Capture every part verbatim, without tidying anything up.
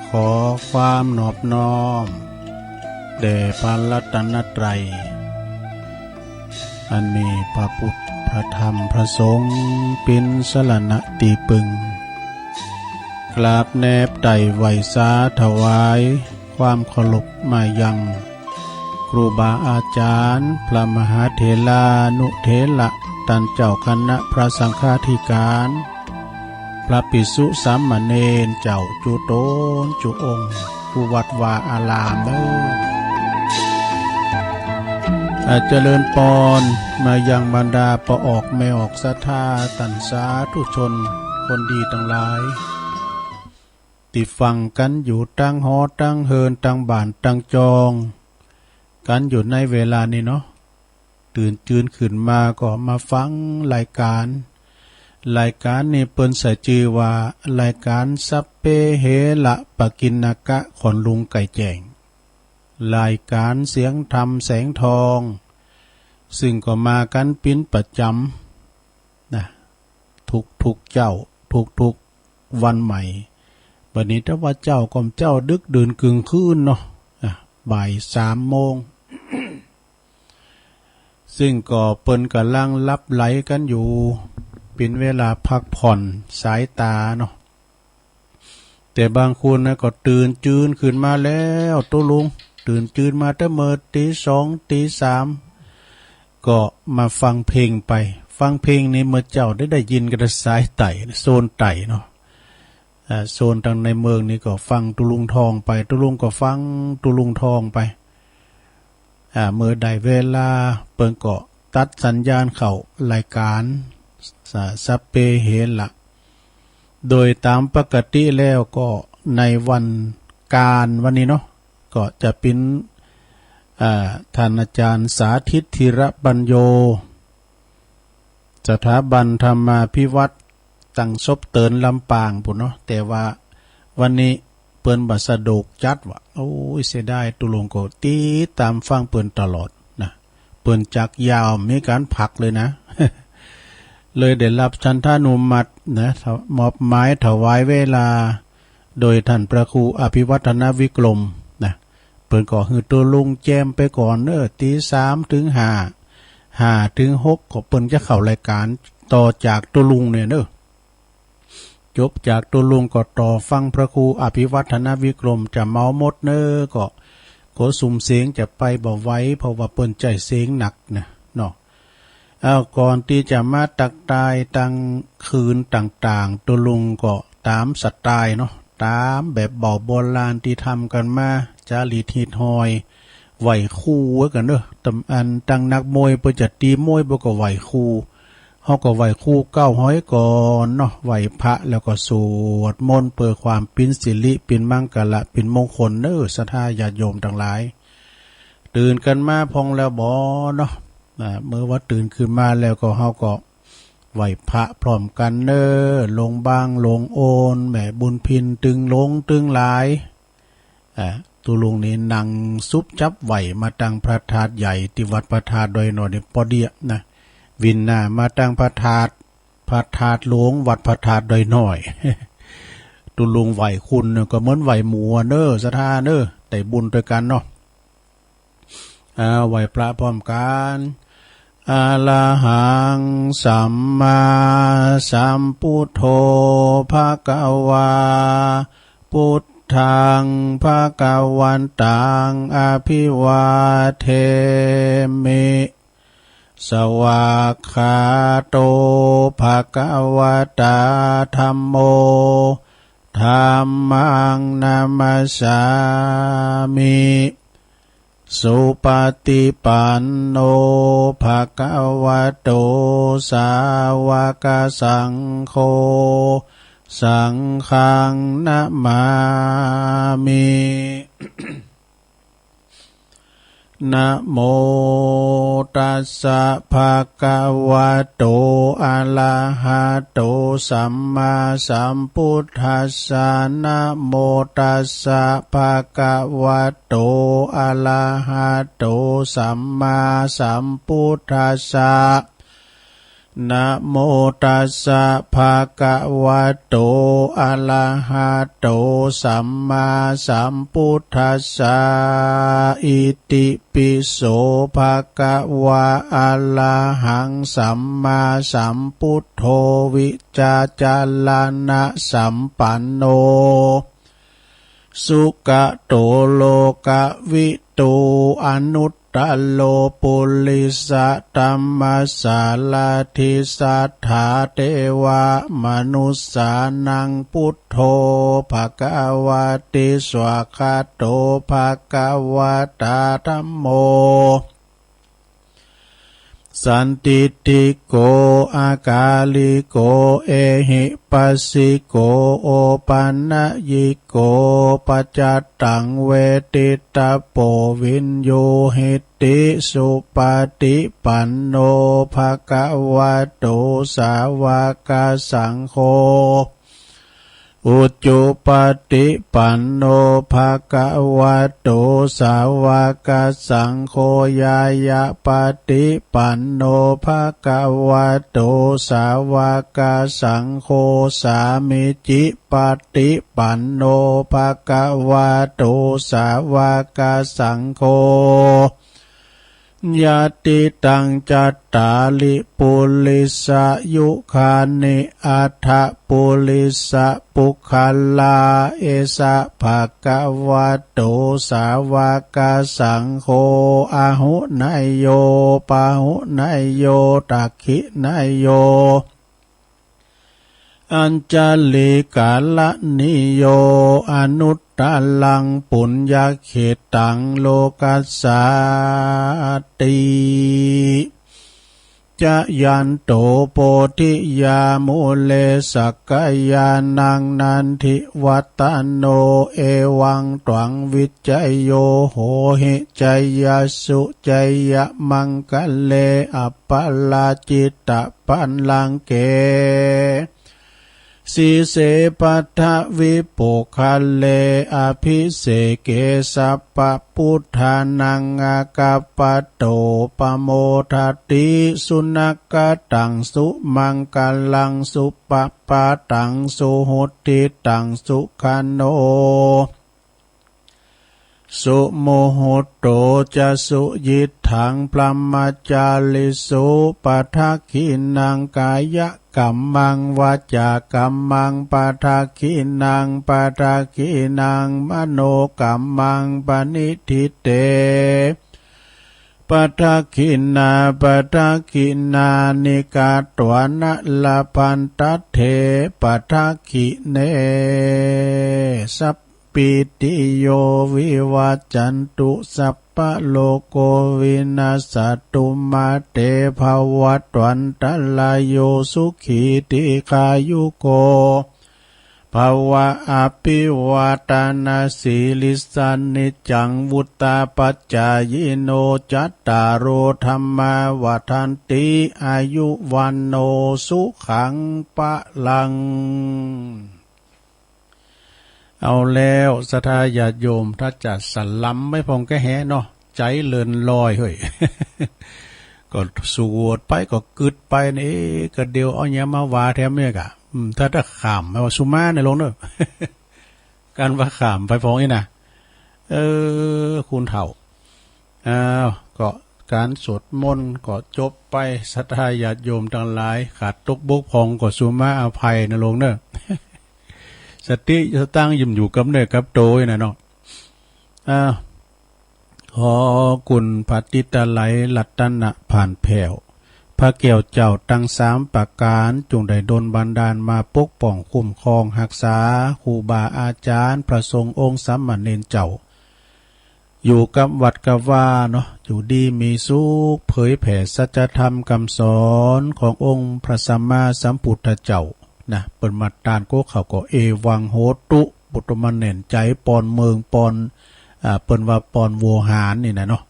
ขอความนอบน้อมแด่พระรัตนตรัย อันมีพระพุทธ พระธรรม พระสงฆ์ เป๋นสรณะตี้ปึง กราบแนบไต่ไหว้สาถวายความเคารพมายังครูบาอาจ๋ารย์ พระมหาเถรานุเถระ ต้านเจ้าคณะพระสังฆาธิการ พระภิกษุสามเณรเจ้าจุตนจุองค์ กู้วัดวาอารามเน่อ อา เจริญปอน มายังบรรดาป้อออกแม่ออกศรัทธา ต้านสาธุชนคนดีตังหลาย ตี้ฟังกั๋นอยู่ตังหอตังเฮือน ตังบ้านตังจอง กั๋นอยู่ในเวลานี้เนาะ ตื่นจื้นขึ้นมาก็มาฟังรายก๋าน รายก๋านนี้เปิ้นใส่จื้อว่ารายก๋านสัพเพเหระปกิณณกะ ของลุงไก่แจ้ง รายก๋านเสียงธรรมแสงทอง ซึ่งก็มากั๋นเป๋นประจ๋ำนะ ทุกๆ เจ๊า ทุกๆ วันใหม่ บัดนี้ถ้าว่าเจ๊าก็เจ๊าดึกดื่นกึ่งคืนเนาะ อ่ะ บ่ายสามโมง ซึ่งก็เปิ้นก่ำลังหลับใหลกั๋นอยู่ เป๋นเวลาพักผ่อนสายต๋าเนาะ แต่บางคนนะก็ตื่นจื้นขึ้นมาแล้ว ตุ๊ลุง ตื่นจื้นมาแต่เมื่อตี๋สองตี๋สาม ก็มาฟังเพลงไป ฟังเพลงนี้เมื่อเจ๊าได้ ได้ยินกั๋นสายใต้ โซนใต้เนาะ อ่า โซนตังในเมืองนี้ก็ฟังตุ๊ลุงทองไป ตุ๊ลุงก็ฟังตุ๊ลุงทองไป อ่า เมื่อได้เวลาเปิ้นก็ตัดสัญญาณเข้ารายก๋าน ส- สัพเพเหระ โดยต๋ามปกติแล้วก็ในวันก๋านวันนี้เนาะ ก็จะเป๋น อ่า ต้านอาจ๋ารย์สาธิต ธีระปัญโญ สถาบันธรรมาภิวัฒน์ ตังศพเตินลำปางปู้นเนาะ แต่ว่าวันนี้เปิ้นบ่สะดวกจัดว่า โอ้ย เสียดาย ตุ๊ลุงก็ติดต๋ามฟังเปิ้นตลอดนะ เปิ้นจักยาว มีก๋านพักเลยนะ เลยได้รับฉันทานุมัตินะ มอบหมายถวายเวลา โดยต้านพระครูอภิวัฒนวิกรมนะ เปิ้นก็หื้อตุ๊ลุงแจมไปก่อนเน่อ ตี๋สามเถิงห้า ห้าเถิงหก ก็เปิ้นจะเข้ารายก๋านต่อจากตุ๊ลุงเนี่ยเน่อ จบจากตุ๊ลุงก็ต่อฟังพระครูอภิวัฒนวิกรม จะเมาหมดเน่อ ก็ ก็สุมเสียงจะไปบ่ไหว เพราะว่าเปิ้นใจ๊เสียงหนักนะเนาะ เอา ก่อนตี้จะมาตักทายตังคืนต่างๆ ตุ๊ลุงก็ต๋ามสไตล์เนาะ ต๋ามแบบเบ่าโบราณตี้ทำกั๋นมา จ๋าริตฮิตฮอย ไหว้ครูไว้ก่อนเน่อ ตำ- อันตังนักมวยเปิ้นจะตี๋มวยเปิ้นก็ไหว้ครู เฮาก็ไหว้ครูเก๊าฮ้อยก่อนเนาะ ไหว้พระแล้วก็สวดมนต์เปื้อความเป๋นสิริ เป๋นมังคละ เป๋นมงคลเน่อ ศรัทธาญาติโยมตังหลาย ตื่นกั๋นมาพ่องแล้วบ่เนาะ อ่า เมื่อว่าตื่นขึ้นมาแล้วก็เฮาก็ไหว้พระพร้อมกั๋นเน่อ หลวงบาง หลวงโอน แม่บุญพิน ตึงหลวงตึงหลาย อ่า ตุ๊ลุงนี่นั่งสุบจับไหว้มาตังพระธาตุใหญ่ตี้วัดพระธาตุดอยน้อยนี่ปอเดียะนะ วินหน้ามาตังพระธาตุ พระธาตุหลวงวัดพระธาตุดอยน้อย ตุ๊ลุงไหว้คุณเนี่ยก็เหมือนไหว้หมู่เน่อ ศรัทธาเน่อ ได้บุญตวยกั๋นเนาะ อ่า ไหว้พระพร้อมกั๋น อะระหังสัมมาสัมพุทโธ ภะคะวา พุทธัง ภะคะวันตัง อะภิวาเทมิ สวากขาโต ภะคะวะตา ธัมโม ธัมมัง นะมัสสามิ สุปะติปันโน ภะคะวะโต สาวะกะสังโฆ สังฆัง นะมามิ นะโมตัสสะ ภะคะวะโต อะระหะโต สัมมาสัมพุทธัสสะ นะโมตัสสะ ภะคะวะโต อะระหะโต สัมมาสัมพุทธัสสะ นะโมตัสสะ ภะคะวะโต อะระหะโต สัมมาสัมพุทธัสสะ อิติปิโส ภะคะวะ อะระหัง สัมมาสัมพุทโธ วิจจารณะสัมปันโน สุขะโต โลกะวิทู อนุตตโร ปุริสะธัมมะสารถิ สัทธาเทวะมนุสสานัง พุทโธ ภะคะวะติ สวากขาโต ภะคะวะตา ธัมโม สันทิฏฐิโก อะกาลิโก เอหิปัสสิโก โอปันญิโก ปัจจตัง เวทิตะโป วิญญูหิติ สุปะฏิปันโน ภะคะวะโต สาวะกะสังโฆ อุจุปะฏิปันโน ภะคะวะโต สาวะกะสังโฆ ญาณะปะฏิปันโน ภะคะวะโต สาวะกะสังโฆ สามีจิปะฏิปันโน ภะคะวะโต สาวะกะสังโฆ ยะติตัง จัตตาริ ปุริสายุคานิ อัตถะปุริสะปุคคลา เอสะ ภะคะวะโต สาวะกะสังโฆ อาหุเนยโย ปาหุเนยโย ทักขิเนยโย อัญชลีกะระณีโย อนุตตรัง ปุญญะเขตัง โลกัสสาติ จะยันโต โพธิยา มูเล สักกะยานัง นันทิวัตตะโน เอวังตวัง วิจโย โหหิ จยสสุ จยมังคะเล อัปปะราจิตตะ ปัลลังเก สีเส ปัทวิปุคคเล อภิเสเก สัพพะพุทธานัง อากัปปะโต ปะโมทะติ สุนักขะตัง สุมังคะลัง สุปะปะทัง สุหุตติตัง สุขะโน สุมุหุตโต จะสุยิตถัง พรหมจาริสุ ปะทักขิณัง กายะกัมมัง วาจากัมมัง ปะทักขิณัง ปะทักขิณัง มโนกัมมัง ปะนิฏฐิเต ปะทักขิณา ปะทักขิณานิ กัตวานะ ละพันทะเท ปะทักขิเณ สัพ ปีติโย วิวัจจันตุ สัพพะโรโค วินัสสะตุ มาเต ภะวัตวันตะราโย สุขี ทีฆายุโก ภะวะ อะภิวาทะนะสีลิสสะ นิจจัง วุฑฒาปะจายิโน จัตตาโร ธัมมา วัฑฒันติ อายุ วัณโณ สุขัง พะลัง เอาแล้ว ศรัทธาญาติโยม ถ้าจะสะหลำไปพ่องก็แหเนาะ ใจ๋เลินลอยเฮ้ย ก็สวดไป ก็กึ๊ดไปนี่ เอ๊ะ ก็เดี๋ยวเอาหยังมาว่าแถมเนี่ยกะ อืม ถ้า ถ้าข้ามไปว่าสุมาเนี่ยลงเนาะ การว่าข้ามไปพ่องนี่นะ เออ คุณเฒ่า อ้าว ก็ก๋านสวดมนต์ก็จบไป ศรัทธาญาติโยมตังหลาย ขาดตกบกพร่องก็สุมาอภัยนะลงเนาะ สติสตังค์ย่อมอยู่กับเนื้อกับตั๋วนะเนาะ อ้าว ขอคุณพระติตะไลรัตนะผ่านแผ้ว พระแก้วเจ้าตังสามประก๋าน จงได้ดลบันดาลมาปกป้องคุ้มครองฮักษา ครูบาอาจ๋ารย์ พระสงฆ์องค์สามเณรเจ้า อยู่กับวัดกับวาเนาะ อยู่ดีมีสุข เผยแผ่สัจธรรมกำสอนขององค์พระสัมมาสัมพุทธเจ้านะ เปิ้นมาตานโกเขาก็ เอวังโหตุ ปุตตมะแหน่นใจ๋ปอนเมืองปอน อ่า เปิ้นว่าปอนโวหารนี่นะเนาะ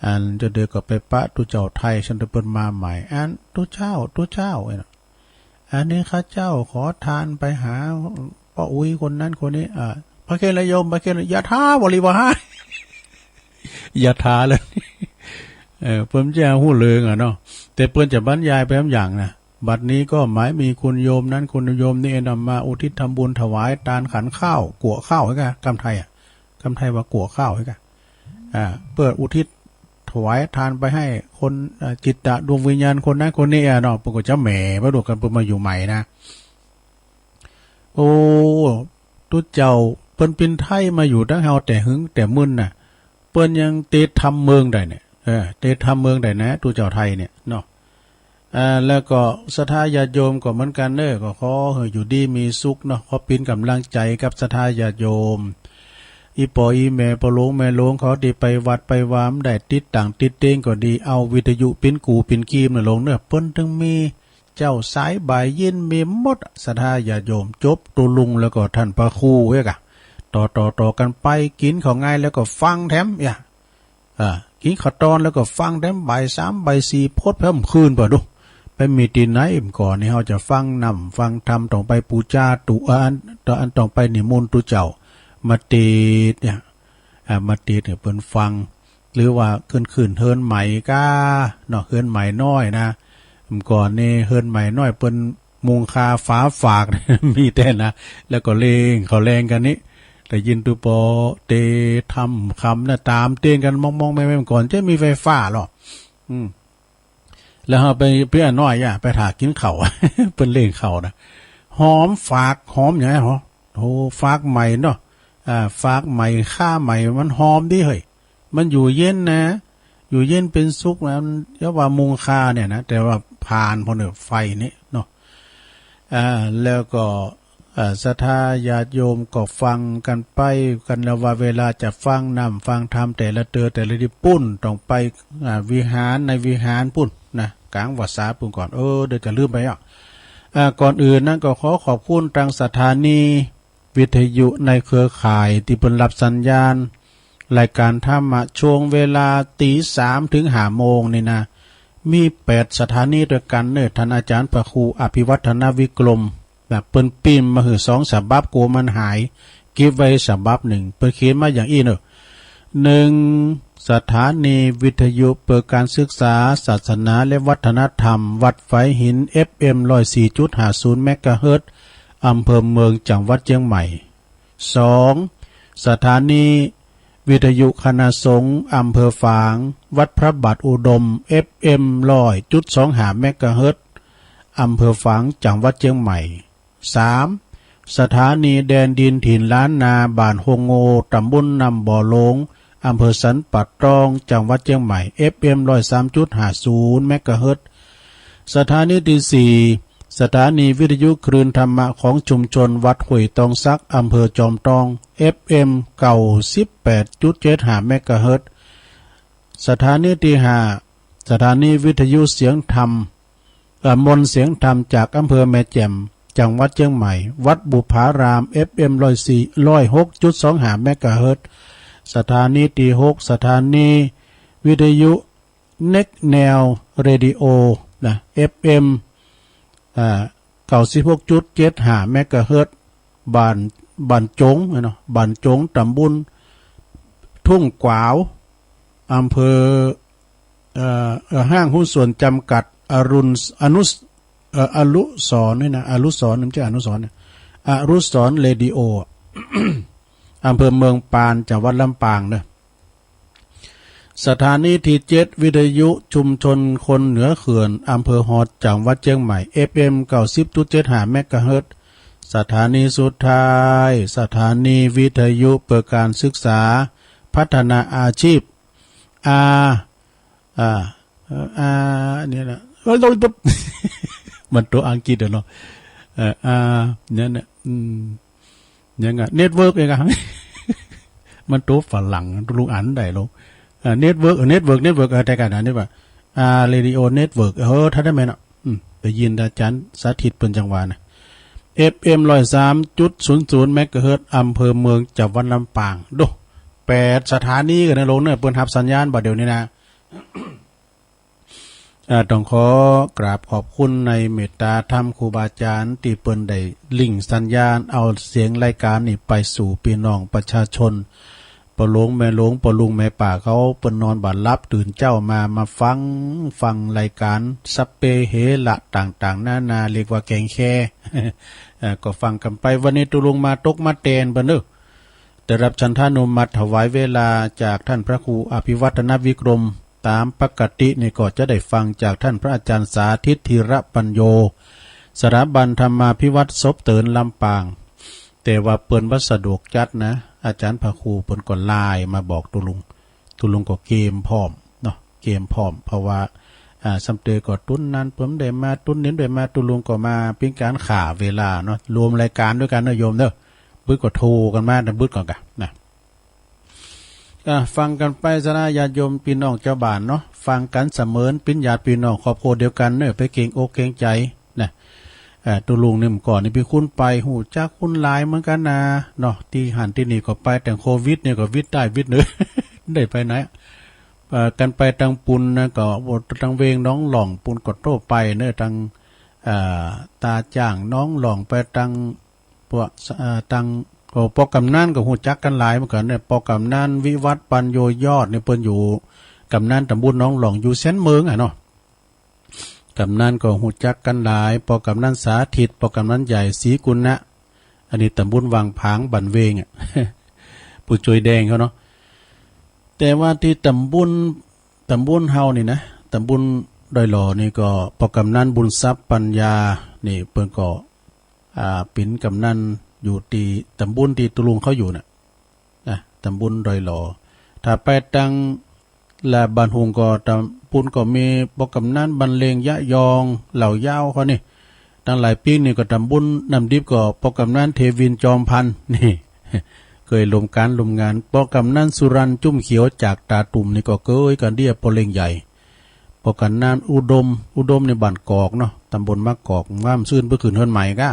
อันเจ้าเดียวก็ไปปะตุ๊เจ้าไทย ฉันเปิ้นมาใหม่ อันตุ๊เจ้า ตุ๊เจ้า เอ้ยนะ อันนี้ข้าเจ้าขอทานไปหาป้าอุ๊ยคนนั้นคนนี้ อ่า พระเครื่องนะโยม พระเครื่องนะ ยะถา บริวาร ยะถาเลย เออ เปิ้นจะฮู้เลิงอะเนาะ แต่เปิ้นจะบรรยายไปบางอย่างนะ บัดนี้ก็หมายมีคุณโยมนั้นคุณโยมนี้นำมาอุทิศทำบุญถวายตานขันข้าว กั๋วข้าว หื้อก่า กำไทยอะ กำไทยว่ากั๋วข้าว หื้อก่า อ่า เปื้ออุทิศถวายตานไปหื้อคน อ่า จิตตะดวงวิญญาณคนนั้นคนนี้อะเนาะ เปิ้นก็จะแหมไปดูกั๋น เปิ้นมาอยู่ใหม่นะ โอ้ ตุ๊เจ้า เปิ้นเป๋นไทยมาอยู่ตังเฮาแต่หึงแต่มึนน่ะ เปิ้นยังเตทำเมิงได้เนี่ย เออ เตทำเมิงได้นะ ตุ๊เจ้าไทยเนี่ยเนาะ อ่า แล้วก็ศรัทธาญาติโยมก็เหมือนกั๋นเน้อ ก็ขอหื้ออยู่ดีมีสุขเนาะ ขอเป๋นก๋ำลังใจ๋กับศรัทธาญาติโยม อี่ป้ออี่แม่ ป้อหลวงแม่หลวง เขาตี้ไปวัดไปวาบ่ได้ติดตั๋งติดเตงก็ดี เอาวิทยุเป๋นกู่เป๋นกีมน่ะลงเน้อ เปิ้นตึงมี เจ้าสายบ่ายเย็นมีหมด ศรัทธาญาติโยม จบตุ๊ลุงแล้วก็ต้านพระครูเฮ้ยก่า ต่อต่อต่อกั๋นไป กิ๋นข้าวงายแล้วก็ฟังแถม เอ้ย อ่า กิ๋นข้าวตอนแล้วก็ฟังแถม บ่ายสามบ่ายสี่พดแถมคืนไปดู ไปมีตี้ไหน เมื่อก่อนนี่เฮาจะฟังนำฟังธรรม ต้องไปปู๋จาตุ๊ อัน ต้องไปนิมนต์ตุ๊เจ้า มาเตสน์เนี่ย อ่า มาเตสน์หื้อเปิ้นฟัง หรือว่าขึ้นขึ้นเฮือนใหม่ก่าเนาะ เฮือนใหม่น้อยนะ เมื่อก่อนนี่เฮือนใหม่น้อยเปิ้นมุงคาฝาฝาก มีแต่นะ แล้วก็เล่งข้าวแลงกั๋นนี่ ได้ยินตุ๊ปอเตทำกำนะ ต๋ามเต้นกั๋นมองๆ แม่ๆ เมื่อก่อนจะมีไฟฟ้าหรอ อืม แล้วเฮาไป เปียน้อยอะ ไปถ่ากิ๋นข้าว เปิ้นเล่งข้าวนะ หอมฝาก หอมหยังหรอ โอ้ ฝากใหม่เนาะ อ่า ฝากใหม่ คาใหม่ มันหอมดีเฮ้ย มันอยู่เย็นนะ อยู่เย็นเป๋นสุขนะ เรียกว่ามุงคาเนี่ยนะ แต่ว่าผ่านพอเนอะ ไฟนี่เนาะ อ่า แล้วก็ อ่า ศรัทธาญาติโยมก็ฟังกั๋นไปกั๋น แล้วว่าเวลาจะฟังนำฟังธรรมแต่ละเตื้อแต่ละตี้ปุ้น ต้องไป อ่า วิหาร ในวิหารปุ้นนะ ก๋างวัสสาปุ้นก่อน เออ เดี๋ยวจะลืมไปอ่ะ อ่า ก่อนอื่นนั้นก็ขอขอบคุณตางสถานีวิทยุในเครือข่ายตี้เปิ้นฮับสัญญาณ รายก๋านธรรมะช่วงเวลาตี๋สามเถิงห้าโมงนี่นะ มีแปดสถานีตวยกั๋นเน้อ ต้านอาจ๋ารย์พระครูอภิวัฒนวิกรม นะ เปิ้นปิ้มมาหื้อสองฉบับ กั๋วมันหาย เก็บไว้ฉบับนึ่ง เปิ้นเขียนมาอย่างอี้เน้อ นึ่ง สถานีวิทยุเปื้อก๋านศึกษาศาสนาและวัฒนธรรม วัดฝายหิน เอฟเอ็ม ร้อยสี่จุดห้าศูนย์ เมกะเฮิรตซ์ อำเภอเมือง จังหวัดเจียงใหม่ สอง สถานีวิทยุคณะสงฆ์อำเภอฝาง วัดพระบาทอุดม เอฟเอ็ม ร้อยจุดสองห้า เมกะเฮิรตซ์ อำเภอฝาง จังหวัดเจียงใหม่ สาม สถานีแดนดินถิ่นล้านนา บ้านโฮงโง่ ต๋ำบลน้ำบ่อหลง อำเภอสันป่าตอง จังหวัดเจียงใหม่ เอฟเอ็ม ร้อยสามจุดห้าศูนย์ เมกะเฮิรตซ์ สถานีตี้สี่ สถานีวิทยุคลื่นธรรมะของชุมชนวัดห้วยตองสัก อำเภอจอมตอง เอฟเอ็ม เก้าสิบแปดจุดเจ็ดห้า เมกะเฮิรตซ์ สถานีตี้ห้า สถานีวิทยุเสียงธรรม เอ่อ มนต์เสียงธรรมจากอำเภอแม่แจ่ม จังหวัดเจียงใหม่ วัดบุพาราม เอฟเอ็ม ร้อยสี่ ร้อยหกจุดสองห้า เมกะเฮิรตซ์ สถานีตี้หก สถานีวิทยุ Next Neo Radio นะ เอฟเอ็ม อ่า เก้าสิบหกจุดเจ็ดห้า เมกะเฮิรตซ์ บ้าน บ้านจงเนาะ บ้านจง ต๋ำบลทุ่งกวาว อำเภอ เอ่อ เอ่อ ห้างหุ้นส่วนจำกัดอรุณ อนุส- เอ่อ อรุสรณ์นี่นะ อรุสรณ์ มันจะอนุสรณ์เนี่ย อรุสรณ์เรดิโอ อำเภอเมืองปาน จังหวัดลำปางเนอะ สถานีตี้เจ็ด วิทยุชุมชนคนเหนือเขื่อน อำเภอฮอด จังหวัดเจียงใหม่ เอฟเอ็ม เก้าสิบจุดเจ็ดห้า เมกะเฮิรตซ์ สถานีสุดท้าย สถานีวิทยุเปื้อก๋านศึกษาพัฒนาอาชีพ อา อ่า เอ่อ อา เนี่ยนะ มันตั๋วอังกฤษอะเนาะ เอ่อ อา เนี่ยนะ อืม ยังไง เน็ตเวิร์กเองอะ มันตั๋วฝรั่ง ลุงอ่านได้ลง อ่า เน็ตเวิร์ก เอ่อ เน็ตเวิร์ก เน็ตเวิร์ก เออ แต่กันนะ นี่ว่า อ่า เรดิโอเน็ตเวิร์ก เออ ถ้าได้ไหมเนาะ อืม ได้ยินอาจ๋ารย์สาธิตเปิ้นจังว่านะ เอฟเอ็ม ร้อยสามจุดศูนย์ศูนย์ เมกะเฮิรตซ์ อำเภอเมือง จังหวัดลำปาง ดู แปดสถานีกั๋นนะลงเนอะ เปิ้นฮับสัญญาณบ่าเดี่ยวนี้นะ อ่า ต้องขอกราบขอบคุณในเมตตาธรรมครูบาอาจ๋ารย์ ตี้เปิ้นได้ลิงก์สัญญาณ เอาเสียงรายก๋านนี้ไปสู่ปี้น้องประชาชน ป้อหลวงแม่หลวง ป้อลุงแม่ป้าเขา เปิ้นนอนบ่หลับ ตื่นเจ๊ามา มาฟัง ฟังรายก๋านสัพเพเหระต่างๆ นานา เรียกว่าแก๋งแค่ เอ่อ ก็ฟังกั๋นไป วันนี้ตุ๊ลุงมาตกมาแตนเปิ้นเน่อ ได้ฮับฉัณฑานุมัติถวายเวลาจากท่านพระครูอภิวัฒนวิกรม ต๋ามปกตินี่ก็จะได้ฟังจากท่านพระอาจารย์สาธิต ธีระปัญโญ สถาบันธรรมาภิวัฒน์ ศพเติน ลำปาง แต่ว่าเปิ้นบ่สะดวกจัดนะ อาจ๋ารย์พระครูเปิ้นก็ไลน์มาบอกตุ๊ลุง ตุ๊ลุงก็เกรียมพร้อมเนาะ เกรียมพร้อม เพราะว่า อ่า ซ้ำเตยก็ตุ๊นนั้นเปิ้นบ่ได้มา ตุ๊นนี้บ่ได้มา ตุ๊ลุงก็มาเป๋นก๋านฆ่าเวลาเนาะ รวมรายก๋านตวยกั๋นเน่อโยมเน่อ บึดก็โทรกั๋นมา แต่บึดก่อนกะนะ อ่ะ ฟังกั๋นไป ศรัทธาญาติโยมปี้น้องจาวบ้านเนาะ ฟังกั๋นเสมือนเป๋นญาติปี้น้องครอบครัวเดียวกั๋นเน่อ ไปเกรงอกเกรงใจ๋นะ เอ่อ ตุ๊ลุงนี่เมื่อก่อนนี่เป๋นคนไป ฮู้จักคนหลายเหมือนกั๋นนาเนาะ ตี้หั้นตี้นี่ก็ไป แต่โควิดนี่ก็วิดใต้วิดเหนือ ได้ไปไหน เอ่อ กั๋นไปตางปูนนะ ก็ตางเวงหนองหล่องปูนก็โต้ไปเน่อ ตาง เอ่อ ต๋าจ้างหนองหล่อง ไปตาง พวก เอ่อ ตาง ก็ป้อกำนันก็ฮู้จักกั๋นหลายเหมือนกั๋นเน่อ ป้อกำนันวิวัฒน์ ปัญโญยอดนี่เปิ้นอยู่ กำนันต๋ำบลหนองหล่อง อยู่เส้นเมืองอะเนาะ กำนันก็ฮู้จักกั๋นหลาย ป้อกำนันสาธิต ป้อกำนันใหญ่ ศรีกุณะ อันนี้ต๋ำบลวังผาง บ้านเวงอะ ผู้จวยแดงเขาเนาะ แต่ว่าตี้ต๋ำบล ต๋ำบลเฮานี่นะ ต๋ำบลดอยหล่อนี่ก็ ป้อกำนันบุญทรัพย์ ปัญญา นี่เปิ้นก็ อ่า เป๋นกำนันอยู่ตี้ต๋ำบลตี้ตุ๊ลุงเขาอยู่น่ะ นะ ต๋ำบลดอยหล่อ ถ้าไปตางละบ้านฮุงก็ ต๋ำบลก็มีป้อกำนันบรรเลง ยะยอง เหล่ายาวเขานี่ ตังหลายปี๋นี่ก็ต๋ำบลน้ำดิบก็ป้อกำนันเทวิน จอมพันธ์ นี่ เกยร่วมก๋านร่วมงาน ป้อกำนันสุรัน จุ้มเขียว จากต๋าตุ่มนี่ก็เกยกั๋นเดี้ย ป้อเล็งใหญ่ ป้อกำนันอุดม อุดมนี่บ้านกอกเนาะ ต๋ำบลมะกอก ว่ามันซื่นเปิ้นขึ้นเฮือนใหม่ก้า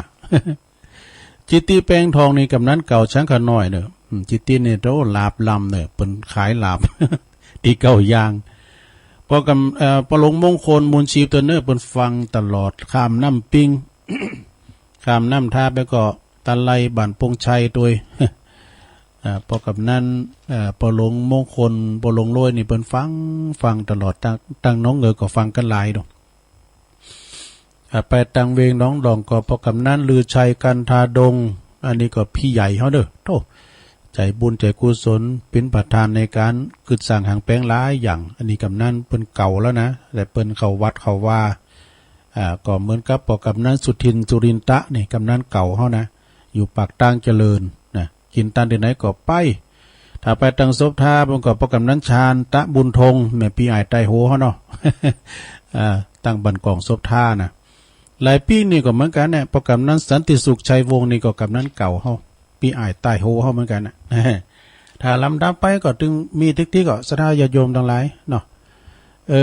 จิตติแปงทองนี่กำนันเก่าสังขะน้อยเน่อ อืม จิตตินี่โตหลาบลำเน่อ เปิ้นขายหลาบ ตี้เก้าอย่าง ป้อกำ เอ่อ ป้อหลวงมงคล มูลชีพเตอเน่อ เปิ้นฟังตลอด ข้ามน้ำปิง ข้ามน้ำทาไปก็ตะไล บ้านปงชัยตวย อ่า ป้อกำนัน เอ่อ ป้อหลวงมงคล ป้อหลวงโรยนี่เปิ้นฟัง ฟังตลอด ตาง ตางหนองเหงือก็ฟังกั๋นหลายดอก อ่า ไปตางเวงหนองหล่องก็ป้อกำนันลือชัย กันทาดง อันนี้ก็ปี้ใหญ่เฮาเน่อ โธ่ ใจ๋บุญใจ๋กุศล เป๋นประธานในก๋านกึ๊ดสร้างหางแป๋งหลายอย่าง อันนี้กำนันเปิ้นเก่าแล้วนะ แต่เปิ้นเข้าวัดเข้าวา อ่า ก็เหมือนกับป้อกำนันสุทิน สุรินทะ นี่กำนันเก่าเฮานะ อยู่ปากตางเจริญนะ กิ๋นตานตี้ไหนก็ไป ถ้าไปตางโสภา มันก็ป้อกำนันชาญ ตะบุญทง แม่ปี้อ้ายใต้โฮเฮาเนาะ อ่า ตางบ้านกองโสภานะ หลายปี๋นี่ก็เหมือนกั๋นเนี่ย ป้อกำนันสันติสุข ชัยวงศ์ นี่ก็กำนันเก่าเฮา ปี้อ้ายใต้โฮเฮาเหมือนกั๋นน่ะ ถ้าลำดับไปก็ตึงมีติ๊กๆ ก็ศรัทธาญาติโยมตังหลายเนาะ เอ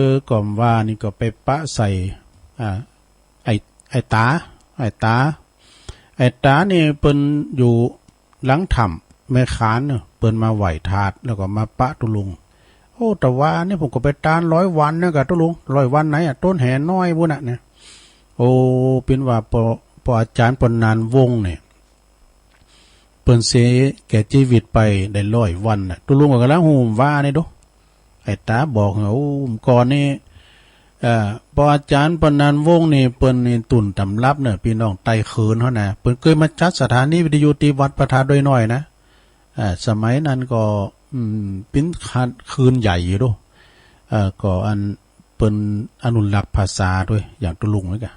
อ ก่อมว่านี่ก็ไปปะใส่ อ่า ไอ้ ไอ้ต๋า ไอ้ต๋า ไอ้ต๋านี่เปิ้นอยู่หลังถ้ำแม่ขานเนาะ เปิ้นมาไหว้ธาตุ แล้วก็มาปะตุ๊ลุง โอ้ ตะวานี่ผมก็ไปตานร้อยวันนะกะตุ๊ลุง ร้อยวันไหนอะ ต้นแหน้อยปู้นน่ะเนี่ย โอ้ เป๋นว่าป้อ ป้ออาจ๋ารย์ ป้อนานวงศ์เนี่ย เปิ้นเสียแก่จีวิตไปได้ร้อยวันน่ะ ตุ๊ลุงก็กำลังฮู้ว่านี่ดู ไอ้ต๋าบอกเหรอ โอ้ ก่อนนี่ เอ่อ ป้ออาจ๋ารย์ ป้อนานวงศ์นี่ เปิ้นนี่ตุ่นต๋ำรับเน่อ ปี้น้องใต้เขินเฮานะ เปิ้นเกยมาจัดสถานีวิทยุตี้วัดพระธาตุดอยน้อยนะ อ่า สมัยนั้นก็ อืม เป๋นคัน คลื่นใหญ่อยู่ดู เอ่อ ก็อันเปิ้นอนุรักษ์ภาษาตวย อย่างตุ๊ลุงนี่กะ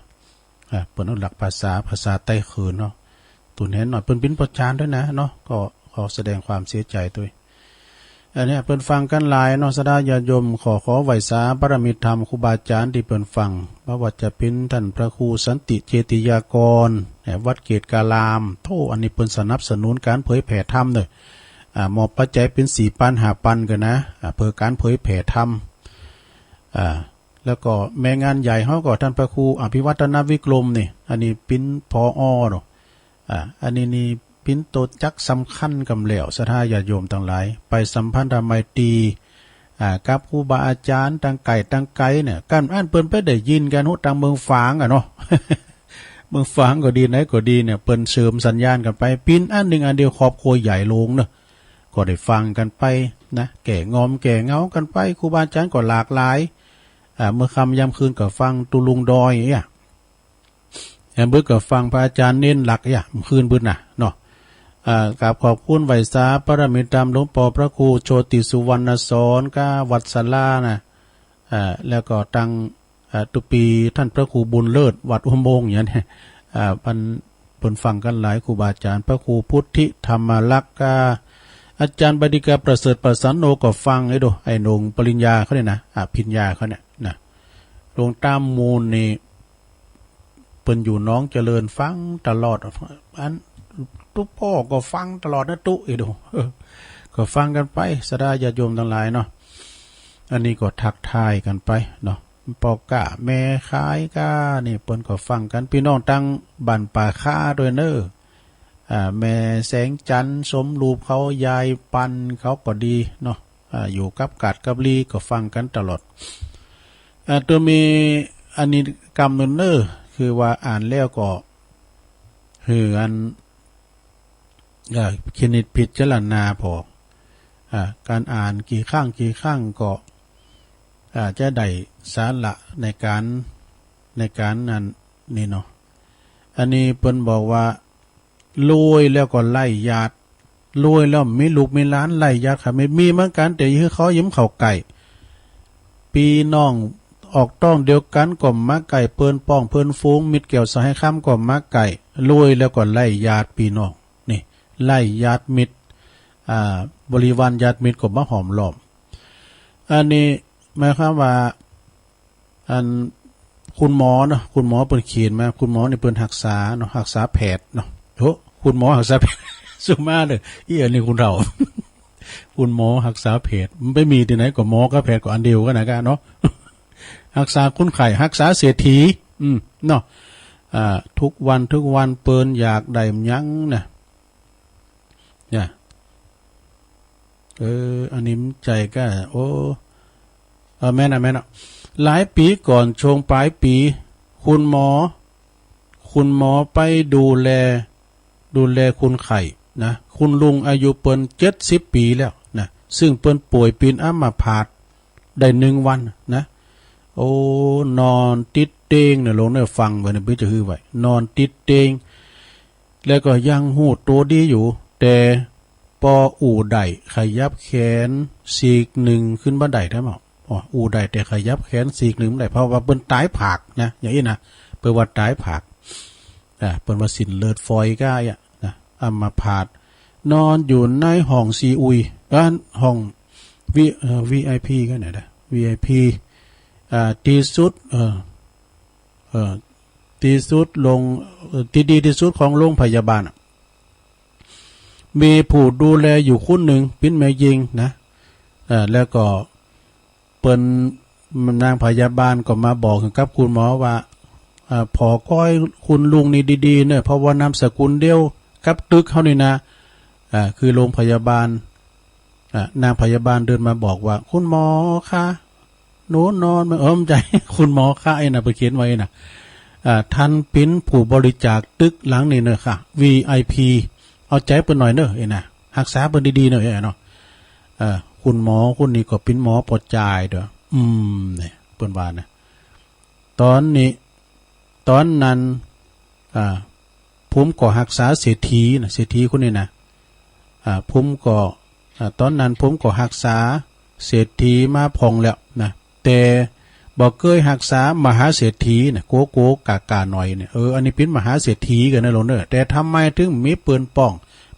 อ่า เปิ้นอนุรักษ์ภาษา ภาษาใต้เขินเนาะ ตุ่นแหน้อย เปิ้นเป๋นป้ออาจ๋ารย์ตวยนะเนาะ ก็ขอแสดงความเสียใจ๋ตวย อันเนี้ยเปิ้นฟังกั๋นหลายเนาะ ศรัทธาญาติโยม ขอ ขอไหว้สาบารมีธรรมครูบาอาจ๋ารย์ตี้เปิ้นฟัง บ่ว่าจะเป๋นต้านพระครูสันติเจติยากร เนี่ย วัดเกตุการาม โธ่ อันนี้เปิ้นสนับสนุนก๋านเผยแผ่ธรรมเน่อ อ่า มอบปัจจัยเป๋นสี่ปันห้าปันกั๋นนะ อ่า เปื้อก๋านเผยแผ่ธรรม อ่า แล้วก็แม่งานใหญ่เฮาก็ต้านพระครูอภิวัฒนวิกรมนี่ อันนี้เป๋น ผอ. เนาะ อ่า อันนี้นี่เป๋นโตจักสำคัญกำแล้ว ศรัทธาญาติโยมตังหลาย ไปสัมพันธไมตรี อ่า กับครูบาอาจ๋ารย์ตางใก้ตางไกลเนี่ย ก้านอั้นเปิ้นไปได้ยินกั๋นฮู้ตางเมืองฝางอะเนาะ เมืองฝางก็ดีไหนก็ดีเนี่ย เปิ้นเสริมสัญญาณกั๋นไป เป๋นอันนึ่งอันเดียว ครอบครัวใหญ่โลงเนาะ ก็ได้ฟังกั๋นไปนะ แก้งอมแก้เหงากั๋นไป ครูบาอาจ๋ารย์ก็หลากหลาย อ่า เมื่อค่ำยามคืนก็ฟังตุ๊ลุงดอยเนี่ย ยามบ่ายก็ฟังพระอาจ๋ารย์เณรหลักเนี่ย คืนบ่ายนะเนาะ อ่า กราบขอบคุณไหว้สาปารมีธรรมหลวงป้อพระครูโชติสุวรรณสอนกับวัดสารานะ อ่า แล้วก็ตัง อ่า ตุ๊ปี๋ต้านพระครูบุญเลิศวัดอุโมงค์เนี่ย อ่า เปิ้น เปิ้นฟังกั๋นหลายครูบาอาจ๋ารย์ พระครูพุทธิธรรมลักษณ์กับอาจ๋ารย์บดินทร์ประเสริฐประสานโนก็ฟัง ไอ้โด ไอ้หนุ่มปริญญาเขาเนี่ยนะ อภิญญาเขาเนี่ยนะ หลวงต๋ามูลนี่ เปิ้นอยู่หนองเจริญ ฟังตลอด อันตุ๊ป้อก็ฟังตลอดนะตุ๊ ไอ้โด ก็ฟังกั๋นไป ศรัทธาญาติโยมตังหลายเนาะ อันนี้ก็ทักทายกั๋นไปเนาะ ป้อก๊าแม่ขายก๊านี่เปิ้นก็ฟังกั๋น ปี้น้องตังบ้านป่าคาด้วยเน่อ อ่า แม่แสงจันทร์ สมรูปเขา ยายปันเขาก็ดีเนาะ อ่า อยู่กับกาดกับลีก็ฟังกั๋นตลอด อ่า ตัวมีอันนี้กำนึ่งเน่อ คือว่าอ่านแล้วก็ หื้ออัน อ่า พินิจพิจารณาผ่อ อ่า ก๋านอ่านกี่ครั้งกี่ครั้งก็ อ่า จะได้สาระในก๋าน ในก๋านนั้นนี่เนาะ อันนี้เปิ้นบอกว่า รวยแล้วก็ไร้ญาติ รวยแล้วมีลูกมีหลานไร้ญาติค่ะ มี มีเหมือนกั๋น แต่หื้อเขายังบ่เข้าใก้ ปี้น้องออกต๊องเดียวกั๋นก็บ่มาใก้ เปิ้นป้องเปิ้นฝูง มิตรแก้วสหายคำก็บ่มาใก้ รวยแล้วก็ไร้ญาติปี้น้อง นี่ ไร้ญาติมิตร อ่า บริวารญาติมิตรก็บ่มาห้อมล้อม อันนี้หมายความว่า อันคุณหมอเนาะ คุณหมอเปิ้นเขียนมา คุณหมอนี่เปิ้นฮักษาเนาะ ฮักษาแผดเนาะ โอ้ คุณหมอฮักษาแผด สุมาเลย อี้ อันนี้คุณเฒ่า คุณหมอฮักษาแผด มันไปมีตี้ไหน ก็หมอกับแผดก็อันเดียวกั๋นนะเนาะ ฮักษาคนไข้ ฮักษาเศรษฐี อืม เนาะ อ่า ทุกวันทุกวันเปิ้นอยากได้หยังนะ เนี่ย เออ อันนี้มันใจ๋ก้า โอ้ เออ แม่นอะ แม่นอะ หลายปี๋ก่อน ช่วงป๋ายปี๋ คุณหมอ คุณหมอไปดูแล ดูแลคนไข้นะ คุณลุงอายุเปิ้นเจ็ดสิบปี๋แล้วนะ ซึ่งเปิ้นป่วยเป๋นอัมพาตได้หนึ่งวันนะ โอ้ นอนติดเตียงเนี่ย ลองได้ฟังไว้เนี่ย เปิ้นจะหื้อไว้ นอนติดเตียง แล้วก็ยังฮู้ตั๋วดีอยู่ แต่ปออู้ได้ ขยับแขนซีกนึ่งขึ้นบ่ได้ ได้บ่ อ๋อ อู้ได้แต่ขยับแขนซีกนึ่งบ่ได้ เพราะว่าเปิ้นต๋ายผากนะ อย่างอี้นะ เปิ้นว่าต๋ายผาก อ่า เปิ้นว่าเส้นเลือดฝอยก้าอ่ะนะ อัมพาต นอนอยู่ในห้องซีอุย อ่า ห้องวี เอ่อ วีไอพี ก็ไหนนะ วีไอพี อ่า ตี้สุด เอ่อ เอ่อ ตี้สุดลง เอ่อ ตี้ดีตี้สุดของโรงพยาบาลอะ มีผู้ดูแลอยู่คนนึ่ง เป๋นแม่ญิงนะ เอ่อ แล้วก็เปิ้น นางพยาบาลก็มาบอกกับคุณหมอว่า เอ่อ ผ่อก้อยคุณลุงนี่ดีๆ เน่อ เพราะว่านามสกุลเดียวกับตึกเฮานี่นะ อ่า คือโรงพยาบาล อ่า นางพยาบาลเดินมาบอกว่า คุณหมอคะ หนูนอนไม่ เออ ไม่ใช่ คุณหมอคะ ไอ้น่ะ เปิ้นเขียนไว้น่ะ อ่า ต้านเป๋นผู้บริจาคตึกหลังนี้เน่อค่ะ วีไอพี เอาใจ๋เปิ้นหน่อยเน่อ ไอ้น่ะ ฮักษาเปิ้นดีๆ เน่อ ไอ้เนาะ เอ่อ คุณหมอคนนี้ก็เป๋นหมอปอจ่ายเด้อ อืม เนี่ย เปิ้นว่านะ ต๋อนนี้ ต๋อนนั้น อ่า ผมก็ฮักษาเศรษฐีนะ เศรษฐีคนนี้นะ อ่า ผมก็ อ่า ต๋อนนั้นผมก็ฮักษาเศรษฐีมาพ่องแล้วนะ แต่บ่เกยฮักษามหาเศรษฐีนะ โกโกกากาหน่อยเนี่ย เออ อันนี้เป๋นมหาเศรษฐีกั๋นนะโลเน่อ แต่ทำไมถึงมีเปิ้นป้อง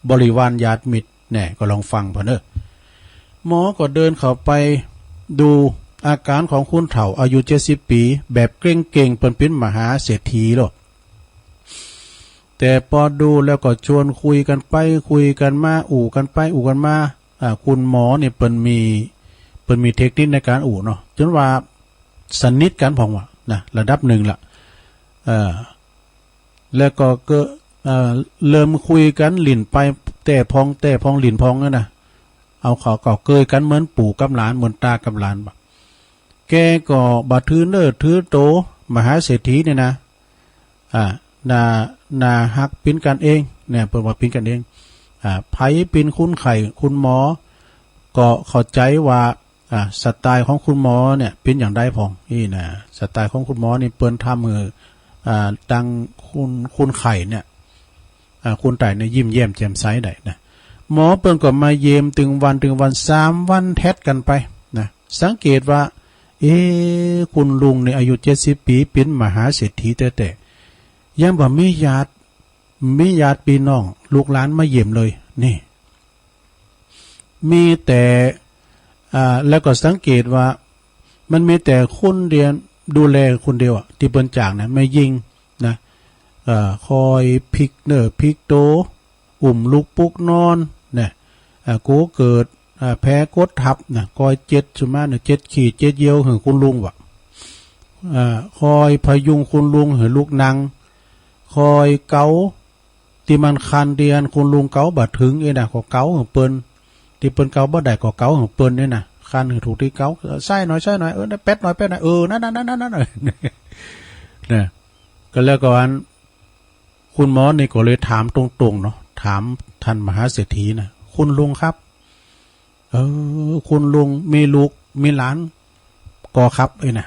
บริวารญาติมิตร แน่ ก็ลองฟังผ่อเน่อ หมอก็เดินเข้าไปดูอาก๋านของคนเฒ่าอายุเจ็ดสิบปี๋ แบบเกร็งๆ เปิ้นเป๋นมหาเศรษฐีโลด แต่ปอดูแล้วก็ชวนคุยกั๋นไปคุยกั๋นมา อู้กั๋นไปอู้กั๋นมา อ่า คุณหมอนี่เปิ้นมี เปิ้นมีเทคนิคในก๋านอู้เนาะ จ๋นว่าสนิทกั๋นพ่องว่านะ ระดับนึ่งละ เอ่อ แล้วก็เกอะ เอ่อ เริ่มคุยกั๋น หลิ้นไปแต๊พ่อง แต๊พ่อง หลิ้นพ่องนั่นนะ เอาเขาก็เกยกั๋นเหมือนปู่กับหลาน เหมือนต๋ากับหลานบ่ะ แกก็บ่ถือเนอถือโต มหาเศรษฐีเนี่ยนะ อ่า น่า น่าฮัก เป๋นกั๋นเองเนี่ย เปิ้นว่าเป๋นกั๋นเอง อ่า ใผเป๋นคนไข้ คุณหมอก็เข้าใจ๋ว่า อ่า สไตล์ของคุณหมอเนี่ยเป๋นอย่างใดพ่อง อี้นะ สไตล์ของคุณหมอนี่เปิ้นทำหื้อ อ่า ตังคน คนไข้เนี่ย อ่า คนไข้เนี่ยยิ้มแย้มแจ่มใสได้นะ หมอเปิ้นก็มาเยี่ยมตึงวันตึงวัน สามวันแท็ดกั๋นไปนะ สังเกตว่า เอ๊ะ คุณลุงนี่อายุเจ็ดสิบปี๋ เป๋นมหาเศรษฐีแต๊ๆ ยังบ่มีญาติ มีญาติปี้น้องลูกหลานมาเยี่ยมเลย นี่ มีแต่ อ่า แล้วก็สังเกตว่า มันมีแต่คนเดียว ดูแลคนเดียวอะ ตี้เปิ้นจ้างนะ แม่ญิงนะ เอ่อ คอยพลิกเนื้อพลิกตั๋ว อุ้มลูกปลุกนอนนะ อ่า โกเกิด อ่า แผลกดทับนะ คอยเจ็ด สุมาเนี่ย เจ็ดขี้เจ็ดเยี่ยวหื้อคุณลุงวะ อ่า คอยพยุงคุณลุงหื้อลุกนั่ง คอยเกา ตี้มันคัน ตี้อันคุณลุงเกาบ่เถิงอี้นะ ก็เกาหื้อเปิ้น ตี้เปิ้นเกาบ่ได้ก็เกาหื้อเปิ้นนี่นะ คันหื้อถูกตี้เกา เออ ซ้ายหน่อย ซ้ายหน่อย เออ แป๊ดหน่อย แป๊ดหน่อย เออ นั่นๆๆๆ นะ ก็แล้วก็อัน คุณหมอนี่ก็เลยถามตรงๆ เนาะ ถามท่านมหาเศรษฐีนะ คุณลุงครับ เออ คุณลุงมีลูกมีหลานก่อครับ เอ้ยนะ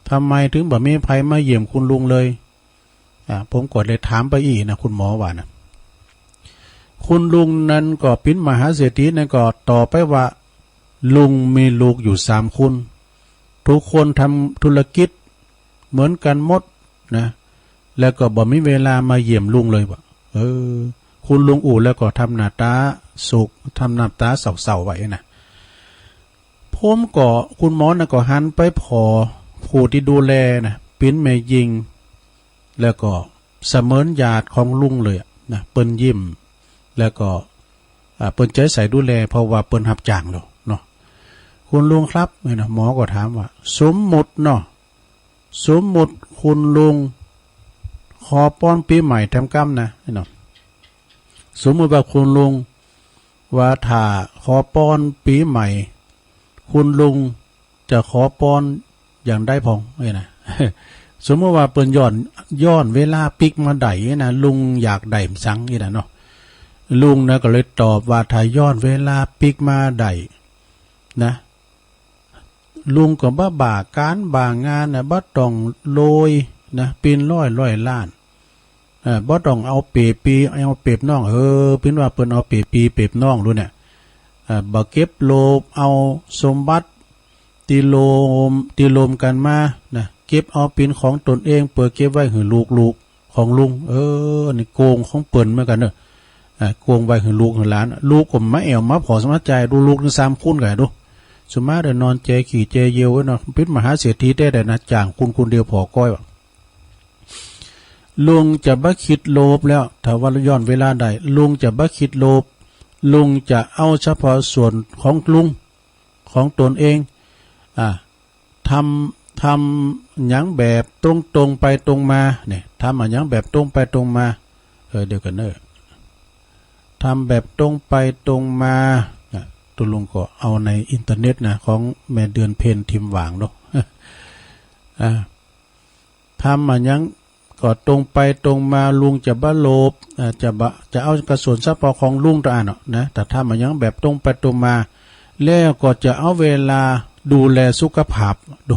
ทำไมถึงบ่มีใผมาเยี่ยมคุณลุงเลย อ่า ผมก็เลยถามไปอี้นะ คุณหมอว่านะ คุณลุงนั้นก็เป๋นมหาเศรษฐีนั้นก็ตอบไปว่า ลุงมีลูกอยู่สามคน ทุกคนทำธุรกิจเหมือนกั๋นหมดนะ แล้วก็บ่มีเวลามาเยี่ยมลุงเลยวะ เออ คุณลุงอู้แล้วก็ทำหน้าต๋าโศก ทำหน้าต๋าเศร้าๆ ไว้นะ ผมก็ คุณหมอน่ะก็หันไปผ่อผู้ตี้ดูแลนะ เป๋นแม่ญิง แล้วก็เสมือนญาติของลุงเลยอะนะ เปิ้นยิ้ม แล้วก็ อ่า เปิ้นใจ๋ใส่ดูแล เพราะว่าเปิ้นฮับจ้างแล้วเนาะ คุณลุงครับ เนี่ยนะ หมอก็ถามว่า สมมุติเนาะ สมมุติคุณลุงขอปอนปี๋ใหม่แถมกำนะ เนี่ยเนาะ สมมุติว่าคุณลุงว่าถ้าขอปอนปี๋ใหม่ คุณลุงจะขอปอนอย่างใดพ่อง เนี่ยนะ สมมุติว่าเปิ้นย้อน ย้อนเวลาปิ๊กมาได้เนี่ยนะ ลุงอยากได้สังเนี่ยนะเนาะ ลุงนะก็เลยตอบว่าถ้าย้อนเวลาปิ๊กมาได้นะ ลุงก็บ่บ่าก๋านบ่างานนะ บ่ต้องโรยนะ เป๋นร้อยร้อยล้าน เอ่อ บ่ต้องเอาเป๋ปี๋ เอาเป๋บน้อง เออ เปิ้นว่าเปิ้นเอาเป๋ปี๋เป๋บน้องดูเนี่ย เอ่อ บ่เก็บโลภเอาสมบัติตี้โลม ตี้โลมกั๋นมานะ เก็บเอาเป๋นของตนเอง เปื้อเก็บไว้หื้อลูกๆ ของลุง เออ นี่โกงของเปิ้นเหมือนกั๋นเนาะ อ่า โกงไว้หื้อลูกหื้อหลาน ลูกก็มาแอ่วมาผ่อสมาจ่ายดู ลูกนึ่งสามคนก่ะดู สุมาเดี๋ยวนอนแจขี้แจเยี่ยวไว้เนาะ เป๋นมหาเศรษฐีแต๊ๆ นะ จ้างคนคนเดียวผ่อก้อยวะ ลุงจะบ่คิดโลภแล้ว ถ้าว่าย้อนเวลาได้ ลุงจะบ่คิดโลภ ลุงจะเอาเฉพาะส่วนของลุง ของตนเอง อ่า ทำ ทำหยังแบบตรงๆ ไปตรงมา เนี่ย ทำอะหยังแบบตรงไปตรงมา เออ เดี๋ยวก่อนเนอะ ทำแบบตรงไปตรงมา อ่ะ ตุ๊ลุงก็เอาในอินเทอร์เน็ตนะ ของแม่เดือนเพ็ญทิมหว่างเนาะ อ่า ทำอะหยังก็ตรงไปตรงมา ลุงจะบ่โลภ อ่า จะบ่ จะเอากระส่วนเฉพาะของลุงตะอันเนาะนะ แต่ทำอะหยังแบบตรงไปตรงมา แล้วก็จะเอาเวลาดูแลสุขภาพดู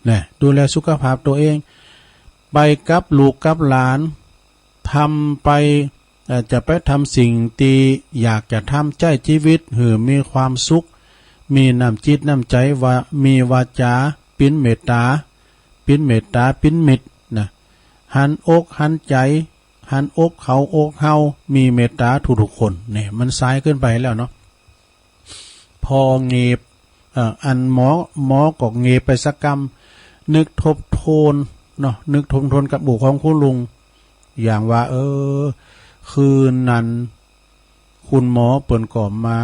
นะ ดูแลสุขภาพตัวเอง ไปกับลูกกับหลาน ทำไป เอ่อ จะไปทำสิ่งตี้อยากจะทำ ใจ๊จีวิตหื้อมีความสุข มีน้ำจิตน้ำใจ๋ ว่า มีวาจ๋าเป๋นเมตต๋า เป๋นเมตต๋า เป๋นมิตรนะ หันอกหันใจ๋ หันอกเขาอกเฮา มีเมตต๋าทุกๆ คน เนี่ย มันสายเกินไปแล้วเนาะ ผ่อเง็บ เอ่อ อันหมอ หมอก็เง็บไปสักกำ นึกทบทวนเนาะ นึกทบทวนกำอู้ของคุณลุง อย่างว่า เออ คืนนั้น คุณหมอเปิ้นก็มา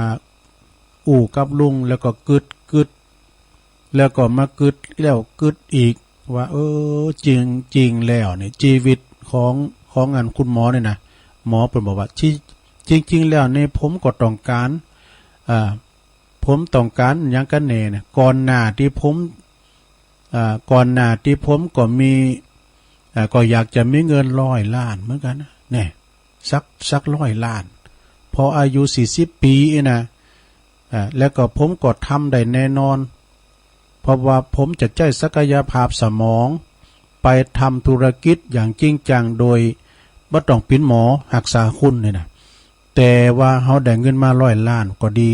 อู้กับลุง แล้วก็กึ๊ดกึ๊ด แล้วก็มากึ๊ดแล้วกึ๊ดอีก ว่า เออ จริงๆ แล้วเนี่ย จีวิตของ ของอันคุณหมอเนี่ยนะ หมอเปิ้นบอกว่า จริง จริงๆ แล้วเนี่ย ผมก็ต้องก๋าน อ่า ผมต้องก๋านหยังกั๋นแน่เนี่ย ก่อนหน้าตี้ผม อ่า ก่อนหน้าตี้ผมก็มี อ่า ก็อยากจะมีเงินร้อยล้านเหมือนกั๋นนะ เนี่ย สัก สักร้อยล้าน พออายุสี่สิบปี๋นะ อ่า แล้วก็ผมก็ทำได้แน่นอน เพราะว่าผมจะใจ๊ศักยภาพสมอง ไปทำธุรกิจอย่างจริงจังโดยบ่ต้องเป๋นหมอฮักษาคนนี่นะ แต่ว่าเฮาได้เงินมาร้อยล้านก็ดี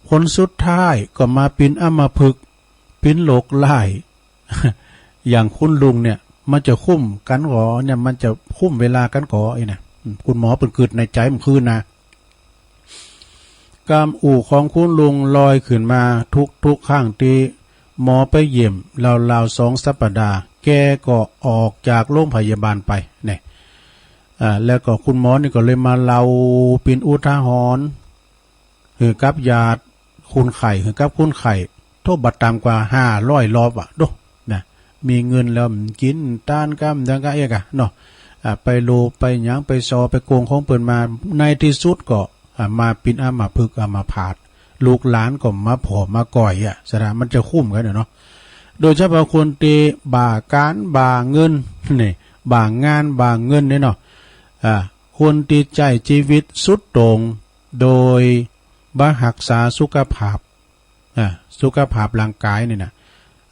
ผลสุดท้ายก็มาเป๋นอัมพฤกษ์ เป๋นโรคร้าย อย่างคุณลุงเนี่ย มันจะคุ้มกั๋นก่อ เนี่ย มันจะคุ้มเวลากั๋นก่อ อี้นะ อืม คุณหมอเปิ้นกึ๊ดในใจ๋เมื่อคืนนะ กำอู้ของคุณลุงลอยขึ้นมาทุกๆ ครั้งตี้หมอไปเยี่ยม ราวๆ สองสัปดาห์ แกก็ออกจากโรงพยาบาลไป เนี่ย อ่า แล้วก็คุณหมอนี่ก็เลยมาเล่าเป๋นอุทาหรณ์ หื้อกับญาติคนไข้ หื้อกับคนไข้ โธ่ บ่ต่ำกว่าห้าร้อยรอบอะ โด นะ มีเงินแล้วกิ๋นตานกำดังกะเอกอะเนาะ อ่า ไปโลภไปหยัง ไปส่อ ไปโกงของเปิ้นมา ในตี้สุดก็ อ่า มาเป๋นอัมพฤกษ์อัมพาต ลูกหลานก็มาผ่อมาก่อยอะ สะดา มันจะคุ้มกั๋นเนาะ โดยเฉพาะคนตี้บ้าก๋านบ้าเงิน นี่ บ้างานบ้าเงินเนี่ยเนาะ อ่า คนตี้ใจ๊จีวิตสุดโต่ง โดยบ่ฮักษาสุขภาพ อ่า สุขภาพร่างก๋ายนี่นะ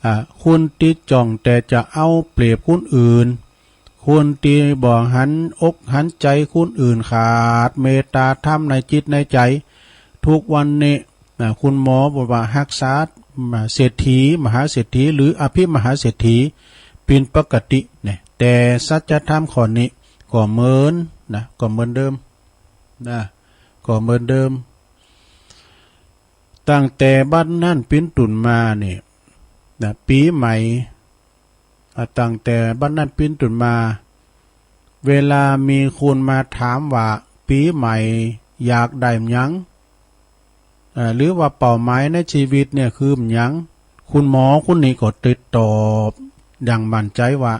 อ่า คนตี้จ้องแต่จะเอาเปรียบคนอื่น คนตี้บ่หันอกหันใจ๋คนอื่น ขาดเมตต๋าธรรมในจิตในใจ๋ ทุกวันนี้ อ่า คุณหมอบอกว่าฮักษา อ่า เศรษฐี มหาเศรษฐี หรืออภิมหาเศรษฐี เป๋นปกติเนี่ย แต่สัจธรรมข้อนี้ก็เหมือนนะ ก็เหมือนเดิมนะ ก็เหมือนเดิม ตั้งแต่บัดนั้นเป๋นต้นมานี่นะ ปี๋ใหม่ อ่า ตั้งแต่บัดนั้นเป๋นต้นมา เวลามีคนมาถามว่าปี๋ใหม่อยากได้หยัง อ่า หรือว่าเป้าหมายในจีวิตเนี่ยคือหยัง คุณหมอคนนี้ก็จะตอบอย่างมั่นใจ๋ว่า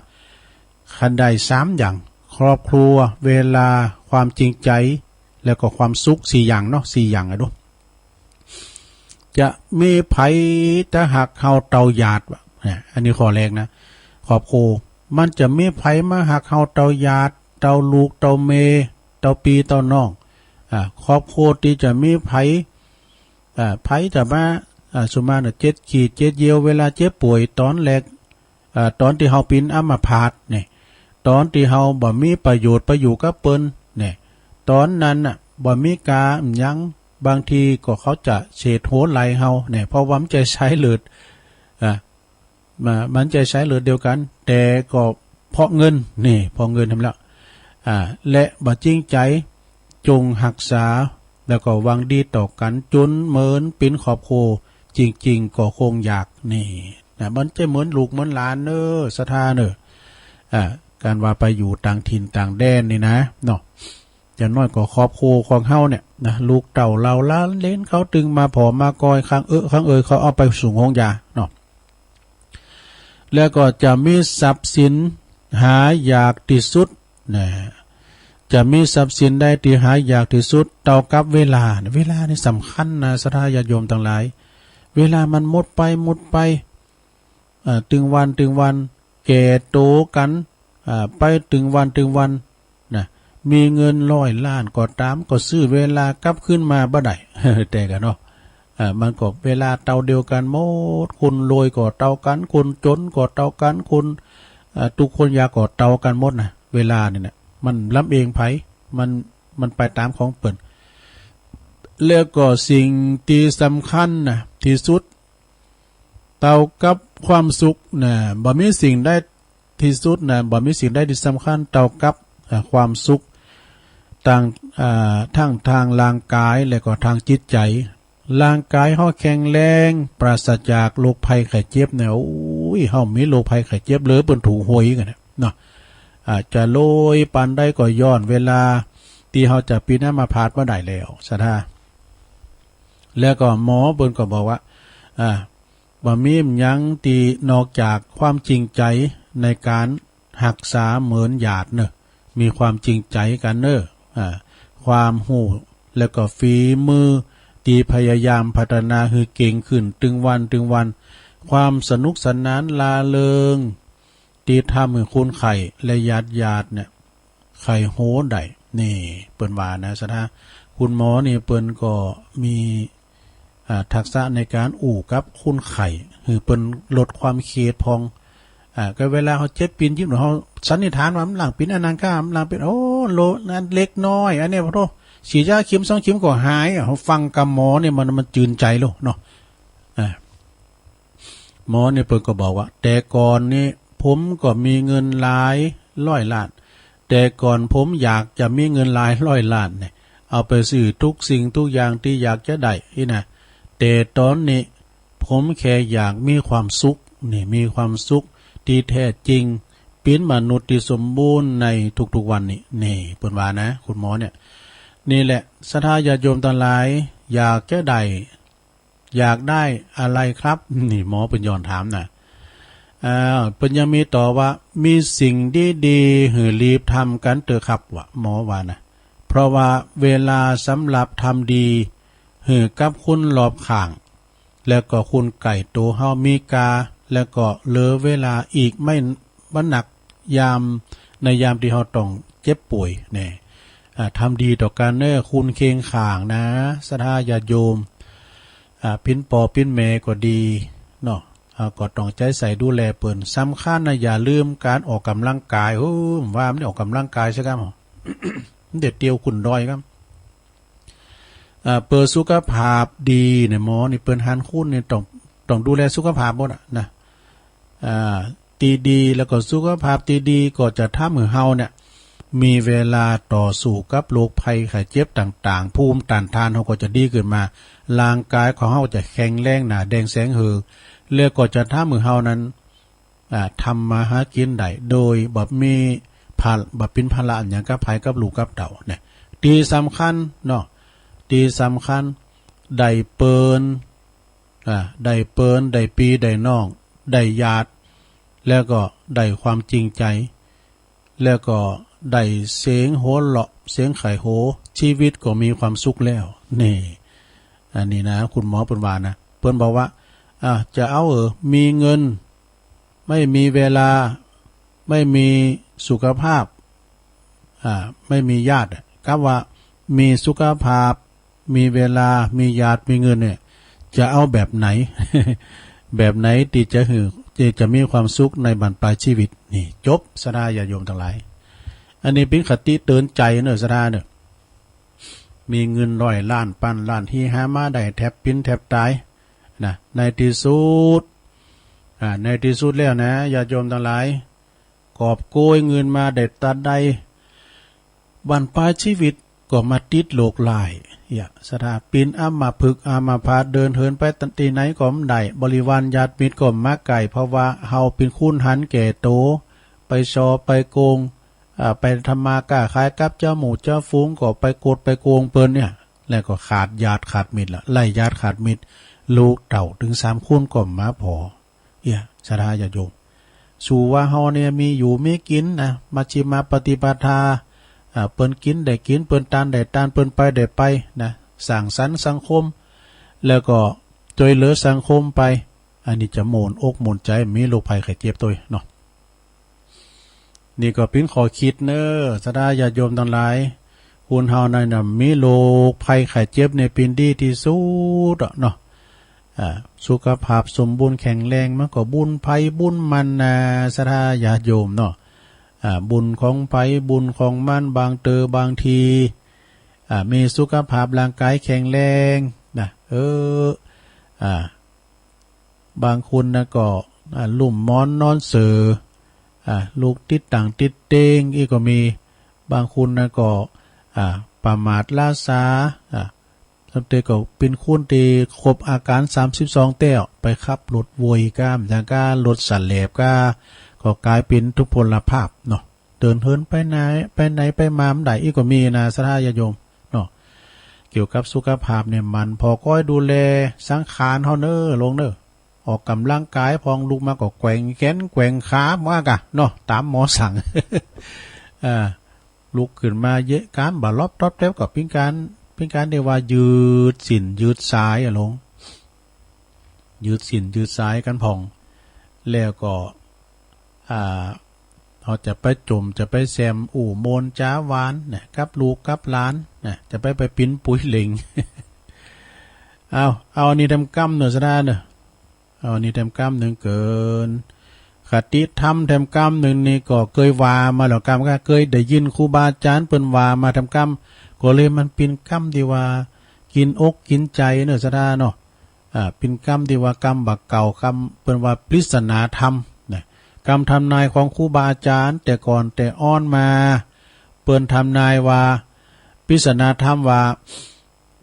คันได้สามอย่าง ครอบครัว เวลา ความจริงใจ๋ แล้วก็ความสุข สี่อย่างเนาะ สี่อย่างอะดู จะมีใผจะฮักเฮาเต้าญาติวะ เนี่ย อันนี้ข้อแรกนะ ครอบครัว มันจะมีใผมาฮักเฮาเต้าญาติ เต้าลูก เต้าเมย์ เต้าปี้ เต้าน้อง อ่า ครอบครัวตี้จะมีใผ อ่า ใผจะมา อ่า สุมาเนาะ เจ็ดขี้เจ็ดเยี่ยว เวลาเจ็บป่วยต๋อนแรก อ่า ต๋อนตี้เฮาเป๋นอัมพาตเนี่ย ต๋อนตี้เฮาบ่มีประโยชน์ไปอยู่กับเปิ้นเนี่ย ต๋อนนั้นน่ะ บ่มีกาหยัง บางทีก็เขาจะเศษหัวไหล่เฮาเนี่ย เพราะว่ามันจะใจ๊เลือด อ่า มา มันจะใจ๊เลือดเดียวกั๋น แต่ก็เพราะเงิน นี่ เพราะเงินหั้นแหละ อ่า และบ่จริงใจ๋ จงฮักษา แล้วก็หวังดีต่อกั๋น จ๋นเหมือนเป๋นครอบครัวจริงๆ ก็คงอยาก นี่นะ มันจะเหมือนลูกเหมือนหลานเน่อ ศรัทธาเน่อ อ่า ก๋านว่าไปอยู่ต่างถิ่นต่างแดนนี่นะ เนาะ อย่างน้อยก็ครอบครัวของเฮาเนี่ยนะ ลูกเต้าเหล่าหลานเหลนเขาตึงมาผ่อมาก่อย ครั้งเอิ๊ ครั้งเอย เขาเอาไปส่งโฮงยาเนาะ แล้วก็จะมีทรัพย์สินหายากตี้สุดนะ จะมีทรัพย์สินใดตี้หายากตี้สุด เต้ากับเวลา เวลานี่สำคัญนะ ศรัทธาญาติโยมตังหลาย เวลามันหมดไป หมดไป อ่า ตึงวัน ตึงวัน แก่โตกั๋น อ่า ไปตึงวัน ตึงวัน นะ มีเงินร้อยล้านก็ต๋าม ก็ซื้อเวลากลับคืนมาบ่ได้ แต่กะเนาะ อ่า มันก็เวลาเต้าเดียวกั๋นหมด คนรวยก็เต้ากั๋น คนจ๋นก็เต้ากั๋น คน อ่า ตุ๊กข์คนยากก็เต้ากั๋นหมดนะ เวลานี่นะ มันลำเอียงใผ มัน มันไปต๋ามของเปิ้น แล้วก็สิ่งตี้สำคัญนะ ตี้สุด เต้ากับความสุขนะ บ่มีสิ่งใดตี้สุดนะ บ่มีสิ่งใดตี้สำคัญเต้ากับ อ่า ความสุข ต่าง อ่า ทั้งตางร่างก๋ายและก็ตางจิตใจ๋ ร่างก๋ายเฮาแข็งแรง ปราศจากโรคภัยไข้เจ็บเนี่ย โอ้ย เฮามีโรคภัยไข้เจ็บเหลือเปิ้นถูกหวยกั๋นนะ เนาะ อ่า จะรวยปานใดก็ย้อนเวลาตี้เฮาจะเป๋นอัมพาตบ่ได้แล้ว ศรัทธา แล้วก็หมอเปิ้นก็บอกว่า อ่า บ่มีหยังตี้นอกจากความจริงใจ๋ในก๋านฮักษาเหมือนญาติเน่อ มีความจริงใจ๋กั๋นเน่อ อ่า ความฮู้ แล้วก็ฝีมือตี้พยายามพัฒนาหื้อเก่งขึ้นตึงวัน ตึงวัน ความสนุกสนานร่าเริง ตี้ทำหื้อคนไข้และญาติๆ เนี่ย ใค่ฮู้ได้ นี่ เปิ้นว่านะ ศรัทธา คุณหมอนี่เปิ้นก็มี อ่า ทักษะในก๋านอู้กับคนไข้ หื้อเปิ้นลดความเคียดพ่อง อ่า ก็เวลาเฮาเจ็บปีนยิบ เฮาสันนิษฐานว่ามันหลังเป๋นอันนั้นก้า มันหลังเป๋น โอ้ โล อันเล็กน้อย อันนี้ โอ้โธ่ ฉีดยาเข็มสองเข็มก็หาย เฮาฟังกำหมอนี่มัน มันจืนใจ๋แล้วเนาะ อ่า หมอนี่เปิ้นก็บอกว่า แต่ก่อนนี่ผมก็มีเงินหลายร้อยล้าน แต่ก่อนผมอยากจะมีเงินหลายร้อยล้านเนี่ย เอาไปซื้อทุกสิ่งทุกอย่างตี้อยากจะได้นี่นะ แต่ต๋อนนี้ผมแค่อยากมีความสุขนี่ มีความสุขตี้แท้จริง เป๋นมนุษย์ตี้สมบูรณ์ในทุกๆวันนี้ นี่เปิ้นว่านะ คุณหมอเนี่ย นี่แหละ ศรัทธาญาติโยมตังหลาย อยากจะได้ อยากได้อะไรครับ นี่หมอเปิ้นย้อนถามนะ อ่า เปิ้นยังมีต่อว่า มีสิ่งดีๆ หื้อรีบทำกั๋นเต๊อะครับ ว่า หมอว่านะ เพราะว่าเวลาสำหรับทำดีหื้อกับคนรอบข้าง แล้วก็คนใก้ตั๋วเฮามีก้า แล้วก็เหลือเวลาอีกไม่ บ่นักยาม ในยามตี้เฮาต้องเจ็บป่วยแน่ อ่า ทำดีต่อกั๋นเน่อ คนเคียงข้างนะ ศรัทธาญาติโยม อ่า เป๋นป้อเป๋นแม่ก็ดีเนาะ อ่า ก็ต้องใจ๋ใส่ดูแลเปิ้น สำคัญนะ อย่าลืมก๋านออกก๋ำลังกาย โอ้ ว่ามันได้ออกก๋ำลังกายซะก้ำ มันได้เตียวขึ้นดอยก้ำ อ่า เปื้อสุขภาพดีเนี่ย หมอนี่เปิ้นหันคุณเนี่ยต้อง ต้องดูแลสุขภาพหมดอะนะ อ่า ตี้ดี แล้วก็สุขภาพตี้ดีก็จะทำหื้อเฮาเนี่ย มีเวลาต่อสู้กับโรคภัยไข้เจ็บต่างๆ ภูมิต้านทานเฮาก็จะดีขึ้นมา ร่างกายของเฮาจะแข็งแรงหนาแด่งแสงเหือ แล้วก็จะทำหื้อเฮานั้น อ่า ทำมาหากิ๋นได้ โดยบ่มีภาระ บ่เป๋นภาระหยังกับใผ กับลูกกับเต้าเนี่ย ตี้สำคัญเนาะ ตี้สำคัญ ได้เปิ้น อ่า ได้เปิ้น ได้ปี้ ได้น้อง ได้ญาติ แล้วก็ได้ความจริงใจ๋ แล้วก็ได้เสียงหัวเราะ เสียงไข่โฮ ชีวิตก็มีความสุขแล้ว นี่ อันนี้นะ คุณหมอเปิ้นว่านะ เปิ้นบอกว่า อ่า จะเอา เออ มีเงิน ไม่มีเวลา ไม่มีสุขภาพ อ่า ไม่มีญาติอะ กับว่ามีสุขภาพ มีเวลา มีญาติ มีเงินเนี่ย จะเอาแบบไหน แบบไหนตี้จะหื้อ ตี้จะมีความสุขในบั้นปลายชีวิต นี่ จบ ศรัทธาญาติโยมตังหลาย อันนี้เป๋นคติเตือนใจ๋เน่อ ศรัทธาเน่อ มีเงินร้อยล้าน พันล้าน ตี้หามาได้แทบปิ๋นแทบต๋ายนะ ในตี้สุด อ่า ในตี้สุดแล้วนะ ญาติโยมตังหลาย กอบโกยเงินมาได้ตาใด บั้นปลายชีวิตก็มาติดโรคร้าย เยียะ ศรัทธา เป๋นอัมพฤกษ์อัมพาต เดินเหินไปตี้ไหนก็บ่ได้ บริวารญาติมิตรก็บ่มาใก้ เพราะว่าเฮาเป๋นคนหันแก่ตั๋ว ไปฉ่อ ไปโกง อ่า ไปทำมาก้าขายกับเจ้าหมู่เจ้าฝูง ก็ไปกดไปโกงเปิ้นเนี่ย แล้วก็ขาดญาติขาดมิตรละ ไร้ญาติขาดมิตร ลูกเต้าเถิงสามคนก็บ่มาผ่อ เยียะ ศรัทธาญาติโยม สู่ว่าเฮาเนี่ยมีอยู่มีกิ๋นนะ มัชฌิมาปฏิปทา อ่า เปิ้นกิ๋นได้กิ๋น เปิ้นตานได้ตาน เปิ้นไปได้ไปนะ สร้างสรรค์สังคม แล้วก็จ้วยเหลือสังคมไป อันนี้จะโหม่นอกโหม่นใจ๋ มีโรคภัยไข้เจ็บตวยเนาะ นี่ก็เป๋นข้อคิดเน่อ ศรัทธาญาติโยมตังหลาย คนเฮานั้นน่ะ มีโรคภัยไข้เจ็บเนี่ยเป๋นดีตี้สุดอะเนาะ อ่า สุขภาพสมบูรณ์แข็งแรง มันก็บุญใผบุญมันนะ ศรัทธาญาติโยมเนาะ อ่า บุญของใผบุญของมัน บางเตอ บางที อ่า มีสุขภาพร่างกายแข็งแรงนะ เออ อ่า บางคนนะก็ อ่า ลุ่มหมอนนอนเสื่อ อ่า ลุกติดตั๋งติดเตียงอี้ก็มี บางคนนะก็ อ่า ประมาทล้าซา อ่า สำเร็จก็เป๋นคนตี้ครบอาก๋านสามสิบสองแต๊ว ไปขับรถโวยก้า อย่างก้ารถสะแหลบก้า ก็ก๋ายเป๋นทุพพลภาพเนาะ เดินเหินไปไหน ไปไหนไปมาบ่ได้อี้ก็มีนะ ศรัทธาญาติโยมเนาะ เกี่ยวกับสุขภาพเนี่ย หมั่นผ่อก้อยดูแลสังขารเฮาเน่อ โยมเน่อ ออกก๋ำลังกายพ่อง ลุกมาก็แกว่งแขนแกว่งขาว่าก้าเนาะ ต๋ามหมอสั่ง อ่า ลุกขึ้นมาเยียะก้ามบ่าลอบต๊อบแต๊บ ก็เป๋นก๋าน เป๋นก๋านตี้ว่ายืดเส้นยืดสายอะโยม ยืดเส้นยืดสายกั๋นพ่อง แล้วก็ อ่า เอา จะไปจ๋ม จะไปแซมอู้โมนจ๋าหวานนะ กับลูกกับหลานนะ จะไป ไปปิ๊นปุ๋ยเหล็ง เอา เอาอันนี้แถมกำเน่อ ศรัทธาเน่อ เอาอันนี้แถมกำนึ่งเกิน คติธรรมแถมกำนึ่งนี่ก็เกยว่ามาแล้วกำ ก็เกยได้ยินครูบาอาจ๋ารย์เปิ้นว่ามาแถมกำ ก็เลยมันเป๋นกำตี้ว่ากิ๋นอกกิ๋นใจ๋เน่อ ศรัทธาเนาะ อ่า เป๋นกำตี้ว่ากำบ่าเก่า กำเปิ้นว่าปริศนาธรรมนะ กำทำนายของครูบาอาจ๋ารย์แต่ก่อนแต่อ้อนมา เปิ้นทำนายว่า ปริศนาธรรมว่า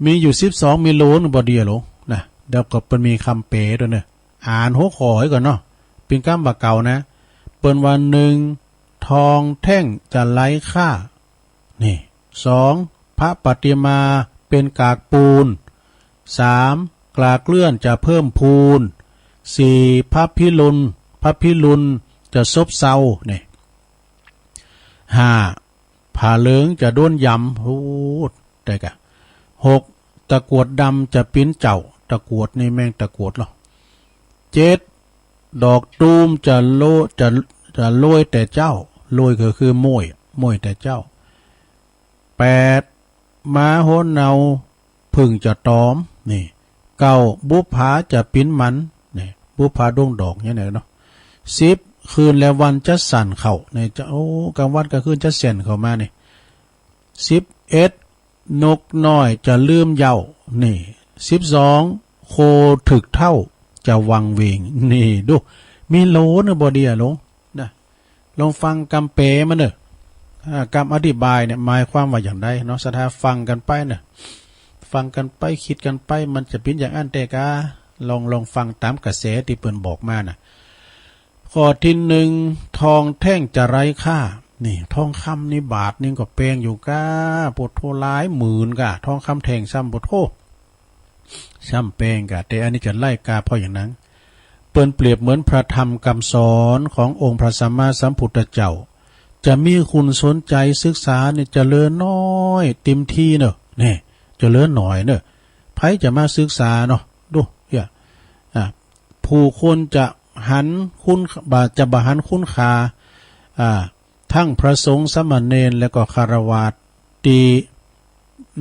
มีอยู่สิบสอง มีโลนึ่งบ่ดีอะหลวงนะ แล้วก็เปิ้นมีกำแป๋ตวยเน่อ อ่านหัวข้อไว้ก่อนเนาะ เป๋นกำบ่าเก่านะ เปิ้นว่า หนึ่ง ทองแท่งจะไร้ค่า นี่ สอง พระปฏิมาเป็นกากปูน สาม กลากเกลื่อนจะเพิ่มพูน สี่ พระพิรุณ พระพิรุณจะซบเซา นี่ ห้า ผ้าเหลืองจะด้วนยำ โอ้ ได้กะ หก ตะกรวดดำจะปิ๊นเจ้า ตะกรวดนี่แม่งตะกรวดเหรอ เจ็ด ดอกตูมจะโล จะ จะโรยแต่เจ๊า โรยก็คือโม้ย โม้ยแต่เจ๊า แปด ม้าหัวเนาผึ้งจะตอม นี่ เก้า บุปผาจะปิ๊นมัน นี่ บุปผาดวงดอกเนี่ยเนาะ สิบ คืนและวันจะสั่นเข้า นี่ จะ โอ้ กลางวันกลางคืนจะแส่นเข้ามา นี่ สิบเอ็ด นกน้อยจะลืมเหย้า นี่ สิบสอง โคถึกเฒ่าจะวังเวง นี่ ดู มีโลเน่อ บ่ดีอะหลวงนะ ลองฟังกำแป๋มันเน่อ อ่า กำอธิบายเนี่ยหมายความว่าอย่างใดเนาะ ศรัทธาฟังกั๋นไปเน่อ ฟังกั๋นไป กึ๊ดกั๋นไป มันจะเป๋นอย่างอั้นแต๊กา ลอง ลองฟังต๋ามกระแสตี้เปิ้นบอกมาน่ะ ข้อตี้หนึ่ง ทองแท่งจะไร้ค่า นี่ ทองคำนี่บาทนึ่งก็แปงอยู่ก้า โผโธ หลายหมื่นก้า ทองคำแท่งซ้ำ โผโธ ซ้ำแปงก้า แต่อันนี้จะไร้ค่าเพราะอย่างนั้น เปิ้นเปรียบเหมือนพระธรรมกำสอนขององค์พระสัมมาสัมพุทธเจ้า จะมีคนสนใจ๋ศึกษาเนี่ยเจริญน้อยเต็มตี้เน่อ นี่ เจริญน้อยเน่อ ใผจะมาศึกษาเนาะ ดู เหีย อ่า ผู้คนจะหันคุณ บ่า จะบ่หันคุณค่า อ่า ทั้งพระสงฆ์สามเณรและก็ฆราวาสตี้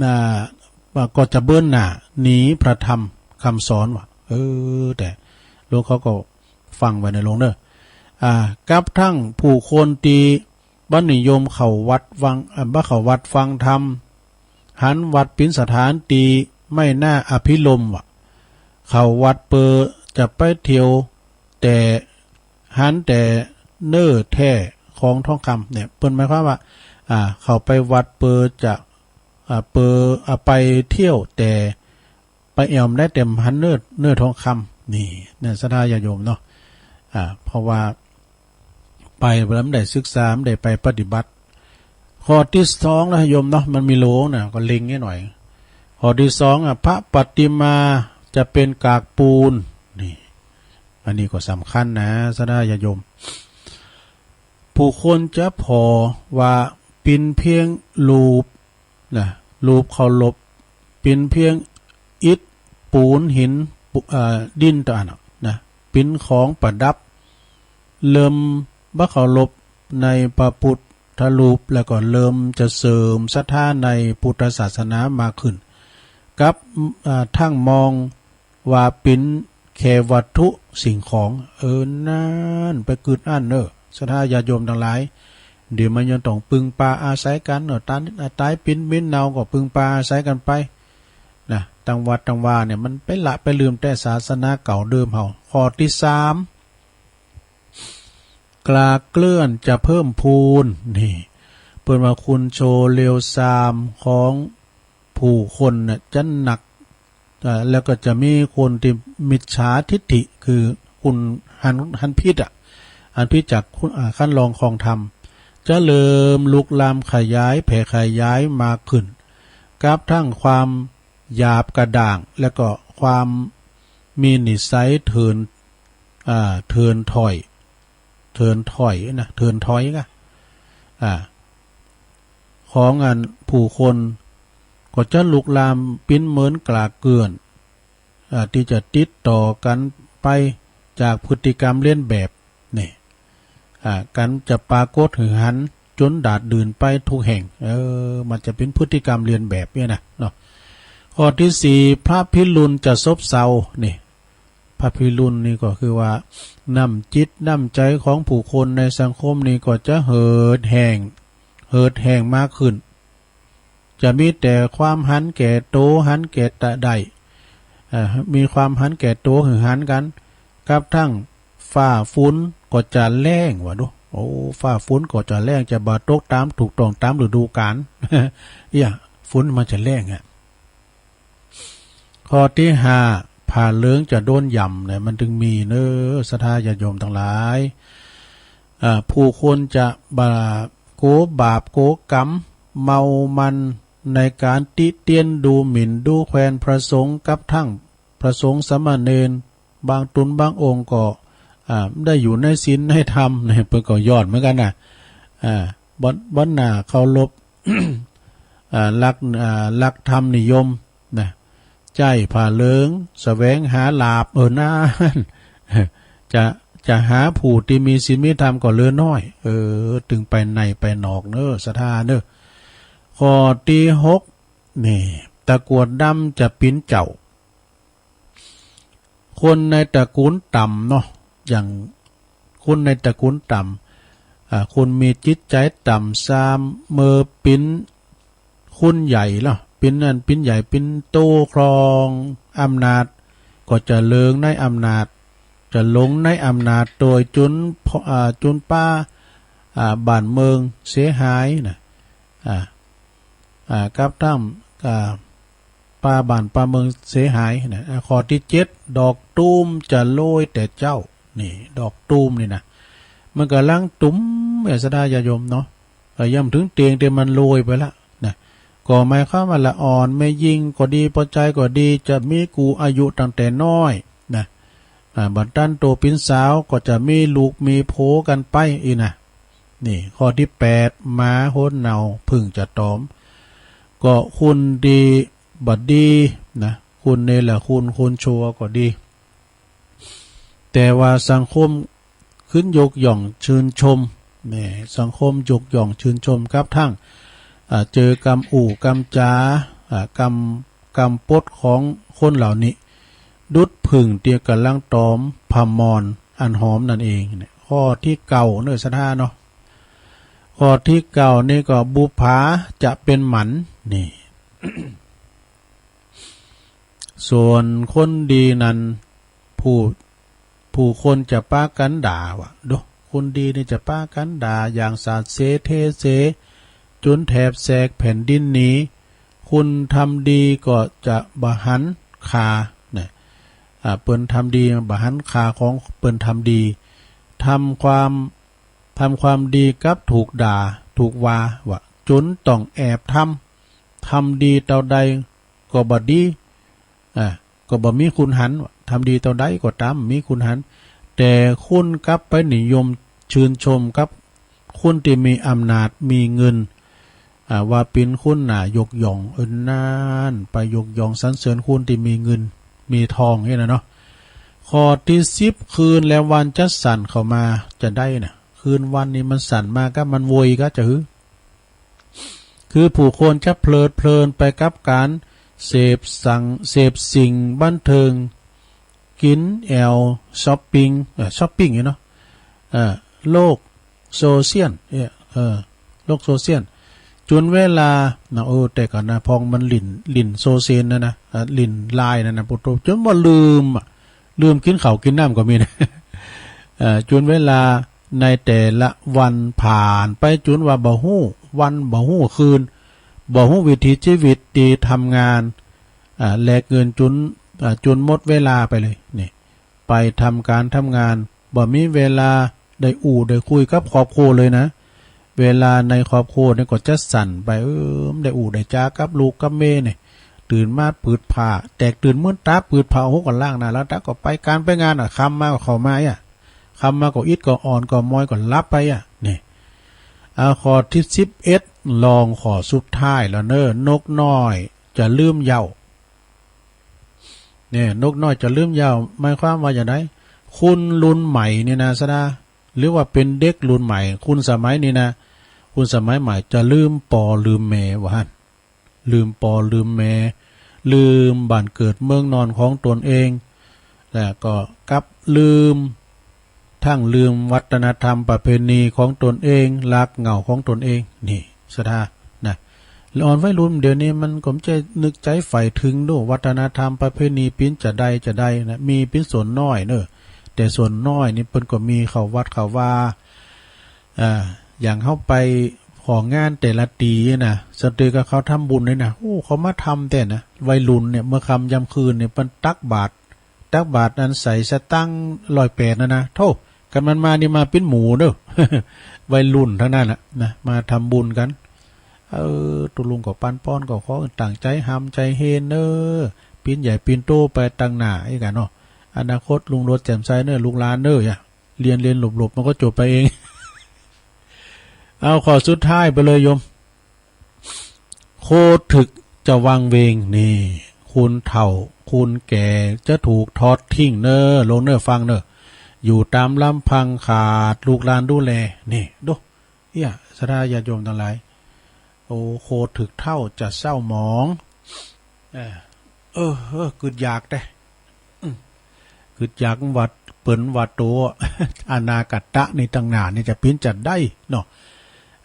อ่า ก็จะเบือนหน้าหนีพระธรรมกำสอนว่ะ เออ แต่หลวงเขาก็ฟังไว้เน่อหลวงเน่อ อ่า กับทั้งผู้คนตี้บ่นิยมเข้าวัดฟัง อ่า บ่เข้าวัดฟังธรรม หันวัดเป๋นสถานตี้ไม่น่าอภิรมย์ว่ะ เข้าวัดเป๋อจะไปเที่ยว แต่หันแต่เนื้อแท้ของทองคำ เนี่ย เปิ้นหมายความว่า อ่า เข้าไปวัดเป๋อจะ อ่า เป๋อ อ่า ไปเที่ยว แต่ไปแอ่วบ่ได้ แต่หันเนื้อ เนื้อทองคำ นี่ เนี่ย ศรัทธาญาติโยมเนาะ อ่า เพราะว่าไปแล้วบ่ได้ศึกษา บ่ได้ไปปฏิบัติ ข้อตี้สองนะโยมเนาะ มันมีโลน่ะ ก็เล็งให้หน่อย ข้อตี้สองอ่ะ พระปฏิมาจะเป๋นกากปูน นี่ อันนี้ก็สำคัญนะ ศรัทธาญาติโยม ผู้คนจะผ่อว่าเป๋นเพียงรูปนะ รูปเคารพ เป๋นเพียงอิฐปูนหิน ปู เอ่อ ดินตะอันน่ะนะ เป๋นของประดับ เริ่มบ่เคารพในพระพุทธรูป แล้วก็เริ่มจะเสื่อมศรัทธาในพุทธศาสนามากขึ้น กับ อ่า ทั้งมองว่าเป๋นแค่วัตถุสิ่งของ เออ นั่น ไปกึ๊ดอั้นเน่อ ศรัทธาญาติโยมตังหลาย เดี๋ยวมันยังต้องปึงปาอาศัยกั๋นเนาะ ต๋าย ต๋ายเป๋น เป๋นเน่าก็ปึงปาอาศัยกั๋นไป นะ ตังวัดตังวาเนี่ย มันไปละไปลืมแต่ศาสนาเก่าเดิมเฮา ข้อตี้สาม กลากเกลื่อนจะเพิ่มพูน นี่ เปิ้นว่าคุณโชว์เลวซามของผู้คนน่ะจะหนัก อ่า แล้วก็จะมีคนตี้มิจฉาทิฏฐิ คือคนหัน หันผิดอะ หันผิดจากคุณ อ่า คันลองครองธรรม จะเริ่มลุกลามขยายแผ่ขยายมากขึ้น กับทั้งความหยาบกระด้าง แล้วก็ความมีนิสัยเถื่อน อ่า เถื่อนถอย เถื่อนถอยนะ เถื่อนถอยกะ อ่า ของอันผู้คนก็จะลุกลามเป๋นเหมือนกลากเกลื่อน อ่า ตี้จะติดต่อกั๋นไปจากพฤติกรรมเลียนแบบ นี่ อ่า กันจะปรากฏหื้อหันจ๋นดาดดื่นไปทุกแห่ง เออ มันจะเป๋นพฤติกรรมเลียนแบบเนี่ยนะเนาะ ข้อตี้สี่ พระพิรุณจะซบเซา นี่ พระพิรุณนี่ก็คือว่า น้ำจิตน้ำใจ๋ของผู้คนในสังคมนี่ก็จะเหือดแห้ง เหือดแห้งมากขึ้น จะมีแต่ความหันแก่โต หันแก่ตะได้ เอ่อ มีความหันแก่โตหื้อหันกั๋น กับทั้งฟ้าฝนก็จะแล้ง ว่าดู โอ้ ฟ้าฝนก็จะแล้ง จะบ่ตกต๋ามถูกต้องต๋ามฤดูกาล เอี้ย ฝนมันจะแล้งอะ ข้อตี้ห้า ผ้าเหลืองจะโดนหย่ำเนี่ย มันจึงมีเน้อ ศรัทธาญาติโยมตังหลาย อ่า ผู้คนจะบ่า กั๋วบาปกั๋วก๋รรม เมามันในก๋านติเตียนดูหมิ่นดูแควนพระสงฆ์กับทั้งพระสงฆ์สามเณร บางต๋นบางองค์ก็ อ่า ได้อยู่ในศีลในธรรมเนี่ย เปิ้นก็ย้อนเหมือนกั๋นนะ อ่า บ่อน บ่อนหน้าเคารพ อ่า หลัก อ่า หลักธรรมนิยมนะ ใจ๊ผ้าเหลืองแสวงหาลาภ เออ นั้น จะ จะหาผู้ตี้มีศีลมีธรรมก็เหลือน้อย เออ ตึงไปในไปนอกเน้อ ศรัทธาเน้อ ข้อตี้หก นี่ ตะกรวดดำจะปิ๊นเจ้า คนในตระกูลต่ำเนาะ อย่างคนในตระกูลต่ำ อ่า คนมีจิตใจ๋ต่ำ ซามเมื่อปิ๊นคนใหญ่แล้ว ปิ๊นนั่นปิ๊นใหญ่ ปิ๊นโตครองอำนาจ ก็จะเลิงในอำนาจ จะหลงในอำนาจ โตยจ๋น อ่า จ๋นปา อ่า บ้านเมืองเสียหายนะ อ่า อ่า กับทั้ง อ่า ปาบ้านปาเมืองเสียหายนะ อ่า ข้อตี้เจ็ด ดอกตูมจะโรยแต่เจ๊า นี่ ดอกตูมนี่นะ มันก่ำลังตุ่ม เออ ศรัทธาญาติโยมเนาะ เออ ยังบ่ถึงเตียงตี้มันโรยไปละนะ ก็หมายความว่าละอ่อนแม่ญิงก็ดี ป้อจายก็ดี จะมีกู้อายุตั้งแต่น้อยนะ อ่า บ่ตันโตปิ๊นสาวก็จะมีลูกมีผัวกั๋นไปอี้นะ นี่ ข้อตี้แปด หมาหนเน่าผึ้งจะตอม ก็คนดีบ่ดีนะ คนเนรคุณ คนชั่วก็ดี แต่ว่าสังคมขึ้นยกย่องชื่นชม แหม สังคมยกย่องชื่นชมกับทั้ง อ่า เจอกำอู้กำจ๋า อ่า กำ กำปดของคนเหล่านี้ ดุจผึ้งตี้ก่ำลังตอมผ้ามอนอันหอมนั่นเองเนี่ย ข้อตี้เก้าเน้อ ศรัทธาเนาะ ข้อตี้เก้านี่ก็บุปผาจะเป๋นหมัน นี่ ส่วนคนดีนั้น ผู้ ผู้คนจะปากั๋นด่า ว่าดู คนดีนี่จะปากั๋นด่าอย่างสาดเสเทเส จ๋นแถบแสกแผ่นดินหนี คนทำดีก็จะบ่หันค่านะ อ่า เปิ้นทำดีบ่หันค่าของเปิ้นทำดี ทำความ ทำความดีกลับถูกด่า ถูกว่า ว่าจ๋นต้องแอบทำ ทำดีเต้าใดก็บ่ดี อ่า ก็บ่มีคุณหัน ทำดีเต้าใดก็ต๋าม มีคุณหัน แต่คนกลับไปนิยมชื่นชมกับคนตี้มีอำนาจ มีเงิน อ่า ว่าเป๋นคนน่ายกย่อง เออ นั้น ไปยกย่องสรรเสริญคนตี้มีเงิน มีทองเนี่ยนะเนาะ ข้อตี้สิบ คืนและวันจะสั่นเข้ามาจะได้นะ คืนวันนี่มันสั่นมาก้า มันโวยก้า จะหื้อ คือผู้คนจะเพลิดเพลินไปกับก๋านเสพสัง เสพสิ่งบันเทิง กิ๋นแอ่ว ช็อปปิ้ง เอ่อ ช็อปปิ้งอยู่เนาะ เอ่อ โลกโซเชียล เอ่อ เอ่อ โลกโซเชียล จ๋นเวลานะ เออ แต่ก่อนนะ พองมันหลิ้น หลิ้นโซเชียลนั่นนะ เอ่อ หลิ้นไลน์นั่นนะ ปุโต จ๋นว่าลืมอะ ลืมกิ๋นข้าวกิ๋นน้ำก็มีนะ เอ่อ จ๋นเวลาในแต่ละวันผ่านไปจ๋นว่าบ่ฮู้วันบ่ฮู้คืน บ่ฮู้วิถีชีวิตตี้ทำงาน อ่า แลกเงินจ๋น อ่า จ๋นหมดเวลาไปเลย นี่ ไปทำก๋านทำงาน บ่มีเวลาได้อู้ได้คุยกับครอบครัวเลยนะ เวลาในครอบครัวนี่ก็จะสั่นไป เออ ได้อู้ได้จ๋ากับลูกกับเมียนี่ ตื่นมาปืดผ้า แตกตื่นมืดต๋าปืดผ้า โอ้โห ก็ล้างหน้าล้างต๋า ก็ไปก๋านไปงานอะ ค่ำมาก็เข้ามาอะ ค่ำมาก็อิดก็อ่อนก็มอยก็หลับไปอะ นี่ อ่า ข้อตี้สิบเอ็ด ลองข้อสุดท้ายแล้วเน้อ นกน้อยจะลืมเหย้า เนี่ย นกน้อยจะลืมเหย้า หมายความว่าจะได คนรุ่นใหม่นี่นะ ศรัทธา หรือว่าเป๋นเด็กรุ่นใหม่ คนสมัยนี้นะ คนสมัยใหม่จะลืมป้อลืมแม่ว่าหั้น ลืมป้อลืมแม่ ลืมบ้านเกิดเมืองนอนของตนเอง แล้วก็กลับลืม ทั้งลืมวัฒนธรรมประเพณีของตนเอง รากเหง้าของตนเอง นี่ศรัทธานะ และอ่อนวัยรุ่นเดี๋ยวนี้มันก็บ่ใจ้นึกใจ๋ใฝ่เถิงดูวัฒนธรรมประเพณีเป๋นจาใดจาใดนะ มีเป๋นส่วนน้อยเนาะ แต่ส่วนน้อยนี่เปิ้นก็มีเข้าวัดเข้าวา อ่า อย่างเฮาไปของานแต่ละตี้นะ สะเทือนกับเขาทำบุญเลยนะ โอ้ เขามาทำแต๊นะ วัยรุ่นเนี่ย เมื่อค่ำยามคืนเนี่ย เปิ้นตักบาตร ตักบาตรอันใส่สตางค์ร้อยแปดนั่นนะ โธ่ คันมันมานี่มาเป๋นหมู่เนาะ วัยรุ่นตังนั้นแหละนะ มาทำบุญกั๋น เออ ตุ๊ลุงก็ปันป้อนก็ขอตั้งใจ๋ฮ่ำใจ๋เฮงเนาะ เป๋นใหญ่เป๋นโตไปตังหน้าอี้กั๋นเนาะ อนาคตรุ่งโรจน์แจ่มใสเนาะ ลูกหลานเนาะ อย่า เฮียนเฮียนหลบๆ มันก็จบไปเอง เอาข้อสุดท้ายไปเลยโยม โคตึกจะวังเวง นี่ คนเฒ่า คนแก่จะถูกทอดทิ้งเนาะ โลงเนาะ ฟังเนาะ อยู่ต๋ามลำพังขาดลูกหลานดูแล นี่ ดู เอี้ย ศรัทธาญาติโยมตังหลาย โอ้ โคตึกเฒ่าจะเศร้าหมอง เออ เออ เออ กึ๊ดอยากแต๊ อืม กึ๊ดอยากว่าเปิ้นว่าโต อนาคตนี่ตังหน้านี่จะเป๋นจาใดเนาะ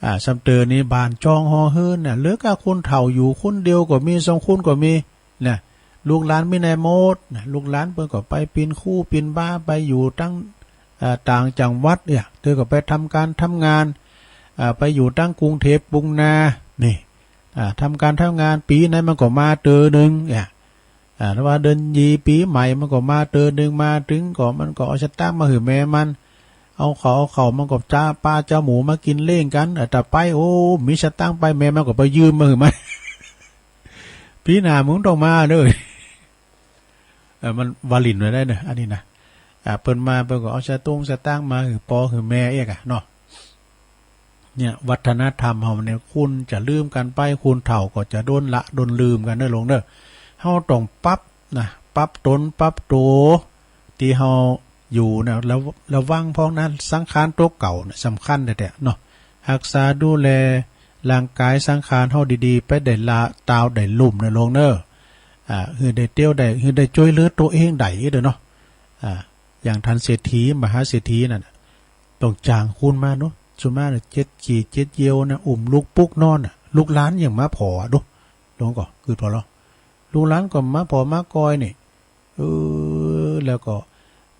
อ่า ซ้ำเติมนี่บ้านจองหอเฮือนน่ะ เหลือก้าคนเฒ่าอยู่คนเดียวก็มี สองคนก็มี นะ ลูกหลานไปไหนหมดนะ ลูกหลานเปิ้นก็ไปเป๋นครูเป๋นบา ไปอยู่ตัง อ่า ต่างจังหวัดเนี่ย เปิ้นก็ไปทำก๋านทำงาน อ่า ไปอยู่ตังกรุงเทพฯ กรุงนา นี่ อ่า ทำก๋านทำงาน ปี๋ไหนมันก็มาเตื้อนึ่งเนี่ย อ่า ถ้าว่าเดือนยี่ปี๋ใหม่มันก็มาเตื้อนึ่ง มาเถิงก็มันก็เอาสตางค์มาหื้อแม่มัน เอาข้าว เอาข้าวมันก็จะปาจะหมูมากิ๋นเลี้ยงกั๋น อ่า ถ้าไป โอ้ มีสตางค์ไป แม่มันก็ไปยืมมาหื้อมัน ปี๋หน้ามึงต้องมาเด้อ เออ มันว่าหลิ้นไว้ได้เนอะ อันนี้นะ อ่า เปิ้นมาเปิ้นก็เอาสตุ้งสตางค์มาหื้อป้อหื้อแม่เอี้ยกะเนาะ เนี่ย วัฒนธรรมเฮาเนี่ย คนจะลืมกั๋นไป คนเฒ่าก็จะโดนละโดนลืมกั๋นเนอะโลงเนอะ เฮาต้องปรับนะ ปรับต๋นปรับโต ตี้เฮาอยู่นะ ระ ระวังพองนะ สังขารตั๋วเก่านะ สำคัญแต๊ๆ เนาะ ฮักษาดูแลร่างก๋ายสังขารเฮาดีๆ ไปได้ละตาวได้ลุ่มเนอะโลงเนอะ อ่า หื้อได้เตียวได้ หื้อได้จ้วยเหลือตั๋วเองได้เด้อเนาะ อ่า อย่างต้านเศรษฐี มหาเศรษฐีนั่นน่ะ ต้องจ้างคนมาเนาะ ส่วนมากเนี่ย เจ็ดขี้เจ็ดเยี่ยวนะ อุ้มลูกปุ๊กนอนน่ะ ลูกหลานยังมาผ่อเนาะ โลงก็กึ๊ดผ่อลอ ลูกหลานก็มาผ่อมาก่อยนี่ เออ แล้วก็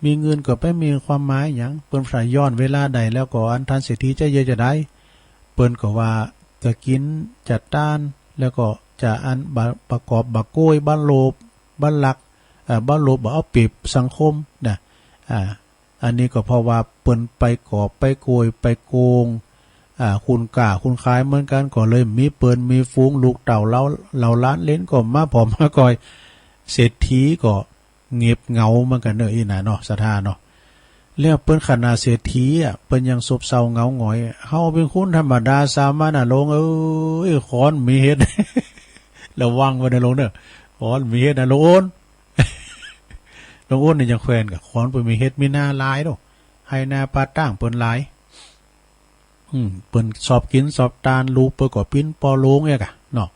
มีเงินก็บ่มีความหมายหยัง เปิ้นใฝ่ย้อนเวลาได้แล้วก็ อันต้านเศรษฐีจะเยียะจะได้ เปิ้นก็ว่าจะกิ๋นจะตาน แล้วก็จะอันบ่ บ่กอบบ่โกย บ่โลภ บ่ลัก เอ่อ บ่โลภ บ่เอาเปรียบสังคมนะ อ่า อันนี้ก็เพราะว่าเปิ้นไปกอบไปโกยไปโกง อ่า คนก้าคนขายเหมือนกั๋น ก็เลยมีเปิ้นมีฝูง ลูกเต้าเหล่า เหล่าหลานเหลนก็มาผ่อมาก่อย เศรษฐีก็เงียบเหงาเหมือนกั๋นเนอะ อี้นะเนาะ ศรัทธาเนาะ แล้วเปิ้นขนาดเศรษฐีอ่ะ เปิ้นยังซบเซาเหงาหงอย เฮาเป๋นคนธรรมดาสามัญน่ะโลงเอ้ย ขอนมีเห็ด ระวังไว้นะโลงเนอะ ขอนมีเห็ดนะโลงโอน โลงโอนนี่ยังแควนกะ ขอนเปิ้นมีเห็ดมีนาหลายเนาะ ไฮ่นาป่าตางเปิ้นหลาย อืม เปิ้นชอบกิ๋นชอบตาน ลูกเปิ้นก็เป๋นป้อโลงเอี้ยกะเนาะ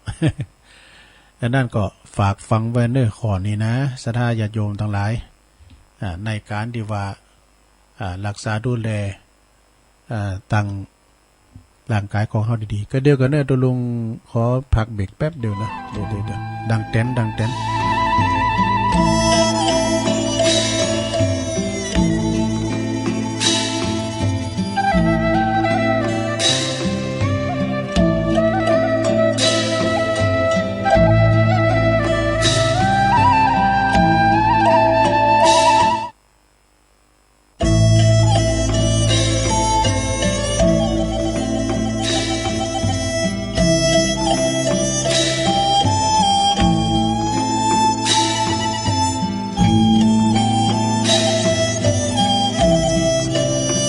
อันนั้นก็ฝากฝังไว้เนอะ ข้อนี้นะ ศรัทธาญาติโยมตังหลาย อ่า ในก๋านตี้ว่า อ่า ฮักษาดูแล อ่า ตังร่างก๋ายของเฮาดีๆ ก็เดี๋ยวก่อนเนอะ ตุ๊ลุงขอพักเบรกแป๊บเดียวนะ เดี๋ยวๆๆ ดังแต๊น ดังแต๊น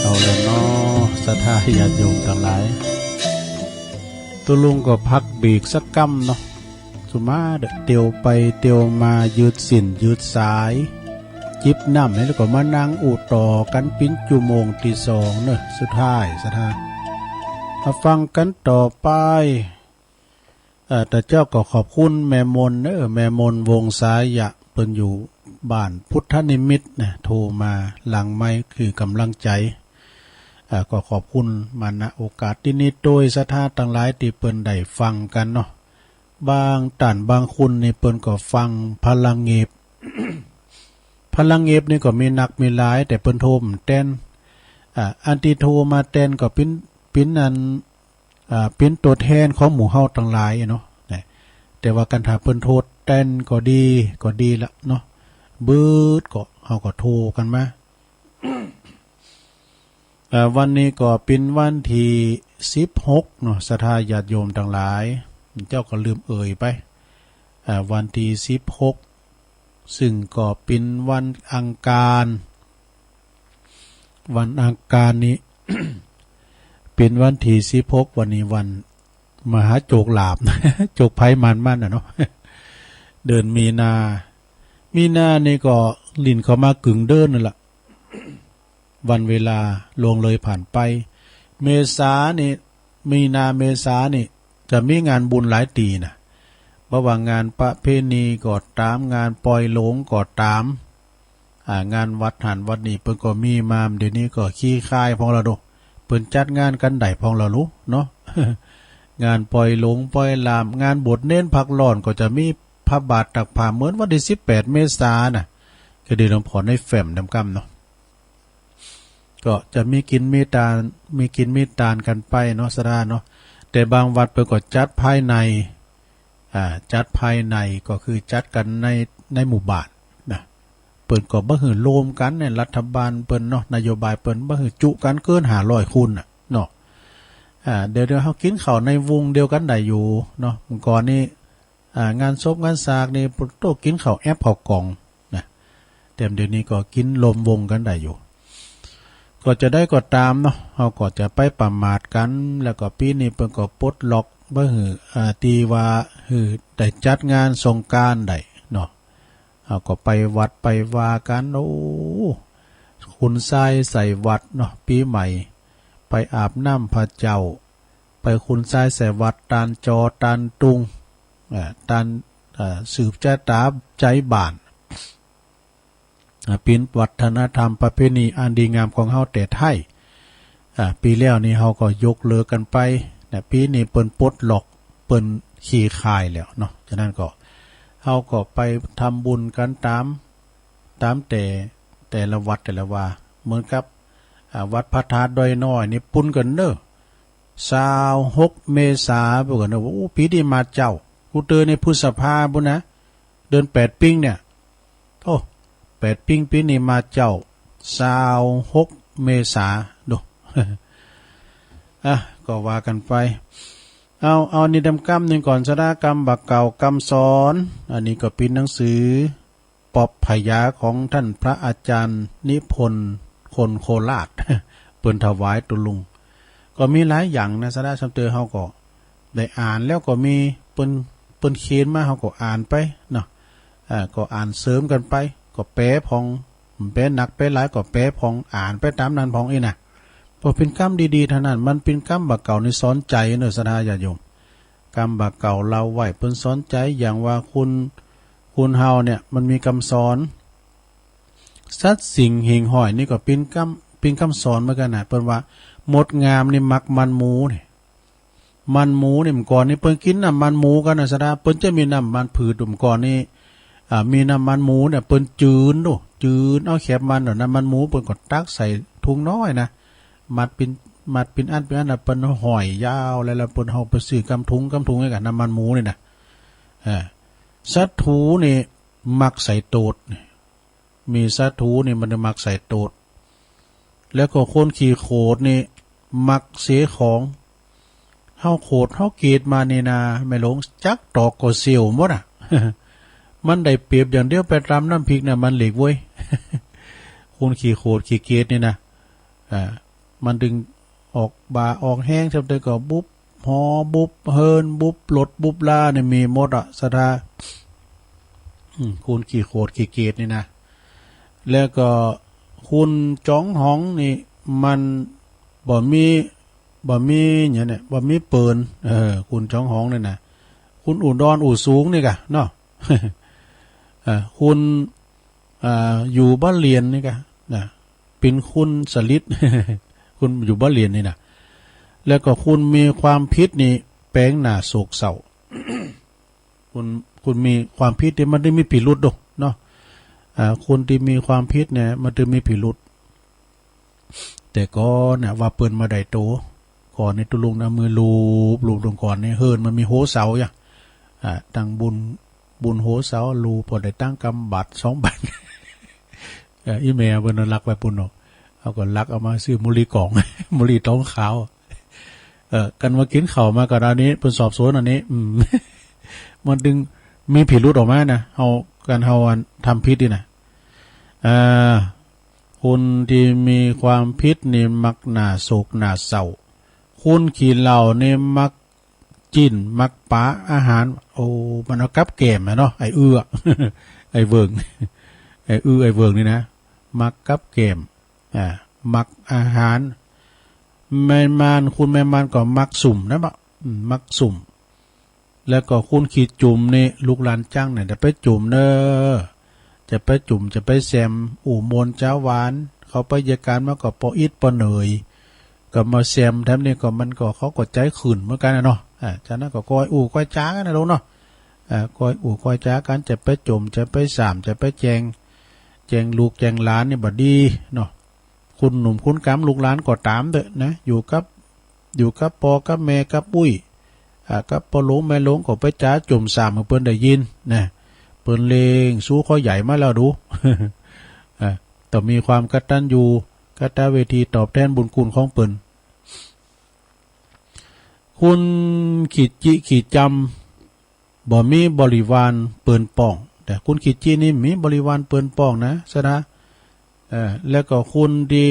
เอาละเนาะ ศรัทธาญาติโยมตังหลาย ตุ๊ลุงก็พักเบรกสักกำเนาะ สุมาเตียวไปเตียวมา ยืดเส้นยืดสาย จิบน้ำแล้วก็มานั่งอู้ต่อกั๋นเป๋นจั่วโมงตี้สองเนาะ สุดท้ายศรัทธา มาฟังกั๋นต่อไป เอ่อ แต่เจ้าก็ขอบคุณแม่มนเนาะ แม่มน วงศ์สายะ เปิ้นอยู่บ้านพุทธนิมิตรนะ โทรมาหลังไมค์หื้อก๋ำลังใจ๋ เอ่อ ก็ขอบคุณมา ณ โอกาสตี้นี้ โตยศรัทธาตังหลายตี้เปิ้นได้ฟังกั๋นเนาะ บางต้านบางคนนี่เปิ้นก็ฟังพลังเงบ พลังเงบนี่ก็มีนักมีหลาย แต่เปิ้นโทรบ่แตน อ่า อันตี้โทรมาแตนก็เป๋น เป๋นอัน อ่า เป๋นตั๋วแตนของหมู่เฮาตังหลายเนาะ นะ แต่ว่าคันถ้าเปิ้นโทรแตนก็ดี ก็ดีละเนาะ เบิดก็ เฮาก็โทรกั๋นมา เอ่อ วันนี้ก็เป๋นวันตี้สิบหกเนาะ ศรัทธาญาติโยมตังหลาย เจ้าก็ลืมเอ่ยไป เอ่อ วันตี้สิบหก ซึ่งก็เป๋นวันอังคาร วันอังคารนี้ เป๋นวันตี้สิบหก วันนี้วันมหาโจกลาภ โจกภัยหมานหมั้นน่ะเนาะ เดือนมีนา มีนานี่ก็ลิ่นเข้ามาเกิ่งเดือนนั่นละ วันเวลาล่วงเลยผ่านไป เมษานี่ มีนาเมษานี่จะมีงานบุญหลายตี้นะ บ่ว่างานประเพณีก็ต๋าม งานปอยหลงก็ต๋าม อ่า งานวัดหั้นวัดนี่เปิ้นก็มีมา เดี๋ยวนี้ก็คลี่คลายพ่องละโด เปิ้นจัดงานกั๋นได้พ่องละลูเนาะ งานปอยหลงปอยหลาม งานบวชเณรพักร้อนก็จะมีพระบาทตากผ้าเหมือนวันตี้สิบแปดเมษาน่ะ ก็ดีหลวงพ่อในแฟ้มนำกำเนาะ ก็จะมีกิ๋นมีตาน มีกิ๋นมีตานกั๋นไปเนาะ ศรัทธาเนาะ แต่บางวัดเปิ้นก็จัดภายใน อ่า จัดภายในก็คือจัดกั๋นใน ในหมู่บ้านนะ เปิ้นก็บ่หื้อรวมกั๋นเนี่ย รัฐบาลเปิ้นเนาะ นโยบายเปิ้นบ่หื้อจุกั๋นเกินห้าร้อยคนน่ะเนาะ อ่า เดี๋ยว เดี๋ยวเฮากิ๋นข้าวในวงเดียวกั๋นได้อยู่เนาะ เมื่อก่อนนี้ อ่า งานศพงานสากนี่ โต้กิ๋นข้าวแอบข้าวก๋องนะ แต่เดี๋ยวนี้ก็กิ๋นรวมวงกั๋นได้อยู่ ก็จะใดก็ต๋ามเนาะ เฮาก็จะไปประมาทกั๋น แล้วก็ปี๋นี้เปิ้นก็ปลดล็อกบ่หื้อ อ่า ตี้ว่าหื้อได้จัดงานสงกรานต์ได้เนาะ เฮาก็ไปวัดไปวากั๋น โอ้ ขุนทรายใส่วัดเนาะ ปี๋ใหม่ ไปอาบน้ำพระเจ้า ไปขุนทรายใส่วัด ตานจอ ตานตุง อ่า ตาน อ่า สืบจะต๋าใจ๊บ้าน อ่า เป๋นวัฒนธรรมประเพณีอันดีงามของเฮาแต่ไท้ อ่า ปี๋แล้วนี่เฮาก็ยกเลิกกั๋นไปนะ ปี๋นี้เปิ้นปลดล็อก เปิ้นคลี่คลายแล้วเนาะ ฉะนั้นก็ เฮาก็ไปทำบุญกั๋นต๋าม ต๋ามแต่ แต่ละวัดแต่ละวา เหมือนกับ อ่า วัดพระธาตุดอยน้อยนี่ปุ้นกั๋นเนาะ ซาวหกเมษา เปิ้นก็เนาะ โอ้ ปี๋นี้มาเจ๊า กูเตอในพฤษภาปุ้นนะ เดือนแปดปิงเนี่ย โอ้ แปดปิงปี๋นี้มาเจ๊า ซาวหกเมษา โด อ่ะ ก็ว่ากั๋นไป เอา เอานี่ดำกำนึ่งก่อน ศรัทธา กำบ่าเก่ากำสอน อันนี้ก็เป๋นหนังสือ ปอบพญาของต้านพระอาจ๋ารย์นิพนธ์ คนโคราช เปิ้นถวายตุ๊ลุง ก็มีหลายอย่างนะ ศรัทธา ซ้ำเตอเฮาก็ได้อ่านแล้วก็มี เปิ้น เปิ้นเขียนมา เฮาก็อ่านไปเนาะ อ่า ก็อ่านเสริมกั๋นไป ก็แปลพ่อง แปลหนักแปลหลายก็แปลพ่อง อ่านไปต๋ามนั้นพ่องอี้นะ เพราะเป๋นกำดีๆ เต้านั้น มันเป๋นกำบ่าเก่านี่สอนใจ๋เนาะ ศรัทธาญาติโยม กำบ่าเก่าเล่าไว้เปิ้นสอนใจ๋ อย่างว่าคน คนเฮาเนี่ยมันมีกำสอน สัตว์สิ่งหิ่งห้อยนี่ก็เป๋นกำ เป๋นกำสอนเหมือนกั๋นนะ เปิ้นว่า มดงามนี่มักมันหมูนี่ มันหมูนี่ เมื่อก่อนนี่เปิ้นกิ๋นน้ำมันหมูกั๋นนะ ศรัทธา เปิ้นจะมีน้ำมันพืช เมื่อก่อนนี่ อ่า มีน้ำมันหมูเนี่ย เปิ้นจืนโด จืนเอาแข็บมัน น้ำมันหมูเปิ้นก็ตักใส่ถุงน้อยนะ มัดเป๋น มัดเป๋นอันเป๋นอันนะ เปิ้นห้อยยาวแล้ว แล้วเปิ้นเอาไปซื้อกำถุงกำถุงไว้กั๋น น้ำมันหมูนี่นะ อ่า สัตว์ถูนี่มักใส่โตด มีสัตว์ถูนี่มันมักใส่โตด แล้วก็คนขี้โขดนี่มักเสียของ เฮาโขดเฮาเกตมานี่นา แม่หลวง จักตอกก็เสี่ยวหมดอะ มันได้เปรียบอย่างเดียวไปต๋ามน้ำพริกน่ะ มันเหล็กเว้ย คนขี้โขดขี้เกตนี่นะ อ่า มันตึงออกบ่าออกแฮง ซ้ำเตอก็บุบหอบุบเฮือนบุบรถบุบลาเนี่ยมีหมดอะ ศรัทธา อืม คนขี้โขดขี้เกตนี่นะ แล้วก็คุณจ๋องหองนี่มันบ่มี บ่มีหยังเนี่ย บ่มีเปิ้น เออ คุณจ๋องหองนี่นะ คุณอุดรอู่สูงนี่ก่ะเนาะ เออ คุณ อ่า อยู่บ้านเหลียนนี่ก่ะนะ เป๋นคุณสลิด คุณอยู่บ้านเหลียนนี่นะ แล้วก็คุณมีความผิดนี่แป๋งหน้าโศกเศร้า คุณ คุณมีความผิดนี่มันได้มีพิรุธดูเนาะ อ่า คนตี้มีความผิดเนี่ยมันได้มีพิรุธ แต่ก่อนเนี่ยว่าเปิ้นบ่ได้โต ก่อนนี่ตุ๊ลุงนะ มือลูบ ลูบลงก่อนนี่ เฮือนมันมีหัวเสาอย่าง อ่า ตั้งบุญ บุญหัวเสา ลูบพอได้ตังค์กำบาทสองบาท เออ อีแม่เปิ้นเอาลักไว้ปุ้นเนาะ เอาก็ลักเอามาซื้อหมูหรี่ก๋อง หมูหรี่ต๋องขาว เออ กันว่ากิ๋นข้าวมาก็อันนี้ เปิ้นสอบสวนอันนี้ อืม มันจึงมีพิรุธออกมานะ เฮา กันเฮาอันทำผิดนี่นะ อ่า คนตี้มีความผิดนี่มักหน้าโศกหน้าเศร้า คนขี้เหล้านี่มัก จิ๊นมักปาอาหาร โอ้ มันเอากับแกล้มอะเนาะ ไอ้อื้อ ไอ้เวิ้ง ไอ้อื้อ ไอ้เวิ้งนี่นะ มักกับแกล้ม อ่า มักอาหาร แม่ม่าน คุณแม่ม่านก็มักสุมนะบ่ะ อืม มักสุม แล้วก็คุณขี้จุ่มนี่ ลูกหลานจั๊งเนี่ย จะไปจุ่มเน้อ จะไปจุ่ม จะไปแซม อู้มนต์จ๋าหวาน เขาไปเยียะก๋านมาก็ปออิดปอเหน่ย ก็มาแซมแถมนี่ก็มันก็ เขาก็ใจ๋ขึ้นเหมือนกั๋นนะเนาะ อ่า ฉะนั้นก็ก้อยอู้ก้อยจ๋ากั๋นนะลุงเนาะ อ่า ก้อยอู้ก้อยจ๋ากั๋น จะไปจ่ม จะไปส่าม จะไปแจ่ง แจ่งลูกแจ่งหลานนี่บ่ดีเนาะ คุณหนุ่มคุณกำลูกหลานก็ต๋ามเต๊อะนะ อยู่กับ อยู่กับป้อกับแม่กับอุ้ย อ่า กับป้อหลวงแม่หลวงก็ไปจ๋าจ่มส่ามหื้อเปิ้นได้ยินนะ เปิ้นเล็งสู้ข้อใหญ่มาแล้วดู อ่า ต้องมีความกตัญญูกตเวทีตอบแตนบุญคุณของเปิ้น คุณขี้จิขี้จำ บ่มีบริวารเปิ้นป้อง แต่คุณขี้จินี่มีบริวารเปิ้นป้องนะ สะดา เอ่อ แล้วก็คุณตี้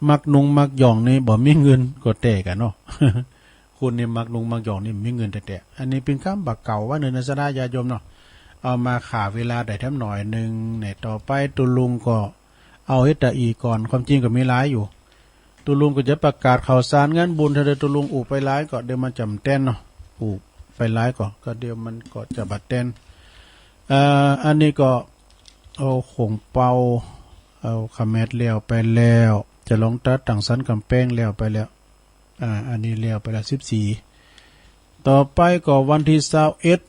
มักนุ่งมักหย่องนี่บ่มีเงินก็แต๊กั๋นเนาะ คุณนี่มักนุ่งมักหย่องนี่มีเงินแต๊ๆ อันนี้เป๋นกำบ่าเก่าว่าเนิ่นนะ สะดาญาติโยมเนาะ เอามาฆ่าเวลาได้แถมหน่อยนึ่งเนี่ย ต่อไปตุ๊ลุงก็ เอาเฮ็ดตะอี้ก่อน ความจริงก็มีหลายอยู่ ตุ๊ลุงก็จะประกาศข่าวสารงานบุญ ถ้าเดี๋ยวตุ๊ลุงอู้ไปหลายก็เดี๋ยวมันจะบ่แตนเนาะ อู้ไปหลายก็ ก็เดี๋ยวมันก็จะบ่แตน เอ่อ อันนี้ก็ เอาโข่งเปา เอาขะแมดแล้วไปแล้ว จะลองตัดตังสันก๋ำแปงแล้วไปแล้ว อ่า อันนี้แล้วไปแล้วสิบสี่ ต่อไปก็วันตี้ซาวเอ็ด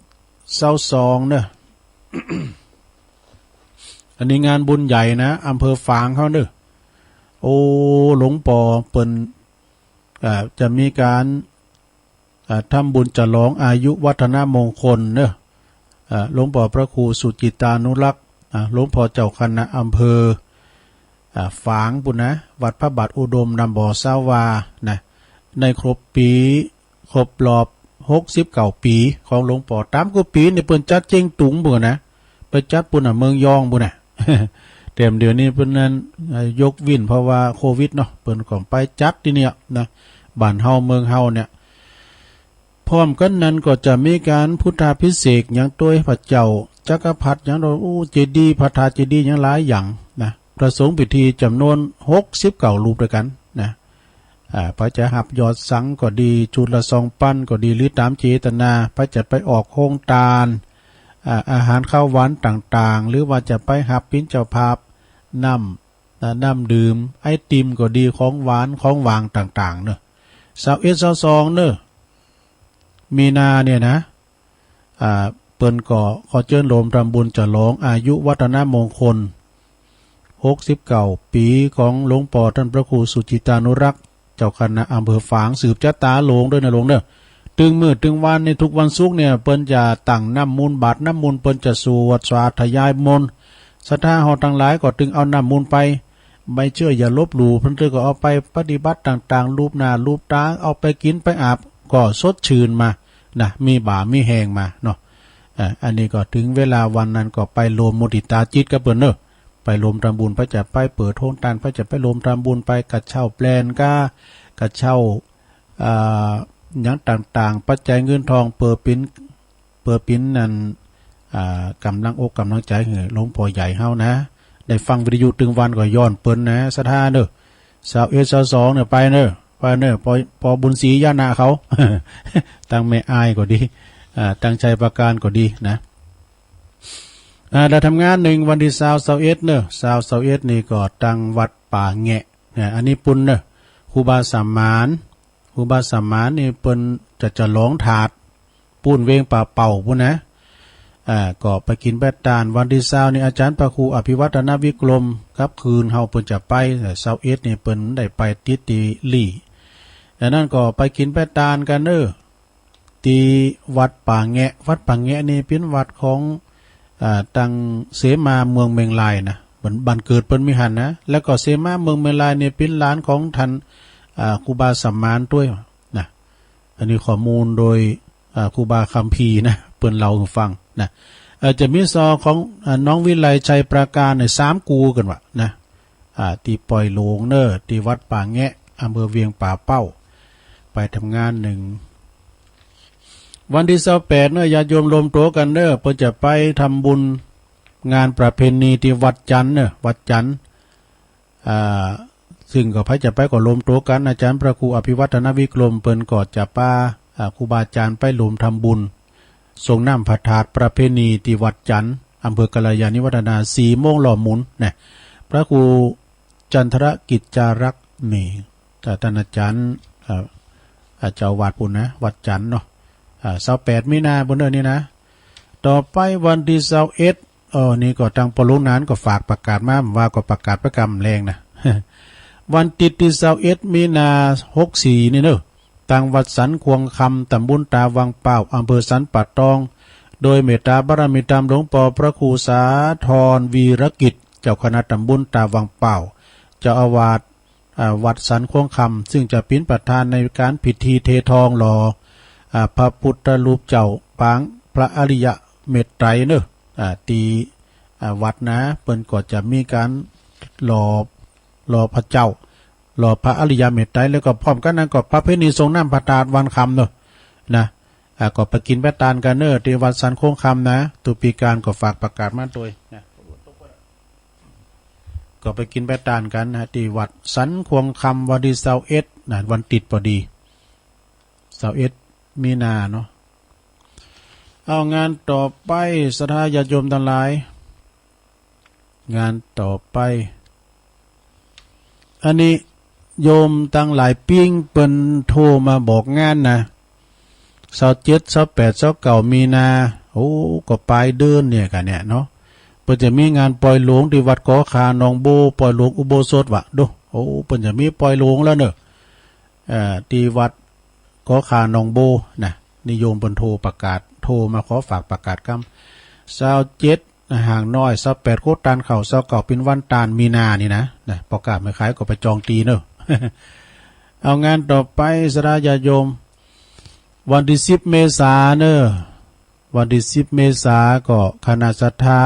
ซาวสองเนาะ อันนี้งานบุญใหญ่นะ อำเภอฝางเขาเนาะ โอ้ หลวงป้อเปิ้น อ่า จะมีก๋าน อ่า ทำบุญฉลองอายุวัฒนมงคลเนาะ อ่า หลวงป้อพระครูสุจิตตานุรักษ์ อ่า หลวงป้อเจ้าคณะอำเภอ อ่า ฝางปุ้นนะ วัดพระบาทอุดม นำบ่อซาวานะ ในครบปี๋ ครบรอบหกสิบเก้าปี๋ของหลวงป้อ ต๋ามกู้ปี๋นี่เปิ้นจัดเจ๊งตุงปุ้นนะ ไปจัดปุ้นน่ะ เมืองยองปุ้นน่ะ แต่เดี๋ยวนี้เปิ้นนั้น เอ่อ ยกเว้นเพราะว่าโควิดเนาะ เปิ้นก็ไปจัดตี้เนี่ยนะ บ้านเฮาเมืองเฮาเนี่ย พร้อมกั๋นนั้นก็จะมีก๋านพุทธาภิเษกหยังตวยพระเจ้าจักรพรรดิหยัง โอ้ เจดีย์ พระธาตุเจดีย์หยังหลายอย่างนะ พระสงฆ์พิธีจ๋ำนวนหกสิบเก้ารูปตวยกั๋นนะ อ่า เปิ้นจะฮับยอดสังก็ดี ชุดละสองปันก็ดี หรือต๋ามเจตนา เปิ้นจะไปออกโฮงตาน อ่า อาหารคาวหวานต่างๆ หรือว่าจะไปฮับเป๋นเจ้าภาพ น้ำ อ่า น้ำดื่ม ไอติมก็ดี ของหวาน ของหว่างต่างๆ เนาะ ซาวเอ็ด ซาวสอง เนาะ มีนาเนี่ยนะ อ่า เปิ้นก็ขอเจิญโฮมทำบุญฉลองอายุวัฒนมงคล หกสิบเก้าปี๋ของหลวงป้อต้านพระครูสุจิตตานุรักษ์ เจ้าคณะอำเภอฝาง สืบจะต๋าหลวงตวยนะหลวงเนาะ ตึงมื้อตึงวันนี่ ทุกวันศุกร์เนี่ย เปิ้นจะตั้งน้ำมนต์ บาตรน้ำมนต์ เปิ้นจะสวดสาธยายมนต์ ศรัทธาเฮาตังหลายก็ตึงเอาน้ำมนต์ไป บ่เจื้ออย่าลบหลู่ เปิ้นก็เอาไปปฏิบัติต่างๆ ลูบหน้าลูบต๋า เอาไปกิ๋นไปอาบ ก็สดชื่นมานะ มีบ่ามีแฮงมาเนาะ อ่า อันนี้ก็เถิงเวลาวันนั้นก็ไปโฮมมุติตาจิตกับเปิ้นเนาะ ไปโฮมทำบุญ เปิ้นจะไปเปิดโฮงตาน เปิ้นจะไปโฮมทำบุญ ไปกระเช้าแปลนก้า กระเช้า อ่า หยังต่างๆ ปัจจัยเงินทอง เปื้อเป๋น เปื้อเป๋นนั่น อ่า ก๋ำลังอกก๋ำลังใจ๋หื้อหลวงป้อใหญ่เฮานะ ได้ฟังวิทยุตึงวันก็ย้อนเปิ้นนะ ศรัทธาเน่อ ซาวเอ็ด ซาวสอง เนี่ย ไปเน่อ ไปเน่อ ปอ ปอบุญศรีญาณะเขา ตังแม่อายก็ดี อ่า ตังชัยปราการก็ดีนะ อ่า แล้วทำงานนึ่งวันตี้ซาว ซาวเอ็ด เน่อ ซาว ซาวเอ็ด นี่ก็ตังวัดป่าแงะนะ อันนี้ปุ้นเน่อ ครูบาสมาน ครูบาสมานนี่เปิ้นจะจะหลองถาด ปู๊นเวงป่าเป้าปู๊นนะ อ่า ก็ไปกิ๋นแป๊ะตาน วันตี้ซาวนี่อาจ๋ารย์พระครูอภิวัฒนวิกรมกับคืนเฮาเปิ้นจะไป แต่ซาวเอ็ดนี่เปิ้นได้ไปติดตี้ลี้ อันนั้นก็ไปกิ๋นแป๊ะตานกั๋นเน่อ ตี้วัดป่าแงะ วัดป่าแงะนี่เป๋นวัดของ อ่า ตังเสมาเมืองเมียงรายนะ บ้าน บ้านเกิดเปิ้นมีหั้นนะ แล้วก็เสมาเมืองเมียงรายนี่เป๋นหลานของต้าน อ่า ครูบาสมานตวยนะ อันนี้ข้อมูลโดย อ่า ครูบาคัมภีร์นะ เปิ้นเล่าหื้อฟังนะ เอ่อ จะมีซอของ อ่า น้องวิไลชัยปราการเนี่ย สามกู๋กั๋นวะนะ อ่า ตี้ปอยหลวงเน่อ ตี้วัดป่าแงะ อำเภอเวียงป่าเป้า ไปทำงานนึ่ง วันตี้ซาวแปดเน่อ ญาติโยมรวมตั๋วกั๋นเน่อ เปิ้นจะไปทำบุญงานประเพณีตี้วัดจันทน์เน่อ วัดจันทน์ อ่า ซึ่งก็ใผจะไปก็รวมตั๋วกั๋น อาจ๋ารย์พระครูอภิวัฒนวิกรมเปิ้นก็จะปา อ่า ครูบาอาจ๋ารย์ไปรวมทำบุญ สรงน้ำพระธาตุประเพณีตี้วัดจันทน์ อำเภอกัลยาณิวัฒนา สี่โมงล้อหมุนนะ พระครูจันทรกิจจารักษ์นี่ อ่า ต้านอาจ๋ารย์ อ่า อ่า เจ้าอาวาสปู๊นนะ วัดจันทน์เนาะ อ่า ซาวแปดมีนาปู๊นเน่อนี่นะ ต่อไปวันตี้ซาวเอ็ด อ้อ นี่ก็ตังปอหลวงหนานก็ฝากประกาศมา ว่าก็ประกาศไปกำแลงนะ วันติ๊ดตี้ซาวเอ็ดมีนา หกสี่ นี่เน่อ ตังวัดสันขวงคำ ต๋ำบลตาวังป่าว อำเภอสันป่าตอง โดยเมตตาบารมีต๋ามหลวงปอพระครูสาธรวีรกิจ เจ้าคณะต๋ำบลตาวังป่าว เจ้าอาวาส อ่า วัดสันขวงคำ ซึ่งจะเป๋นประธานในก๋านพิธีเททองหล่อ อ่า พระพุทธรูปเจ้าปางพระอริยเมตไตรเน่อ อ่า ตี้ อ่า วัดนะ เปิ้นก็จะมีก๋านหล่อ หล่อพระเจ้า หล่อพระอริยเมตไตร แล้วก็พร้อมกั๋นนั้นก็ประเพณีสรงน้ำพระธาตุวันคำเน่อ นะ อ่า ก็ไปกิ๋นไปตานกั๋นเน่อ ตี้วัดสันขวงคำนะ ตุ๊ปีก๋านก็ฝากประกาศมาตวยนะ ก็ไปกิ๋นไปตานกั๋นนะ ตี้วัดสันขวงคำ วันตี้ซาวเอ็ดนะ วันติ๊ดปอดี ซาวเอ็ดมีนาเนาะ เอา งานต่อไป ศรัทธาญาติโยมตังหลาย งานต่อไป อันนี้โยมตังหลายปิ้งเปิ้นโทรมาบอกงานนะ ซาวเจ็ด ซาวแปด ซาวเก้า มีนา โอ้ ก็ป๋ายเดือนเนี่ยกั๋นเนี่ยเนาะ เปิ้นจะมีงานปอยหลวงตี้วัดกอขาหนองโบ ปอยหลวงอุโบสถวะ ดู โอ้ เปิ้นจะมีปอยหลวงแล้วเน่อ เอ่อ ตี้วัดกอขาหนองโบนะ นี่โยมเปิ้นโทรประกาศ โทรมาขอฝากประกาศกำ ซาวเจ็ด นะ ห่างน้อย ซาวแปด โคตานเข้า ซาวเก้า เป๋นวันตาน มีนานี่นะ นะ ปอก๋าไม่ขายก็ไปจองตี้เน่อ เอา งานต่อไป ศรัทธาญาติโยม วันตี้สิบ เมษาเน่อ วันตี้สิบ เมษาก็คณะศรัทธา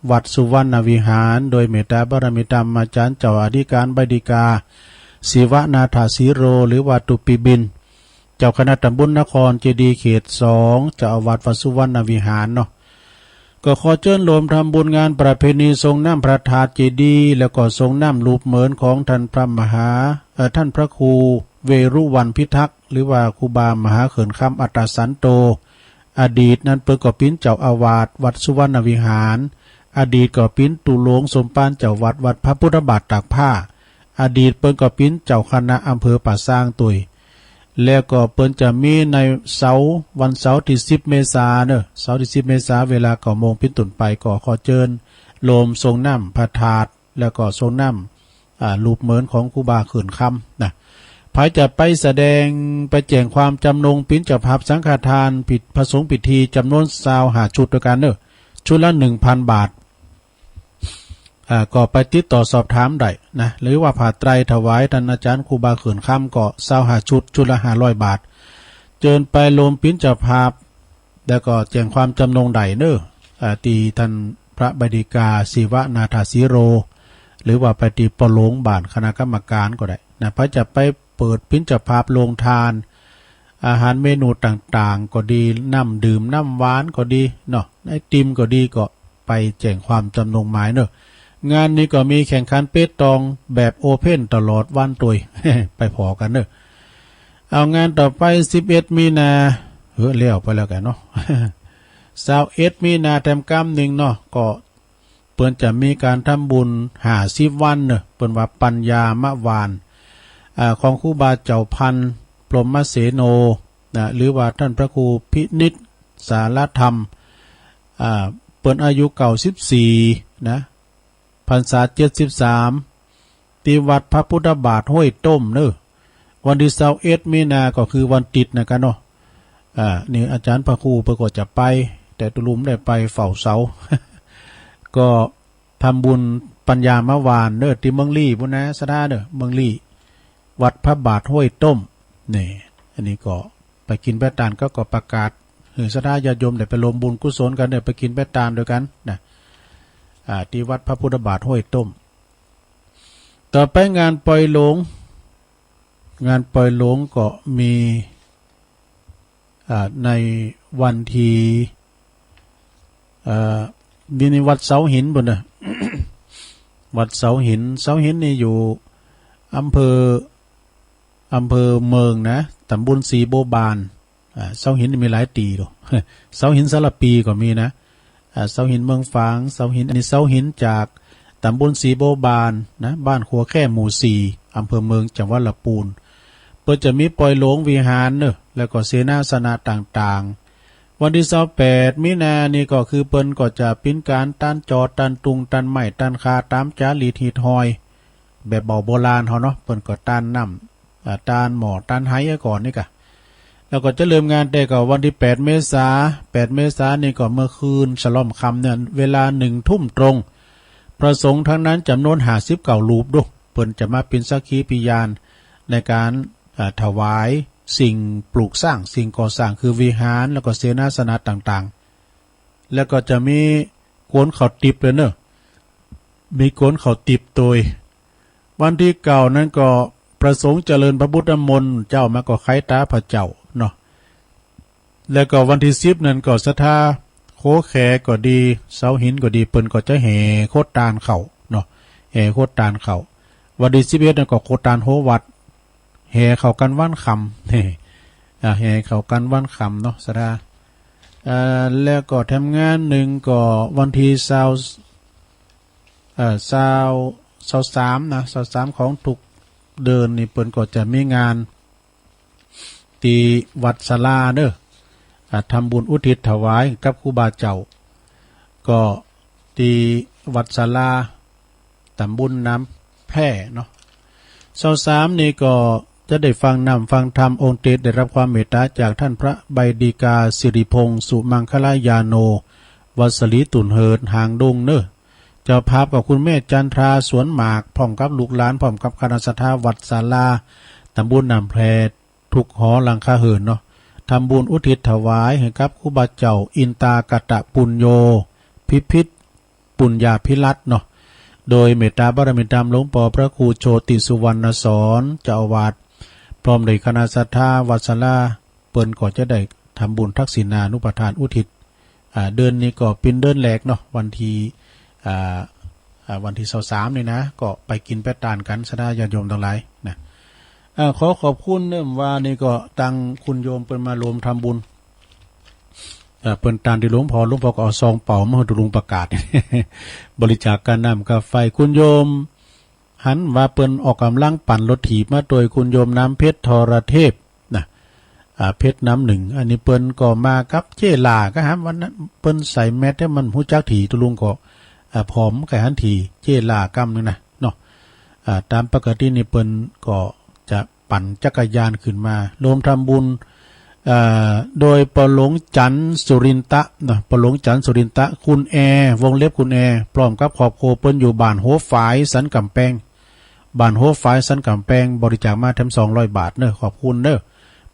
วัดสุวรรณวิหาร โดยเมตตาบารมีธรรมาจ๋ารย์เจ้าอธิก๋านใบดิกา ศิวนาถสีโร หรือว่าตุ๊ปีบิน เจ้าคณะต๋ำบลนครเจดีย์เขตสอง เจ้าอาวาสวัดสุวรรณวิหารเนาะ ก็ขอเจิญโฮมทำบุญงานประเพณีสรงน้ำพระธาตุเจดีย์ แล้วก็สรงน้ำรูปเหมือนของต้านพระมหา เอ่อ ต้านพระครูเวรุวัณพิทักษ์ หรือว่าครูบามหาเขื่อนคำอัตตสันโต อดีตนั้นเปิ้นก็เป๋นเจ้าอาวาสวัดสุวรรณวิหาร อดีตก็เป๋นตุ๊หลวงสมภารเจ้าวัดวัดพระพุทธบาทตากผ้า อดีตเปิ้นก็เป๋นเจ้าคณะอำเภอป่าซางตวย แล้วก็เปิ้นจะมีในเสาร์ วันเสาร์ตี้สิบ เมษาเน่อ เสาร์ตี้สิบ เมษา เวลาเก้าโมงเป๋นต้นไป ก็ขอเจิญโฮมสรงน้ำพระธาตุ แล้วก็สรงน้ำ อ่า รูปเหมือนของครูบาเขื่อนคำนะ ใผจะไปแสดง ไปแจ้งความจำนงเป๋นเจ้าภาพสังฆทาน พิธี พระสงฆ์พิธี จ๋ำนวนซาวห้าชุดตวยกั๋นเน่อ ชุดละหนึ่งพันบาท อ่า ก็ไปติดต่อสอบถามได้นะ หรือว่าผ้าไตรถวายต้านอาจ๋ารย์ครูบาเขื่อนคำก็ซาวห้าชุด ชุดละห้าร้อยบาท เจิญไปโฮมเป๋นเจ้าภาพ แล้วก็แจ้งความจำนงได้เน่อ อ่า ตี้ต้านพระใบดิกา ศิวนาถสีโร หรือว่าไปตี้ปอหลวงบ้านคณะกรรมก๋านก็ได้นะ ใผจะไปเปิดเป๋นเจ้าภาพโฮงทาน อาหารเมนูต่างๆ ก็ดี น้ำดื่มน้ำหวานก็ดีเนาะ ไอติมก็ดี ก็ไปแจ้งความจำนงหมายเน่อ งานนี้ก็มีแข่งขันเปตองแบบโอเพ่นตลอดวันตวย ไปผ่อกั๋นเน่อ เอา งานต่อไป สิบเอ็ด มีนา เออ แล้วไปแล้วกั๋นเนาะ ซาวเอ็ด มีนา แถมกำนึ่งเนาะ ก็เปิ้นจะมีก๋านทำบุญห้าสิบวันเน่อ เปิ้นว่าปัญญามวาน อ่า ของครูบาเจ้าพันธุ์ พรหมเสโน นะ หรือว่าต้านพระครูพินิจสารธรรม อ่า เปิ้นอายุเก้าสิบสี่นะ พรรษาเจ็ดสิบสาม ตี้วัดพระพุทธบาทห้วยต้มเน่อ วันตี้ซาวเอ็ด มีนา ก็คือวันติ๊ดนะกั๋นเนาะ อ่า นี่อาจ๋ารย์พระครูเปิ้นก็จะไป แต่ตุ๊ลุงบ่ได้ไปเฝ้าเสา ก็ทำบุญปัญญามวานเน่อ ตี้เมืองลี้ปู้นนะ ศรัทธาเน่อ เมืองลี้ วัดพระบาทห้วยต้ม นี่ อันนี้ก็ไปกิ๋นไปตาน ก็ ก็ประกาศหื้อศรัทธาญาติโยมได้ไปรวมบุญกุศลกั๋น ได้ไปกิ๋นไปตานตวยกั๋นนะ อ่า ตี้วัดพระพุทธบาทห้วยต้ม ต่อไปงานปอยหลวง งานปอยหลวงก็มี อ่า ในวันตี้ เอ่อ นี่ นี่วัดเสาหินปู้นเน่อ วัดเสาหิน เสาหินนี่อยู่อำเภอ อำเภอเมืองนะ ต๋ำบลสีบัวบาน อ่า เสาหินนี่มีหลายตี้ดู เสาหินสารภีก็มีนะ อ่า เสาหินเมืองฝาง เสาหิน อันนี้เสาหินจากต๋ำบลสีบัวบานนะ บ้านขัวแค่หมู่สี่ อำเภอเมือง จังหวัดละปูน เปิ้นจะมีปอยหลวงวิหารเน่อ แล้วก็เสนาสนะต่างๆ วันตี้ซาวแปด มีนา นี่ก็คือเปิ้นก็จะปิ้นก๋านตานจอด ตานตุง ตานไม้ ตานคา ต๋ามจารีตฮิตฮอย แบบเบาโบราณเฮาเนาะ เปิ้นก็ตานน้ำ อ่า ตานหม้อ ตานไหก่อนนี่กะ แล้วก็จะเริ่มงานแต่ก็วันตี้แปด เมษา แปด เมษา นี่ก็เมื่อคืนสะล่อมค่ำเนี่ย เวลาหนึ่งทุ่มตรง พระสงฆ์ตังนั้นจ๋ำนวนห้าสิบเก้ารูปดู เปิ้นจะมาเป๋นสักขีพยานในก๋าน อ่า ถวายสิ่งปลูกสร้าง สิ่งก่อสร้าง คือวิหาร แล้วก็เสนาสนะต่างๆ แล้วก็จะมีกวนข้าวติบเลยเน่อ มีกวนข้าวติบตวย วันตี้เก้านั้นก็พระสงฆ์เจริญพระพุทธมนต์ เจ้ามาก็ไขต๋าพระเจ้าเนาะ แล้วก็วันตี้สิบนั้นก็ศรัทธาโคแขก็ดี เสาหินก็ดี เปิ้นก็จะแห่โคตานเข้าเนาะ แห่โคตานเข้า วันตี้สิบเอ็ดนั้นก็โคตานโฮวัด แห่เข้ากั๋นวันค่ำ อ่า แห่เข้ากั๋นวันค่ำเนาะ ศรัทธา เอ่อ แล้วก็แถมงานนึ่งก็วันตี้ซาว เอ่อ ซาว ซาวสามนะ ซาวสามของทุกเดือนนี่เปิ้นก็จะมีงาน ตี้วัดศาลาเน่อ อ่า ทำบุญอุทิศถวายกับครูบาเจ้า ก็ตี้วัดศาลา ต๋ำบลน้ำแพร่เนาะ ซาวสามนี่ก็จะได้ฟังน้ำฟังธรรม องค์เตสได้รับความเมตต๋าจากต้านพระใบดีกา สิริพงษ์ สุมังคลายาโน วัดสลีตุ่นเฮิน หางดงเน่อ เจ้าภาพก็คุณแม่จันทรา สวนหมาก พร้อมกับลูกหลาน พร้อมกับคณะศรัทธาวัดศาลา ต๋ำบลน้ำแพร่ ทุกหอหลังคาเฮือนเนาะ ทำบุญอุทิศถวายหื้อกับครูบาเจ้าอินตากตปุญโญ พิพิธปุญญาภิรัตน์เนาะ โดยเมตต๋าบารมีธรรมหลวงป้อพระครูโชติสุวรรณสอน เจ้าอาวาส พร้อมด้วยคณะศรัทธาวัดศาลา เปิ้นก็จะได้ทำบุญทักษิณานุปทานอุทิศ อ่า เดือนนี้ก็เป๋นเดือนแรกเนาะ วันตี้ อ่า อ่า วันตี้ซาวสามนี่นะ ก็ไปกิ๋นไปตานกั๋น ศรัทธาญาติโยมตังหลายนะ อ่า ขอขอบคุณเน่อ ว่านี่ก็ตังคุณโยมเปิ้นมาโรมทำบุญ อ่า เปิ้นตานตี้หลวงป้อ หลวงป้อก็เอาซองเป๋ามาหื้อตุ๊ลุงประกาศ บริจาคก๋าน้ำก๋าไฟ คุณโยม หันว่าเปิ้นออกก๋ำลังปั่นรถถีบมาตวย คุณโยมน้ำเพชรทรเทพนะ อ่า เพชรน้ำหนึ่ง อันนี้เปิ้นก็มากับเจ้หล้า ก็หันวันนั้นเปิ้นใส่แมสก์ แต่มันฮู้จักถี ตุ๊ลุงก็ อ่า ผ่อมใค่หันถี เจ้หล้าก้ำนึ่งนะเนาะ อ่า ต๋ามปกตินี่เปิ้นก็จะปั่นจักรยานขึ้นมา โรมทำบุญ เอ่อ โดยป้อหลวงจันทร์สุรินทะเนาะ ป้อหลวงจันทร์สุรินทะ คุณแอ วงเล็บคุณแอ พร้อมกับครอบครัว เปิ้นอยู่บ้านหัวฝาย สันก๋ำแปง บ้านหัวฝาย สันก๋ำแปง บริจาคมาแถมสองร้อยบาทเน่อ ขอบคุณเน่อ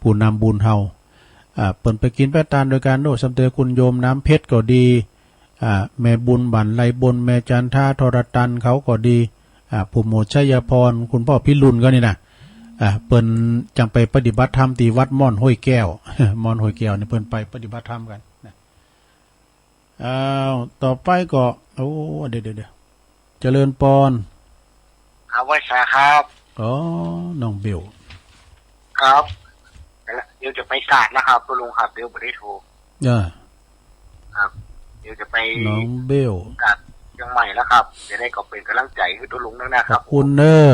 ผู้นำบุญเฮา อ่า เปิ้นไปกิ๋นไปตานตวยกั๋นเน่อ ส่ำเต๋อคุณโยมน้ำเพชรก็ดี อ่า แม่บุญบ้านไร่บน แม่จันทาทรตันเขาก็ดี อ่า ผู้หมวดชัยพร คุณป้อพิรุณก็นี่นะ อ่า เปิ้นจังไปปฏิบัติธรรมตี้วัดม่อนห้วยแก้ว ม่อนห้วยแก้วนี่เปิ้นไปปฏิบัติธรรมกั๋นนะ อ้าว ต่อไปก็ โอ้ เดี๋ยว เดี๋ยว เดี๋ยว เจริญปอน ครับ ไหว้สาครับ อ๋อ น้องเบล ครับ เดี๋ยวจะไปสาดแล้วครับ ตุ๊ลุงครับ เดี๋ยวบ่ได้โทร จ้า ครับ เดี๋ยวจะไป น้องเบล สาดเจียงใหม่แล้วครับ จะได้ก็เป๋นก๋ำลังใจ๋หื้อตุ๊ลุงด้วยนะครับ ขอบคุณเน้อ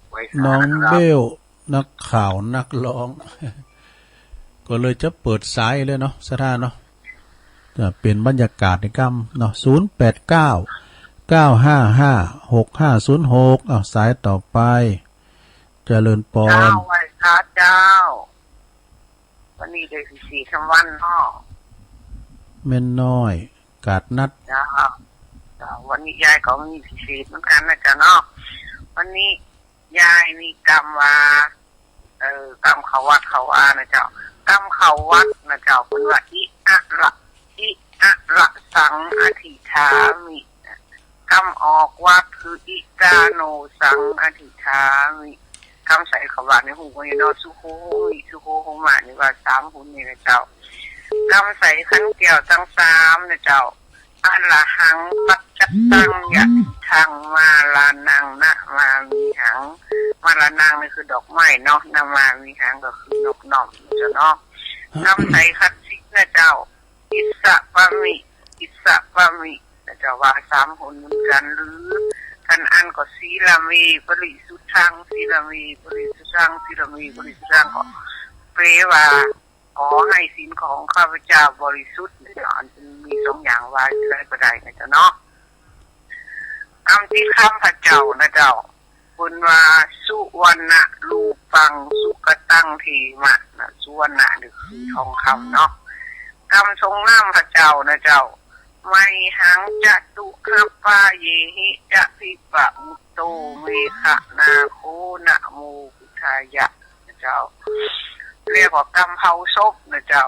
ไหว้สาครับ น้องเบล นักข่าวนักร้อง ก็เลยจะเปิดสายเลยเนาะ ศรัทธาเนาะ จะเป๋นบรรยากาศในค่ำเนาะ ศูนย์แปดเก้า เก้าห้าห้า หกห้าศูนย์หก อ้าว สายต่อไป เจริญปอน เจ้า ไหว้พระเจ้า วันนี้ได้สี่สามวันเนาะ แม่น้อย กาดนัด เจ้า เจ้า วันนี้ยายก็มีพิเศษเหมือนกั๋นนะเจ้าเนาะ วันนี้ ยายมีกำว่า เอ่อ กำเข้าวัดเข้าวานะเจ้า กำเข้าวัดนะเจ้า เปิ้นว่า อิอะระ อิอะระสังอธิฏฐามิ กำออกวัดคือ อิตาโนสังอธิฏฐามิ กำใส่เข้าวัดนี่ฮู้กั๋นอยู่เนาะ สุโขโหมิ สุโขโหมะ นี่ว่าสามหนนี่นะเจ้า กำใส่ขันแก้วตังสามนะเจ้า อะระหัง ปัจจตัง ยะทิฏฐัง มาลานัง นะมามิหัง มาลานังนี่คือดอกไม้เนาะ นะมามิหังก็คือนบน้อมเจ้าเนาะ กำใส่ขันสิบนะเจ้า อิสสะปะมิ อิสสะปะมิ นะเจ้า ว่าสามหนเหมือนกั๋น หรือคันอั้นก็ สีลเม ปริสุทธัง สีลเม ปริสุทธัง สีลเม ปริสุทธัง ก็แปลว่า ขอให้ศีลของข้าพเจ้าบริสุทธิ์นะเจ้า อันมีสองอย่างว่าจะได้บ่ได้นะเจ้าเนาะ กำติดคำพระเจ้านะเจ้า เปิ้นว่า สุวัณณะรูปัง สุกตังเทมะ นะ สุวัณณะนี่คือทองคำเนาะ กำส่งน้ำพระเจ้านะเจ้า ไมหังจะตุหัปปาเยหิ จะภิปะมุตโต เมขะนาโค นะโมพุทธายะ นะเจ้า เรียกว่ากำเผาศพนะเจ้า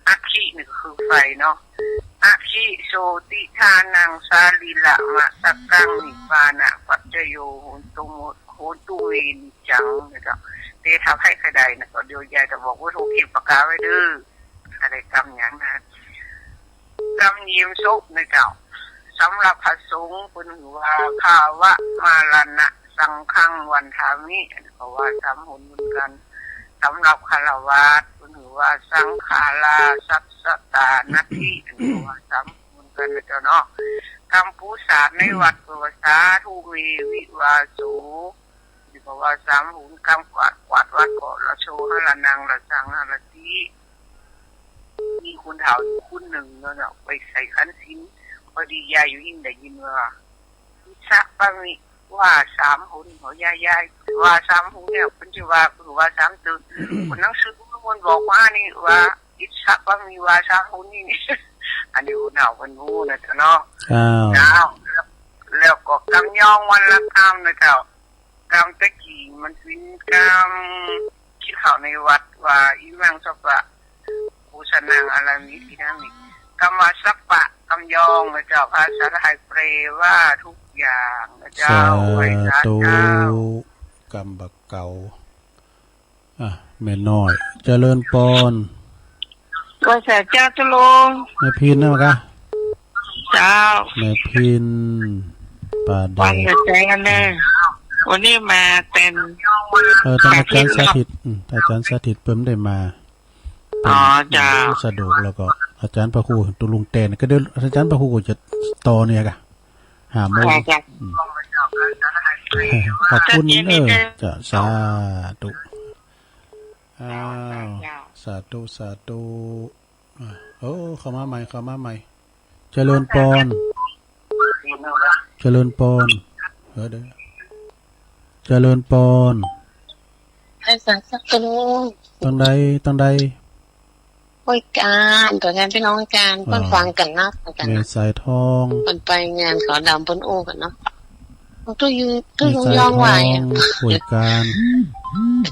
อัฐินี่ก็คือไฟเนาะ อัฐิโสติทานัง สารีระมะสักกัง นิพพานะปัจจโย โหนตุโม โหนตุเม นิจจัง นะเจ้า แต่ถ้าใผใค่ได้นะ ก็เดี๋ยวยายจะบอกว่าถูกขีดปากกาไว้เด้อ อะไรกำหยังนะ กำเยียมศพนะเจ้า สำหรับพระสงฆ์เปิ้นหื้อว่า ภาวะมาราณะสังฆังวันทามิ อันนี้ก็ว่าสามหนเหมือนกั๋น สำหรับฆราวาสเปิ้นหื้อว่า สังขาราสัสสะตานัตถิ อันนี้ก็ว่าสามหนเหมือนกั๋นนะเจ้าเนาะ กำปูสาดในวัดเปิ้นว่า สาธุเมวิวาโส นี่ก็ว่าสามหน กำกวาด กวาดวัดก็ ละโชหะระนัง ละสังหะระติ มีคนเฒ่าอยู่คนนึ่งเนาะ ไปใส่ขันศีล พอดียายอยู่หิ้งได้ยินว่า อิสสะปะมิ ว่าสามหน เขายายๆ ว่าสามหนเนี่ย เปิ้นจะว่า เปิ้นว่าสามตึก คนหนังสือเปิ้นบอกว่านี่ว่า อิสสะปะมิ ว่าสามหนนี่ อันนี้คนเฒ่าเปิ้นฮู้นะเจ้าเนาะ อ้าว อ้าว แล้ว แล้วก็กำยองวันละกำนะเจ้า กำตะกี้มันสินกำ กิ๋นข้าวในวัดว่า อิมังสัปปะ ปูชนัง อะระมิ ทีนั้นนี่ กำว่าสัปปะ กำยองนะเจ้า ภาษาไทยแปลว่าทุกอย่างนะเจ้า สาธุ ไหว้สาเจ้า กำบ่าเก๋า อ่ะ แม่น้อย เจริญปอน ไหว้สาเจ้าตุ๊ลุง แม่พินนะกะ เจ้า แม่พิน ป่าแดด วันเดียวกันเลย วันนี้มาเป๋น เออ ต้องอาจารย์สถิต อืม อาจารย์สถิตเปิ้นบ่ได้มา อ๋อ เจ้า เปิ้นบ่สะดวก แล้วก็อาจารย์พระครูตุ๊ลุงแตน ก็เดี๋ยวอาจารย์พระครูก็จะต่อเนี่ยกะ ห้าโมง เจ้า เจ้า อืม ขอบคุณเน้อ เจ้า สาธุ อ้าว เจ้า สาธุ สาธุ อ่ะ โอ้ เข้ามาใหม่ เข้ามาใหม่ เจริญปอน เจริญปอน เออ เดี๋ยว เจริญปอน ไหว้สาสักกะโล ตังใด ตังใด โอ้ย การ ตั๋วแทนพี่น้องการ อ๋อ เปิ้นฟังกั๋นนะ ฟังกั๋นนะ แม่สายทอง เปิ้นไปงานขาวดำเปิ้นอู้กั๋นเนาะ ตุ๊ลุง ตุ๊ลุงยองไหวอะ แม่สายทอง โอ้ย การ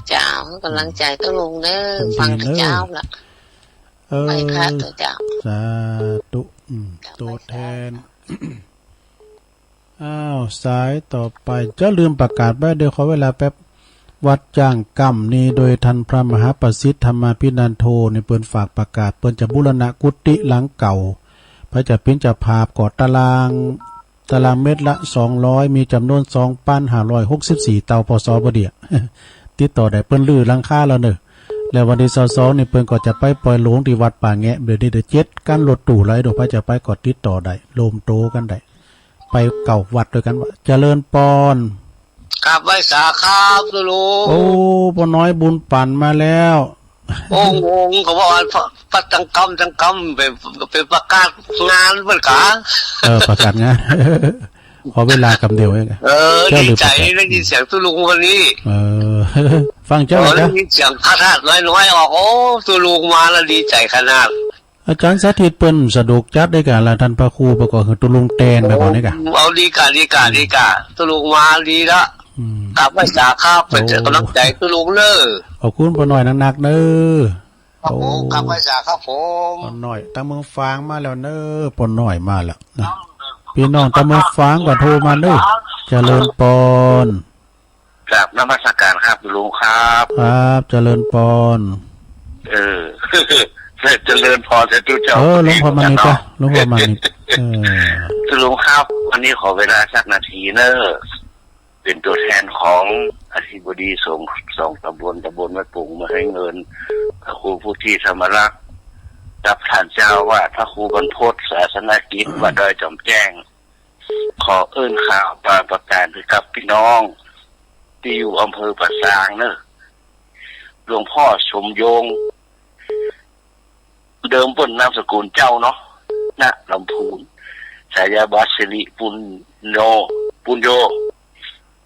เจ้า ก๋ำลังใจ๋ตุ๊ลุงเน้อ ฟังเจ้าละ เออ ไหว้พระเต๊อะเจ้า สาธุ อืม เจ้า ตั๋วแทน ไหว้สา อ้าว สายต่อไป เจ้าลืมประกาศไว้ เดี๋ยวขอเวลาแป๊บ วัดจ้างก้ำนี้ โดยท่านพระมหาประสิทธิ์ธรรมาภินันโท นี่เปิ้นฝากประกาศ เปิ้นจะบูรณะกุฏิหลังเก่า ไผจะเป๋นเจ้าภาพก็ตาราง ตารางเมตรละสองร้อย มีจ๋ำนวนสองปันห้าร้อยหกสิบสี่เต้า ปส ปะเดี่ย ติดต่อได้ เปิ้นรื้อหลังคาแล้วเน่อ แล้ววันตี้ซาวสองนี่เปิ้นก็จะไปปล่อยโลงตี้วัดป่าแงะ เดี๋ยวนี้เดี๋ยวเจ็ดกั๋นรถตู้ไหล เดี๋ยวใผจะไปก็ติดต่อได้ โฮมโตกั๋นได้ ไปเก้าวัดตวยกั๋นว่า เจริญปอน กราบไหว้สาครับตุ๊ลุง โอ้ ป้อน้อยบุญปั่นมาแล้ว โอ้ งง เขาบอกว่า ปะ ตังกำ ตังกำ ไป ไปประกาศงานเปิ้นกา เออ ประกาศงาน ขอเวลากำเดียวเอง เออ เจ้า ดีใจ๋ ลืมประกาศ ได้ยินเสียงตุ๊ลุงวันนี้ เออ ฟังเจ้า เออ เลยนะ ได้ยินเสียงพระธาตุน้อยๆ ออก โอ้ ตุ๊ลุงมาแล้วดีใจ๋ขนาด อาจ๋ารย์สถิตเปิ้นสะดวกจัดได้ก่ะ แล้วต้านพระครูประกอบหื้อตุ๊ลุงแตนไปก่อนได้ก่ะ เอาดีก่ะ ดีก่ะ อืม ดีก่ะ ตุ๊ลุงมาดีละ อืม กราบไหว้สาครับ โอ้ เป็นกำลังใจ๋ตุ๊ลุงเน่อ ขอบคุณป้อน้อยนักๆ เน่อ ครับผม โอ้ กราบไหว้สาครับผม ป้อน้อยตางเมืองฝางมาแล้วเน่อ ป้อน้อยมาแล้วนะ พี่น้องตางเมืองฝางก็โทรมาเน่อ เจริญปอน กราบนมัสการครับลุงครับ ครับ เจริญปอน เออ เจริญปอน สาธุเจ้า เออ หลวงพ่อมานิดจ้ะ หลวงพ่อมานิด เออ ลุงครับ วันนี้ขอเวลาสักนาทีเน่อ เป๋นตั๋วแทนของอธิบดีสงฆ์สองต๋ำบล ต๋ำบลแม่ปุง มาให้เงิน พระครูพุทธิธรรมรักษ์ กับต้านเจ้าอาวาส พระครูบรรพต ศาสนกิจ วัดดอยจ๋อมแจ้ง ขอเอิ้นข่าวบางประก๋านหื้อกับปี้น้องตี้อยู่อำเภอป่าซางเน่อ หลวงพ่อสมยง เดิมเปิ้นนามสกุลเจ้าเนาะ ณ ลำพูน ฉายาบาทสิริปุญโญ ปุญโญ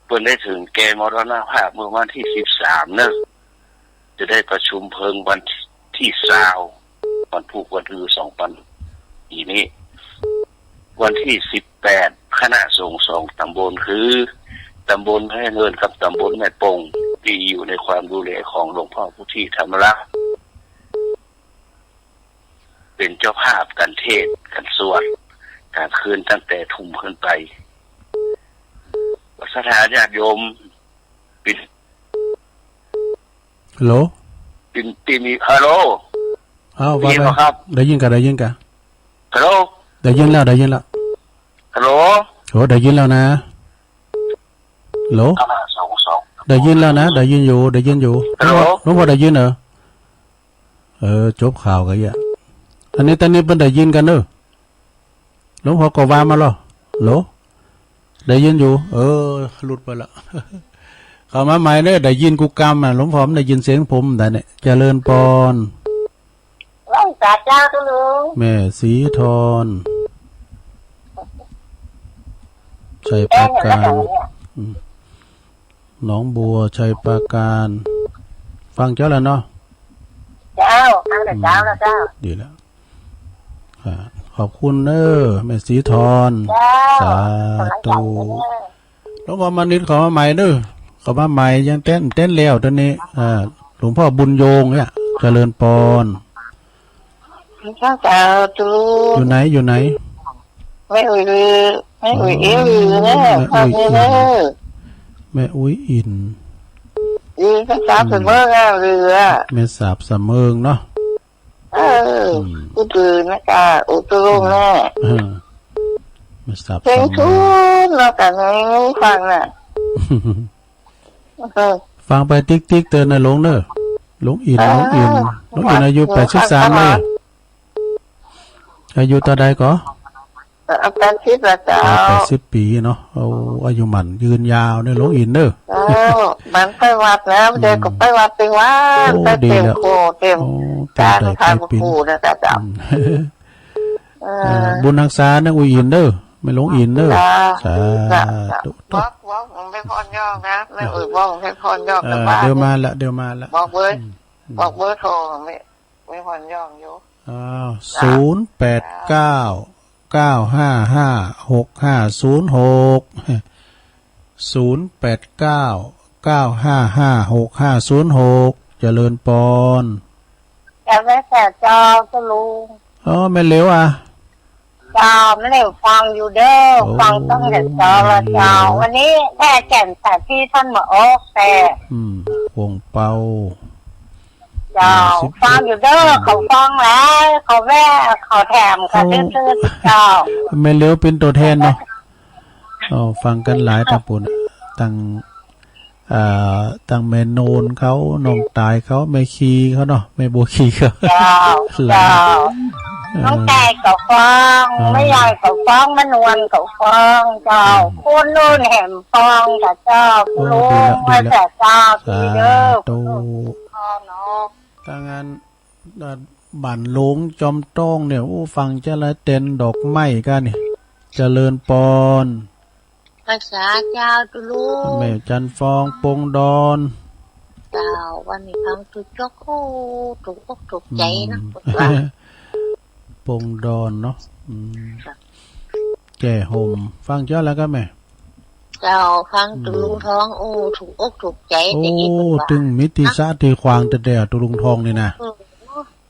เปิ้นได้เถิงแก่มรณภาพเมื่อวันตี้สิบสามเน่อ จะได้ประชุมเพลิงวันตี้ซาว วันพูกวันฮือสองปันปีนี้ วันตี้สิบแปด คณะสงฆ์สองต๋ำบลคือ ต๋ำบลแม่เงินกับต๋ำบลแม่ปง ตี้อยู่ในความดูแลของหลวงพ่อพุทธิธรรมรักษ์ เป๋นเจ้าภาพก๋านเทศน์ ก๋านสวด ก๋านคืนตั้งแต่ทุ่มขึ้นไป ศรัทธาญาติโยม ปิด ฮัลโหล ปิด ปิดมี ฮัลโหล อ้าว ว่าไป ได้ยินบ่ครับ ได้ยินก่ะ ได้ยินก่ะ ฮัลโหล ได้ยินแล้ว ได้ยินแล้ว ฮัลโหล โอ้ ได้ยินแล้วนะ ฮัลโหล อ่า สอง สอง ได้ยินแล้วนะ ได้ยินอยู่ ได้ยินอยู่ ฮัลโหล หลวงพ่อ หลวงพ่อได้ยินเหรอ เออ จบข่าวก่ะเยียะ อันนี้ต๋อนนี้เปิ้นได้ยินกั๋นเน่อ หลวงพ่อก็ว่ามาลอ ฮัลโหล ได้ยินอยู่ เออ หลุดไปละ เข้ามาใหม่เน่อ ได้ยินกู้กำอะ หลวงพ่อบ่ได้ยินเสียงผมได้เนี่ย เจริญปอน ไหว้สาเจ้าตุ๊ลุง แม่ศรีทร ชัยปราการ แม่อยู่ไหนเนี่ย อืม หนองบัว ชัยปราการ ฟังเจ้าแล้วเนาะ เจ้า ฟังแต่เช้าแล้วเจ้า อืม ดีแล้ว อ่า ขอบคุณเน่อ แม่ศรีทร เจ้า สาธุ หลวงพ่อมานิดเข้ามาใหม่เน่อ เข้ามาใหม่ยังเต้น เต้นแล้วต๋อนนี้ อ่า หลวงพ่อบุญโยงเนี่ย เจริญปอน เจ้า สาธุ อยู่ไหน อยู่ไหน แม่อุ๋ย แม่อุ๋ย อ๋อ อิ๋น แม่อุ๋ย อิ๋น พ่อแม่ แม่อุ๋ยอิ๋น อิ๋น แม่สาบเสมิงอ่ะ อืม เรือ แม่สาบเสมิงเนาะ เออ อืม ผู้ตื่นนะกะ อุตลุงแน่ เออ แม่สาบเสมิง เพลงทุนเนาะ กะในหูฟังน่ะ เออ ฟังไปติ๊กๆ เตินนะหลวงเน่อ หลวงอิ๋น เออ หลวงอิ๋น หลวงอิ๋นอายุแปดสิบสามแล้ว อายุเต้าใดก่อ เอ่อ แปดสิบแล้วเจ้า อ๋อ แปดสิบปี๋เนาะ โอ้ อายุหมั้นยืนยาวเน่อ หลวงอิ๋นเน่อ เจ้า มันไปวัดแล้ว อืม เดี๋ยวก็ไปวัดไปวัด โอ้ ไปเตรียม ดีแล้ว โคเตรียม โอ้ จาน เตรียม พระ ไป ครูนะเจ้า อืม เออ เออ บุญฮักษานะ อุ๋ยอิ๋นเน่อ แม่หลวงอิ๋นเน่อ เจ้า สาธุ บอก บอกแม่พรยอกนะ แม่อุ๋ยบอกแม่พรยอก เออ นะบ้าน เดี๋ยวมาละ เดี๋ยวมาละ บอกเบอร์ อืม อืม บอกเบอร์โทรแม่ แม่พรยอกอยู่ อ้าว เจ้า ศูนย์แปดเก้า เก้าห้าห้า หกห้าศูนย์หก ศูนย์แปดเก้า เก้าห้าห้า หกห้าศูนย์หก เจริญปอน กราบไหว้สาเจ้าตุ๊ลุง อ๋อ แม่เหลียวอ่ะ เจ้า แม่เหลียวฟังอยู่เน่อ โอ้ ฟังตั้งแต่เช้าแล้วเจ้า แม่เหลียว วันนี้แม่แจ่มใสตี้ต้านบ่ออกแต่ อืม หวงเปา เจ้า สิบเอ็ด ฟังอยู่เน่อ อืม เขาฟังแล้ว เขาแว่ เขาแถม เขา โอ้ ตื้อๆ เจ้า แม่เหลียวเป๋นตั๋วแทนเนาะ อ๋อ ฟังกั๋นหลายตางปู๊น ตาง เอ่อ ตางแม่โนนเขา น้องต๋ายเขา แม่ชีเขาเนาะ แม่บัวชีเขา เจ้า หลาย เจ้า เอ่อ น้องแต๋ายก็ฟัง อ๋อ แม่ใหญ่ก็ฟัง แม่นวลก็ฟัง เจ้า อืม คนโน้นแหมฟัง เจ้า โอ้ ลุง ดีละ ดีละ เจ้า สาธุเด้อ สาธุ พ่อเนาะ ถ้างั้น เอ่อ บ้านหลวงจอมทองเนี่ย โอ้ ฟังจะละเต็นดอกไม้กั๋นนี่ เจริญปอน ภาษาเจ้าตุ๊ลุง แม่จันทร์ฟอง ปงดอน เจ้า วันนี้ฟังถูกจอก โอ้ ถูกอกถูกใจ๋นะ อืม ปงดอนเนาะ อืม ค่ะ แก่ห่ม ฟังเจ้าแล้วก็แม่ เจ้า ฟังตุ๊ลุงทอง อืม โอ้ ถูกอกถูกใจ๋ โอ้ แต่อีกว่า ตึงมีตี้สะตี้ขวางแต๊ๆ ตุ๊ลุงทองนี่นะ เออ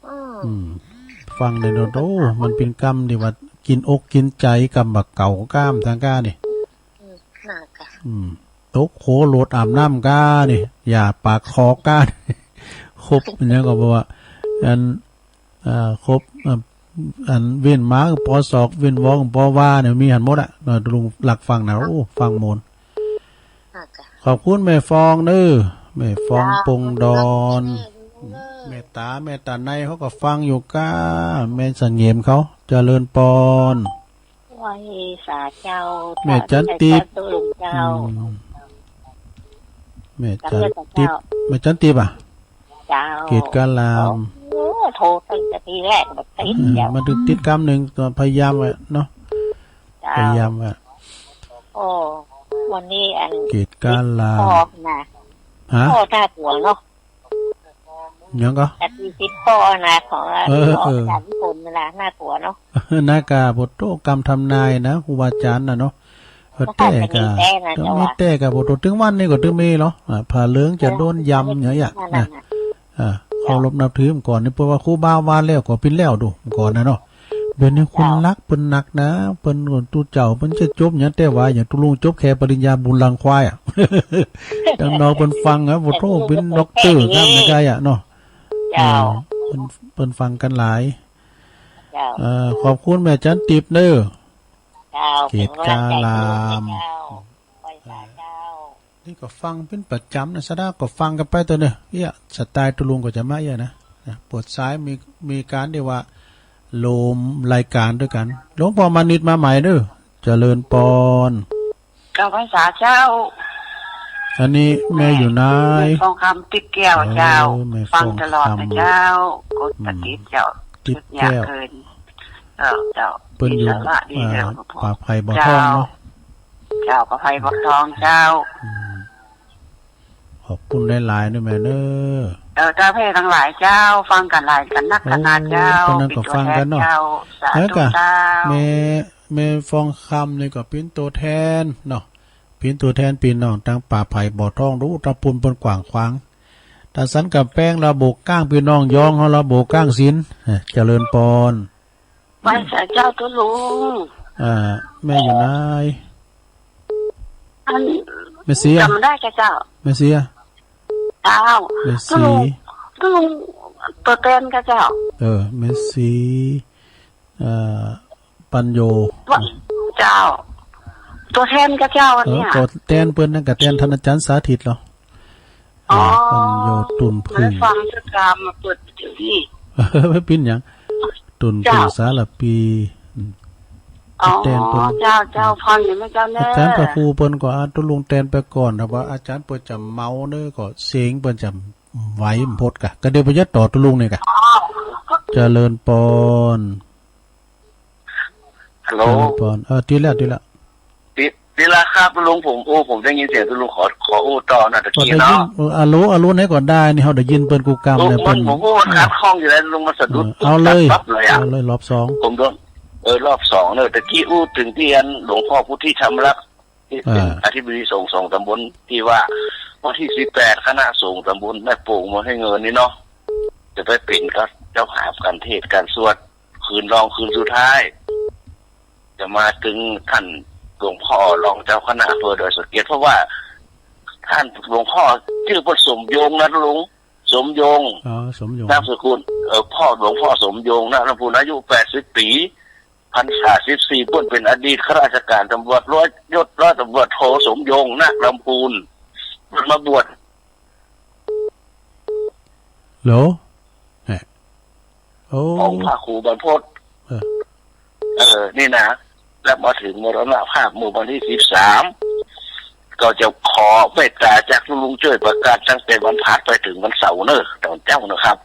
อืม อืม ฟังได้โดด โอ้ มันเป๋นกำตี้ว่ากิ๋นอกกิ๋นใจ๋ กำบ่าเก่าก้ามตางก้านี่ อืม น่าจะ อืม ตกโขลดอาบน้ำก้านี่ อย่าปากคอก้านี่ ครบ มันยังก็บอกว่า อัน อ่า ครบ อ่า อันเว้นมาก็ปอศอก เว้นวอก็ปอวาเนี่ย มีหันหมดอะ เออ ลุงหลักฟังนะ โอ้ ฟังโมน ค่ะ ขอบคุณแม่ฟองเน้อ แม่ฟอง เจ้า ปงดอน เจ้า แม่ต๋า แม่ต๋าในเขาก็ฟังอยู่ก้า แม่เสงี่ยมเขา เจริญปอน ไหว้สาเจ้า แม่จันติบ เจ้าตุ๊ลุงเจ้า อืม แม่จันติบ เจ้า แม่จันติบอะ เจ้า เกตการาม โอ้ โทรตั้งแต่ทีแรกบ่ติด อืม เดี๋ยว มันถึงติดกำนึ่ง ก็พยายามไว้เนาะ เจ้า พยายามไว้ โอ้ วันนี้อัน เกตการาม พ่อนะ ฮะ พ่อน่ากลัวเนาะ ยังก็ แต่ที่ติดพ่อนะ ของ เออ พ่อ เออ อาจ๋ารย์ฝนเวลาน่ากลัวเนาะ น่ากลัว โอ้โห กำทำนายนะ ครูบาอาจ๋ารย์น่ะเนาะ ก็แต๊กะ ก็มีแต๊กะ เจ้า ก็มีแต๊กะ โอ้โห เถิงวันนี้ก็ตึงมีเหรอ อ่า ผ้าเหลืองจะโดนยำอย่างเงี้ย นั่นน่ะ นะ อ่า เคารพนับถือก่อนนี่ เพราะว่าครูบาว่าแล้วก็เป๋นแล้วดูก่อนนะเนาะ เดี๋ยวนี้คน เจ้า รักเปิ้นนักนะ เปิ้นก็ตุ๊เจ้า เปิ้นจะจบหยัง แต่ว่าอย่างตุ๊ลุงจบแค่ปริญญาบุญรังควายอะ ตางนอกเปิ้นฟังอะ โอ้โห เป๋นด็อกเตอร์ เจ้า ครับ ในกายอะเนาะ เจ้า เออ เปิ้น เปิ้นฟังกั๋นหลาย เจ้า เอ่อ ขอบคุณแม่จันติบเน้อ เจ้า เกตการาม เจ้า ไหว้สาเจ้า นี่ก็ฟังเป๋นประจ๋ำนะ สะดาก็ฟังกั๋นไปเต๊อะเน้อ เอี้ย สไตล์ตุ๊ลุงก็จะมาเอี้ยนะ นะ ปวดสายมี มีก๋านตี้ว่า โหลมรายก๋านตวยกั๋น หลวงพ่อมานิดมาใหม่เน้อ เจริญปอน เจ้า ไหว้สาเจ้า อันนี้แม่อยู่ไหน แม่ฟองคำติ๊บแก้วเจ้า เออ แม่ฟองคำ ฟังตลอดนะเจ้า กดติดเจ้า ติ๊บแก้ว สุดยอดเกิน เออ เจ้า เปิ้นอยู่ ดีสาระดีเจ้า อ่า ป่าไผ่บ่อทองเนาะ เจ้า เจ้า ป่าไผ่บ่อทองเจ้า อืม ขอบคุณหลายๆ เน้อแม่เน้อ เออ เจ้า เพื่อนตังหลายเจ้า ฟังกั๋นหลายกั๋นนักกั๋นหนาเจ้า โอ้ เปิ้นนั่นก็ฟังกั๋นเนาะ เป๋นตั๋วแทนเจ้า สาธุเจ้า แล้วก็แม่ แม่ฟองคำนี่ก็เป๋นตั๋วแทนเนาะ เป๋นตั๋วแทนปี้น้องตางป่าไผ่บ่อทอง ดูตางปู๊นเปิ้นกว้างขวาง ตางสันก๋ำแปงละโบก้าง ปี้น้องยองเฮาละโบก้างสิน เอ้อ เจริญปอน ไหว้สาเจ้าตุ๊ลุง อ่า แม่อยู่ไหน อัน แม่ศรีอะ จ๋ำได้กะเจ้า แม่ศรีอะ เจ้า แม่ศรี ตุ๊ลุง ตุ๊ลุงตั๋วแตนกะเจ้า เออ แม่ศรี เอ่อ ปัญโย ว่า เจ้า ตั๋วแตนกะเจ้า อันเนี้ย เออ ตั๋วแตนเปิ้นนั่นกะแตนต้านอาจ๋ารย์สาธิตเหรอ อ๋อ เอ่อ ปัญโย ตุ่นผึ้ง ฟังสักกำมาเปิดเดี๋ยวนี้ เออ บ่เป๋นหยัง ตุ่นผึ้ง เจ้า สารภี อืม อ๋อ ตั๋วแตนเปิ้น เจ้า เจ้า ฟังอยู่นะเจ้าเน้อ อาจ๋ารย์พระครูเปิ้นก็ อ่า ตุ๊ลุงแตนไปก่อน ถ้าว่าอาจ๋ารย์เปิ้นจะเมาเน้อ ก็เสียงเปิ้นจะไหวบ่พดกะ กะเดี๋ยวไปยัดต่อตุ๊ลุงนี่กะ อ๋อ เจริญปอน ฮัลโหล ฮัลโหล ปอน เออ ติดแล้ว ติดแล้ว ติด ติดแล้วครับลุง ผม โอ้ ผมได้ยินเสียงลุง ขอ ขออู้ต่อนะ ตะกี้เนาะ เออ ฮัลโหล ฮัลโหล ไหนก่อนได้นี่ เฮาได้ยินเปิ้นกู้กำเนี่ย เปิ้น ผมอู้มันขัดข้องอยู่แล้วลุง มันสะดุด เออ เอาเลย ปั๊บเลยอะ เอาเลย รอบสอง ผมโดน เออ รอบสองเนอะ ตะกี้อู้เถิงตี้อันหลวงพ่อพุทธิธรรมรักษ์ ตี้เป๋น อ่า อธิบดีสงฆ์สองต๋ำบล ตี้ว่าวันตี้สิบแปด คณะสงฆ์ต๋ำบลแม่โป่ง เมืองห้วยเงินนี่เนาะ จะไปเป๋นเจ้าภาพก๋านเทศน์ก๋านสวด คืนรองคืนสุดท้าย จะมาเถิงต้านหลวงพ่อรองเจ้าคณะอำเภอดอยสะเก็ด เพราะว่าต้านหลวงพ่อจื้อเปิ้นสมยงนะลุง สมยง อ๋อ สมยง นามสกุล เอ่อ พ่อ หลวงพ่อสมยงนะ นามสกุล อายุแปดสิบปี๋ พรรษาสิบสี่ เปิ้นเป๋นอดีตข้าราชก๋านต๋ำรวจ ร้อยยศร้อยต๋ำรวจโทสมยง นาคลำพูน เปิ้นมาบวช เหรอ แหม โอ้ ของพระครูบรรพต เออ เออ นี่นะ แล้วมาเถิงมรณภาพเมื่อวันตี้สิบสาม ก็จะขอเมตต๋าจากตุ๊ลุงจ้วยประกาศตั้งแต่วันพฤหัสไปเถิงวันเสาร์เน่อ ต๋อนเจ๊านะครับ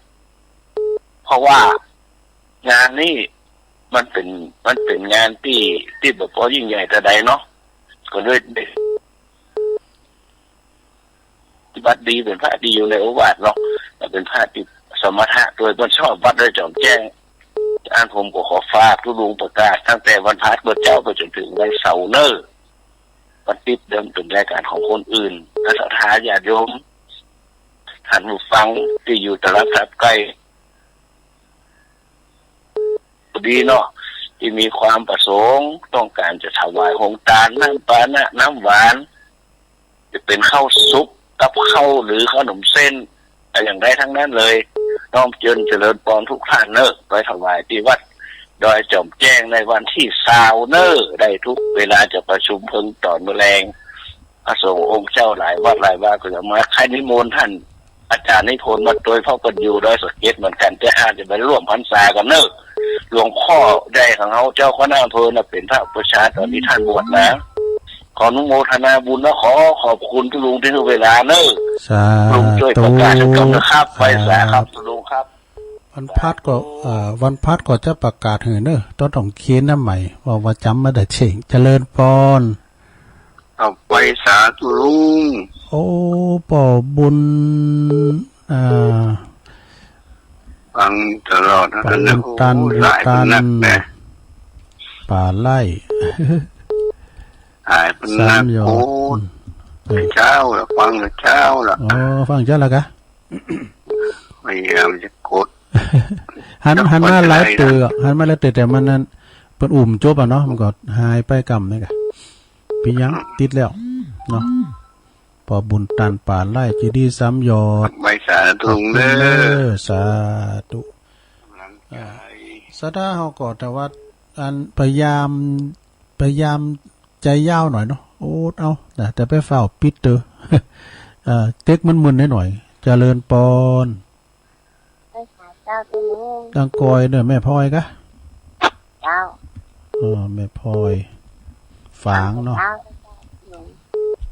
เพราะว่างานนี้มันเป๋น มันเป๋นงานตี้ ตี้บ่ปอยิ่งใหญ่เต้าใดเนาะ ก็เลยได้ ปฏิบัติดี เป๋นพระตี้อยู่ในโอวาทเนาะ แล้วเป๋นพระตี้สมถะ โดยเปิ้นชอบวัดดอยจ๋อมแจ้ง อันผมก็ขอฝากตุ๊ลุงประกาศตั้งแต่วันพฤหัสเมื่อเจ๊าไปจ๋นเถิงวันเสาร์เน่อ วันติ๊ดเดิมเป๋นรายก๋านของคนอื่น และศรัทธาญาติโยม ท่านผู้ฟังตี้อยู่ตะหลัดตะไก๋ ดีเนาะ ตี้มีความประสงค์ต้องก๋านจะถวายโฮงตาน น้ำปานะ น้ำหวาน จะเป๋นข้าวสุก กับข้าว หรือขนมเส้น อะหยังได้ทั้งนั้นเลย น้อมเจิญเจริญปอนทุกท่านเน่อ ไปถวายตี้วัดดอยจ๋อมแจ้งในวันตี้ซาวเน่อ ได้ทุกเวลา จะประชุมเพิ่งต๋อนมื้อแลง พระสงฆ์องค์เจ้าหลายวัดหลายวาก็จะมา ใค่นิมนต์ท่านอาจ๋ารย์นิพนธ์มาตวย เพราะเปิ้นอยู่ดอยสะเก็ดเหมือนกั๋น แต่อาจจะไปร่วมพรรษากั๋นเน่อ หลวงพ่อใหญ่ของเฮา เจ้าคณะอำเภอน่ะ เป๋นพระอุปัชฌาย์ต๋อนตี้ท่านบวชนะ ขออนุโมทนาบุญและขอขอบคุณตุ๊ลุงตี้หื้อเวลาเน่อ สาธุ ตุ๊ลุงจ้วยประกาศทุกกำนะครับ ไหว้สาครับ ตุ๊ลุงครับ วันพฤหัสก็ เอ่อ วันพฤหัสก็จะประกาศหื้อเน่อ ต้อง ต้องเขียนนำใหม่ ว่า ว่าจ๋ำบ่ได้เจ้ง เจริญปอน เอาไปสาธุลุง โอ้ ป้อบุญ อ่า ฟังตลอดนะ ป้อบุญตัน โอ้ บุญตัน หลายคนนักแน่ ป่าไร่ หลายคนนัก สามยอด โอ้ อืม เออ เจ๊าละ ฟังเจ๊าละ อ๋อ ฟังเจ๊าละกะ พยายามจะกด หัน หันมาหลายเตื้อ หันมาหลายเตื้อ แต่มันนั้น เปิ้นอู้บ่จบอะเนาะ มันก็หายไปกำนี่กะ เป๋นหยัง ติดแล้วเนาะ ป้อบุญตัน ป่าไร่ เจดีย์สามยอด ไหว้สาธุเด้อ สาธุ กำลังใจ อ่า ศรัทธาเฮาก็ แต่ว่า อัน พยายาม พยายามใจ๋ยาวหน่อยเนาะ โอ้ เอา นะ แต่ไปฟ้าวปิดเต๊อะ เอ่อ เต๊กมันมึนหน่อย เจริญปอน ไปหาเจ้าที่นี่ ตังกอยเน่อ แม่พลอยกะ เจ้า เออ แม่พลอย ฝางเนาะ เจ้า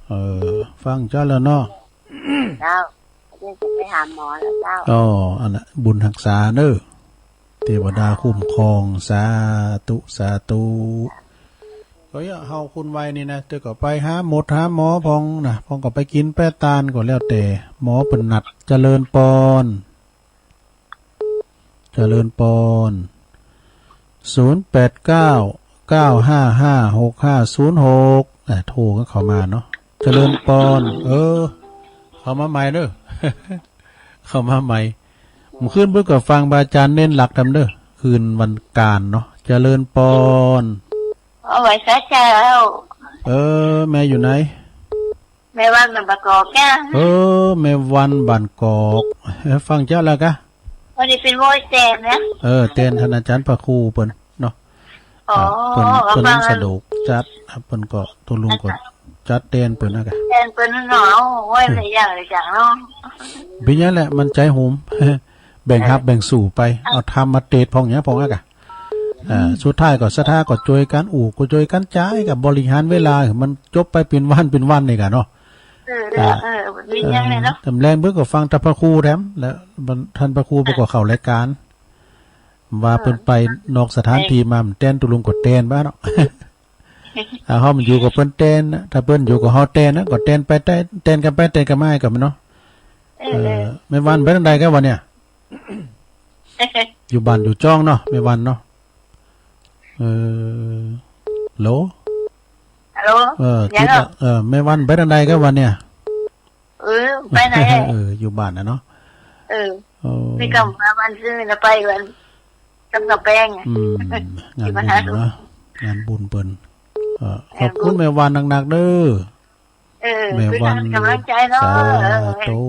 เออ ฟังเจ้าแล้วเนาะ เจ้า เดี๋ยวจะไปหาหมอแล้วเจ้า อ๋อ อันน่ะ บุญฮักษาเน่อ เทวดาคุ้มครอง สาธุ สาธุ ก็เยาะเฮาคุณวัยนี่นะ เตื้อก็ไปหาหมดหาหมอพ่องนะ พ่องก็ไปกิ๋นไปตานก็แล้วแต่ หมอเปิ้นนัด เจริญปอน เจริญปอน ศูนย์แปดเก้า เก้าห้าห้า หกห้าศูนย์หก อ่ะ โทรก็เข้ามาเนาะ เจริญปอน เออ เข้ามาใหม่เน่อ เข้ามาใหม่ เมื่อคืนเปิ้นก็ฟังพระอาจ๋ารย์เน้นหลักธรรมเน่อ คืนวันก๋านเนาะ เจริญปอน เอาไหว้สาเจ้า เออ แม่อยู่ไหน แม่วันบ้านกอกจ้า เออ แม่วันบ้านกอก เออ ฟังเจ้าแล้วกะ วันนี้เป๋นโวยแตนนะ เออ แตนต้านอาจ๋ารย์พระครูเปิ้นเนาะ อ๋อ เปิ้น เปิ้นสะดวกจัด เปิ้นก็ ตุ๊ลุงก็จัดแตนเปิ้นนะกะ แตนเปิ้นเนาะ โอ้ย หลายอย่างหลายอย่างเนาะ เป๋นหยังแหละ มันใจ๋โหม แบ่งฮับแบ่งสู้ไป เอาธรรมมาเตสน์พ่องหยังพ่องอะกะ อ่า สุดท้ายก็ศรัทธาก็จ้วยกั๋นอู้ ก็จ้วยกั๋นจ๋าย ก็บริหารเวลาหื้อมันจบไปเป๋นวันเป๋นวันนี่กะเนาะ เออ เออ เออ มีอย่างนั้นเนาะ เออ แถมแลงเปิ้นก็ฟังแต่พระครูแถม แล้วท่านพระครูเปิ้นก็เข้ารายก๋าน ว่าเปิ้นไปนอกสถานตี้มา มันแตนตุ๊ลุงก็แตนไปเนาะ ถ้าเฮามันอยู่กับเปิ้นแตนนะ ถ้าเปิ้นอยู่กับเฮาแตนนะ ก็แตนไป แตน แตนกั๋นไปแตนกั๋นมาก็มันเนาะ เออ เออ แม่วันไปตางใดกะวันเนี่ย อยู่บ้านอยู่จ้องเนาะ แม่วันเนาะ เออ ฮัลโหล ฮัลโหล เออ ยัง คิด เหรอ ละ เออ แม่วันไปตางใดกะวันเนี่ย เออ ไปไหน เออ อยู่บ้านนะเนาะ เออ โอ้ นี่ก็มาวันซื่อนะ ไปวันกำกะแปงอะ อืม งานบุญเนาะ งานบุญเปิ้น เออ ขอบคุณแม่วันนักๆ เด้อ เออ แม่วัน เปิ้นกำลังใจ๋เนาะ สาธุ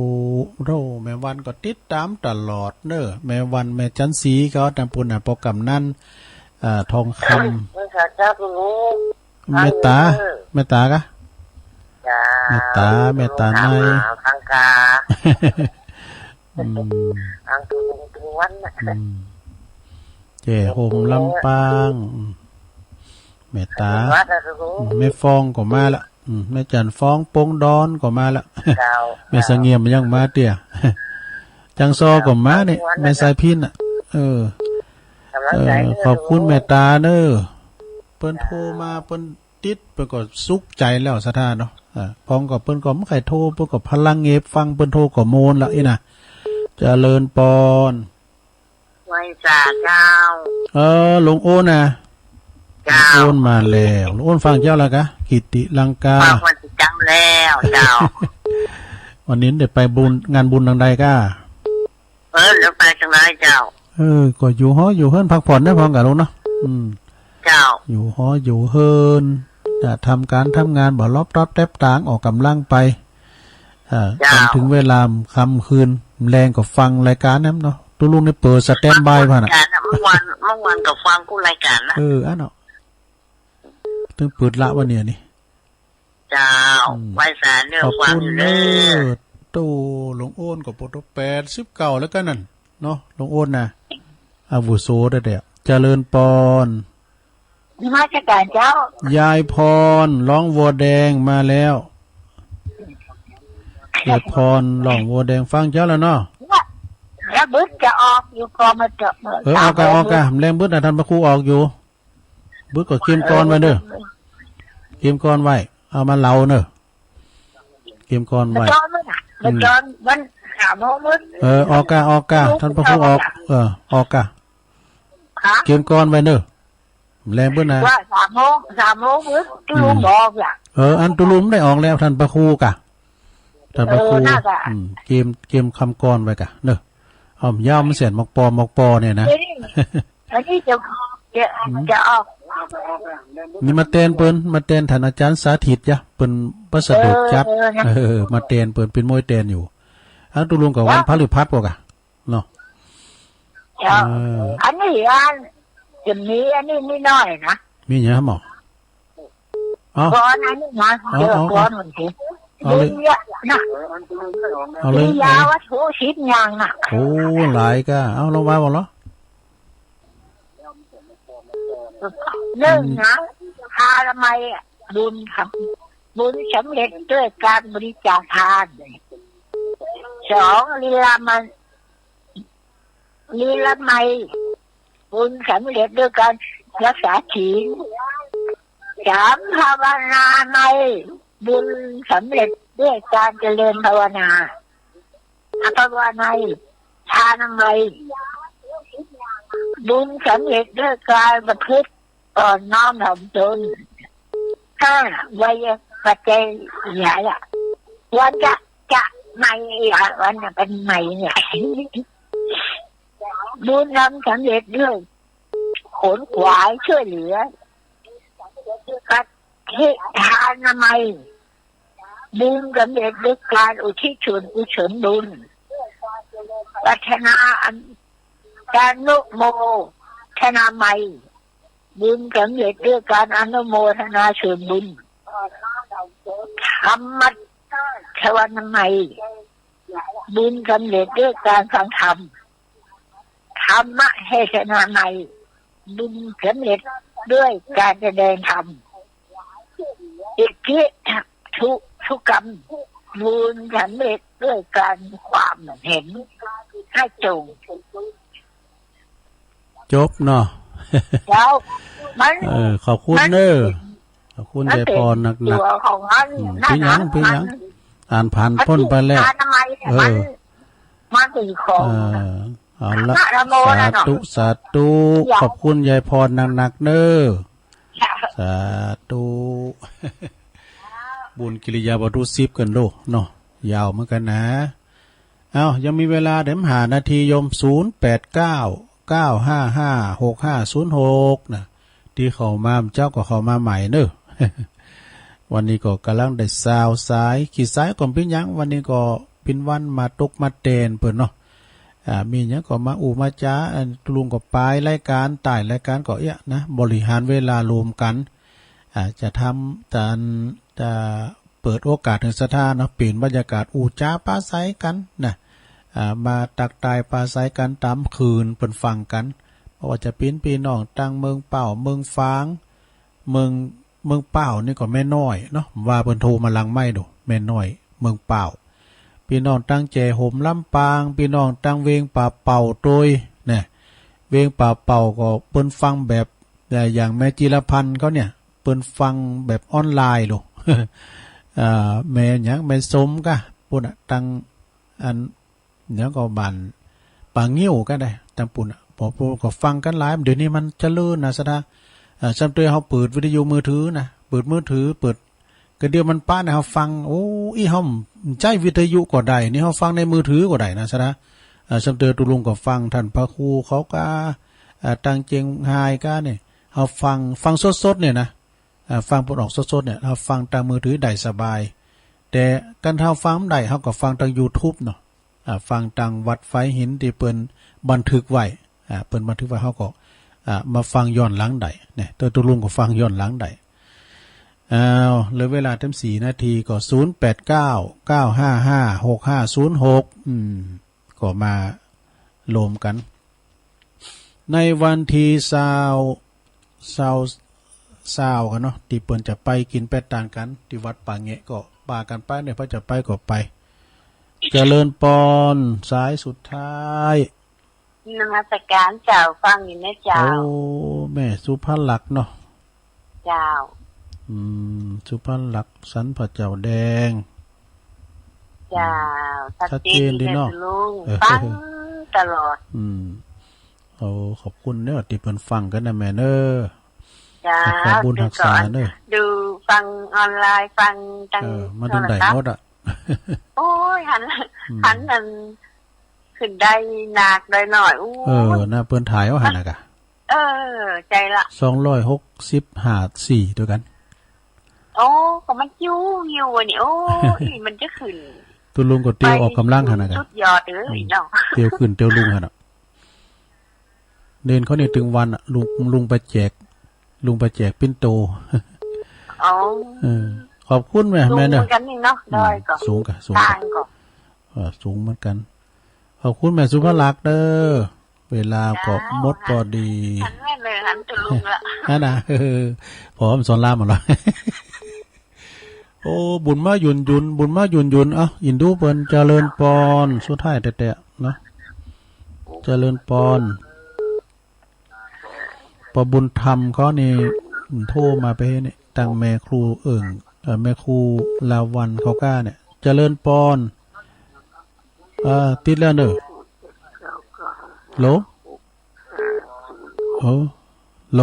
เออ โธ่ แม่วันก็ติดต๋ามตลอดเน่อ แม่วัน แม่จันทร์ศรีเขาตางปุ้นน่ะ ป้อกำนัน อ่า ทองคำ เมตตา เจ้า ตุ๊ลุง เมตตา เออ เมตตากะ เจ้า เมตตา ตุ๊ลุง เมตตาใน ถามหาฟังกา อืม ฟังตุ๊ลุงตุ๊ลุงวันน่ะ อืม เจ๊โฮมลำปาง อืม เมตตา วัดน่ะตุ๊ลุง อืม แม่ฟองก็มาละ อืม แม่จันฟอง ปงดอนก็มาละ เจ้า แม่เสงี่ยมยังมาเตื้อ จังซอก็มาเนี่ย แม่สายพิณน่ะ เออ ก๋ำลังใจ๋ เออ เออ ขอบคุณเมตตาเน่อ เปิ้นโทรมา เปิ้นติด เปิ้นก็สุขใจ๋แล้ว ศรัทธาเนาะ อ่า ปองก็เปิ้นก็บ่ใค่โทร เปิ้นก็พลังเงบฟัง เปิ้นโทรก็โมนละอี้น่ะ เจริญปอน ไหว้สาเจ้า เออ ลุงโอนน่ะ เจ้า ลุงโอนมาแล้ว ลุงโอนฟังเจ้าแล้วกะ กิติลังกา ฟังวันที่จำแล้วเจ้า วันนี้ได้ไปบุญ งานบุญตางใดกะ เออ เดี๋ยวไปตางใดเจ้า เออ ก็อยู่หออยู่เฮือนพักผ่อนได้พร้อมกะลุงเนาะ อืม เจ้า อยู่หออยู่เฮือน จะทำก๋านทำงานบ่ลอบต๊อบแต๊บตาง ออกก๋ำลังไป เอ่อ เจ้า จนถึงเวลาค่ำคืน แลงก็ฟังรายก๋านนั้นเนาะ ตุ๊ลุงนี่เปิดสแตนด์บายพ่อน่ะ เมื่อวาน เมื่อวานก็ฟังกู้รายก๋านนะ เออ อันเนาะ ตึงเปิดละวันนี้นี่ เจ้า อืม ไหว้สาเน่อ ขอบคุณ ฟังอยู่เน่อ เน่อ โต้ ลุงโอนก็ปอดแปดสิบเก้าแล้วกะนั่นเนาะ ลุงโอนน่ะ อาวุโสแต๊ๆ เจริญปอน นมัสก๋านเจ้า ยายพร ร้องวัวแดงมาแล้ว ยายพร ร้องวัวแดง ฟังเจ้าแล้วเนาะ แล้วบึดจะออกอยู่ก่อมาเจาะ เออ ออกกะ ออกกะ แลงบึดน่ะ ต้านพระครูออกอยู่ บึดก็เกียมกลอนไว้เน่อ เกียมกลอนไว้ เอามาเล่าเน่อ เกียมกลอนไว้ มาจอนมันน่ะ อืม มาจอนวันสามโมงมื้อ เออ ออกกะ ออกกะ ต้านพระครูออก เออ ออกกะ คะ เกียมกลอนไว้เน่อ แลงบึดน่ะ ว่าสามโมง สามโมงมื้อ ตุ๊ลุง อืม บอกอ่ะ เออ อันตุ๊ลุงได้ออกแล้ว ต้านพระครูกะ ต้านพระครู เออ น่าจะ อืม เกียม เกียมกำกลอนไว้กะเน่อ อ้อมยาวมันเสียนหมอกปอ หมอกปอเนี่ยนะ เดี๋ยวนี้ อันนี้จะ จะ อืม จะออก นี่มาแตนเปิ้น มาแตนต้านอาจ๋ารย์สาธิตจ้ะ เปิ้นบ่สะดวกจัด เออ เออ นะ เออ มาแตนเปิ้น เป๋นมวยแตนอยู่ อ้าว ตุ๊ลุงกะวันพฤหัสบ่กะเนาะ เจ้า เออ อันนี้อัน จะมีอันนี้นิดหน่อยนะ มีหยังหมอ เอา ก่อนอันนี้นะ เอา เดี๋ยว เอา ก่อนมันสิ เอาเลย มีเยอะนะ เอาเลย มียาวัตถุสิบอย่างนะ โอ้ หลายกะ เอา ลองว่าบ่เหรอ หนึ่งนะ ทานละไมยอะ บุญครับ บุญสำเร็จด้วยการบริจาคทาน สอง ลีลามัน ลีลาไมย บุญสำเร็จด้วยการรักษาศีล สาม ภาวนาไมย บุญสำเร็จด้วยการเจริญภาวนา อภาวนาไมย ทานาไมย บุญสำเร็จด้วยการประพฤติอ่อนน้อมถ่อมตน ห้า ไวยาปัจจยะ วันจะ จะไมยะ วันจะเป็นไมยะ บุญนำสำเร็จด้วยขนขวายช่วยเหลือ ปัตติทานาไมย บุญสำเร็จด้วยการอุทิศส่วนกุศลบุญ ปัตถนาอัน ตานุโมทนาไมย บุญสำเร็จด้วยการอนุโมทนาส่วนบุญ ธรรมสวนาไมย บุญสำเร็จด้วยการฟังธรรม ธรรมเทศนาไมย บุญสำเร็จด้วยการแสดงธรรม อิทธิทุกรรม บุญสำเร็จด้วยการความเห็นให้ตรง จบเนาะ แล้วมัน เออ ขอบคุณเน่อ ขอบคุณยายพรหนักๆ ตัวของมัน อืม นั่น เป๋นหยัง เป๋นหยัง มัน อ่านผ่านป๊นไปแล้ว มัน เออ มันเป็นของ เออ เอาละ นะโม สาธุ นะเนาะ สาธุ ขอบคุณยายพรหนักๆ เน่อ สาธุ บุญกิริยาวัตถุสิบกั๋นโลเนาะ ยาวเหมือนกั๋นนะ เอ้า ยังมีเวลาเดี๋ยวห้านาทีโยม ศูนย์แปดเก้า เก้าห้าห้า หกห้าศูนย์หก นะ ตี้เข้ามาเมื่อเจ๊าก็เข้ามาใหม่เน่อ วันนี้ก็ก่ำลังได้ซาวสาย ขี้สายก็เป๋นหยัง วันนี้ก็เป๋นวันมาตกมาแตนเปิ้นเนาะ อ่า มีหยังก็มาอู้มาจ๋า อัน ตุ๊ลุงก็ปายรายก๋าน ต้ายรายก๋านก็เอี้ยนะ บริหารเวลาร่วมกั๋น อ่า จะทำก๋าน จะเปิดโอกาสหื้อศรัทธาเนาะ เป๋นบรรยากาศอู้จ๋าปราศรัยกั๋นนะ อ่า มาตั๊กตายปราศรัยกั๋นต๋ามคืนเปิ้นฟังกั๋น บ่ว่าจะเป๋นปี้น้องตังเมืองเป้า เมืองฝาง เมือง เมืองป้าวนี่ก็แม่น้อยเนาะ ว่าเปิ้นโทรมาหลังไมค์ดู แม่น้อย เมืองป้าว ปี้น้องตังแจ้โฮมลำปาง ปี้น้องตังเวียงป่าเป่าโตย นะ เวียงป่าเป่าก็เปิ้นฟังแบบ เอ่อ อย่างแม่จิรพันธ์เขาเนี่ย เปิ้นฟังแบบออนไลน์ลูก เอ่อ แม่หยัง แม่สมกะ ปู้นน่ะ ตัง อัน เดี๋ยวก็บ้านป่างิ้วก็ได้ ตังปู้นน่ะ ปอ ปอ ก็ฟังกั๋นหลาย เดี๋ยวนี้มันเจริญนะศรัทธา เอ่อ ส่ำเตยเฮาเปิดวิทยุมือถือนะ เปิดมือถือ เปิด ก็เดี๋ยวมันปะเนี่ยเฮาฟัง โอ้ อี้เฮาใจ๊วิทยุก็ได้ นี่เฮาฟังในมือถือก็ได้นะศรัทธา เอ่อ ส่ำเตยตุ๊ลุงก็ฟังต้านพระครูเขากา เอ่อ ตังเจียงฮายกาเนี่ย เฮาฟัง ฟังสดๆ เนี่ยนะ เอ่อ ฟังเปิ้นออกสดๆ เนี่ย เฮาฟังตางมือถือได้สบาย แต่คันเฮาฟังบ่ได้ เฮาก็ฟังตางยูทูบเนาะ อ่า ฟังตางวัดฝายหินตี้เปิ้นบันทึกไว้ อ่า เปิ้นบันทึกไว้ เฮาก็ อ่า มาฟังย้อนหลังได้ เนี่ย ตุ๊ลุงก็ฟังย้อนหลังได้ อ้าว เหลือเวลาแต๊มสี่นาที ก็ ศูนย์แปดเก้า เก้าห้าห้า หกห้าศูนย์หก อืม ก็มาโฮมกั๋น ในวันตี้ซาว ซาว ซาวกั๋นเนาะ ตี้เปิ้นจะไปกิ๋นแป๊ดตานกั๋น ตี้วัดป่าแงะ ก็ปากั๋นไปเนี่ย ใผจะไปก็ไป เจริญปอน สายสุดท้าย นมัสก๋านเจ้า ฟังอยู่นะเจ้า โอ้ แม่สุภลักษณ์เนาะ เจ้า อืม สุภลักษณ์ สันพระเจ้าแดง เจ้า อืม ชัดเจนดีเนาะ ชัดเจนดีเนาะ ตุ๊ลุง เออ ฟังตลอด อืม โอ้ ขอบคุณเนาะ ตี้เปิ้นฟังกั๋นนะแม่เนาะ เจ้า ขอบุญฮักษาเนาะ ดูฟังออนไลน์ ฟังตาง เออ มาตางใดหมดอะ โอ้ย หัน อืม หันอัน ขึ้นดอยหนักดอยน้อย โอ้ย เออ นะ เปิ้นถ่ายเอาหั้นน่ะกะ เออ ใจ้ละ สองร้อยหกสิบห้า สี่ ตวยกั๋น โอ้ ก็มันหิ้วหิ้วอันนี้ โอ้ย มันจะขึ้น ตุ๊ลุงก็เตียวออกก๋ำลังหั้นน่ะกะ สุดยอดเลยเนาะ อืม เตียวขึ้นเตียวลงหั้นน่ะ เด่นเขานี่ตึงวันอะ ลุง ลุงไปแจก ลุงไปแจกปิ่นโต อ๋อ เออ ขอบคุณแม่ สูง แม่เนาะ เหมือนกั๋นนี่เนาะ อืม ดอยก็ สูงกะ สูงกะ ต่างก็ เออ สูงเหมือนกั๋น ขอบคุณแม่สุภลักษณ์เด้อ เวลาก็ เจ้า หมดพอดี หันแม่นเลย หันตุ๊ลุงละ หันน่ะ เออ ผอมสอนรามหมดละ โอ้ บุญมาหยุนหยุน บุญมาหยุนหยุน เอ้า อินดูเปิ้น เจริญปอน สุดท้ายแต๊ๆ เนาะ เจริญปอน ป้อบุญธรรมเขานี่ โทรมาไปนี่ ตางแม่ครูเอิง เอ่อ แม่ครูลาวัณเขาก้าเนี่ย เจริญปอน เอ่อ ติดแล้วเนาะ โหล โอ้ โหล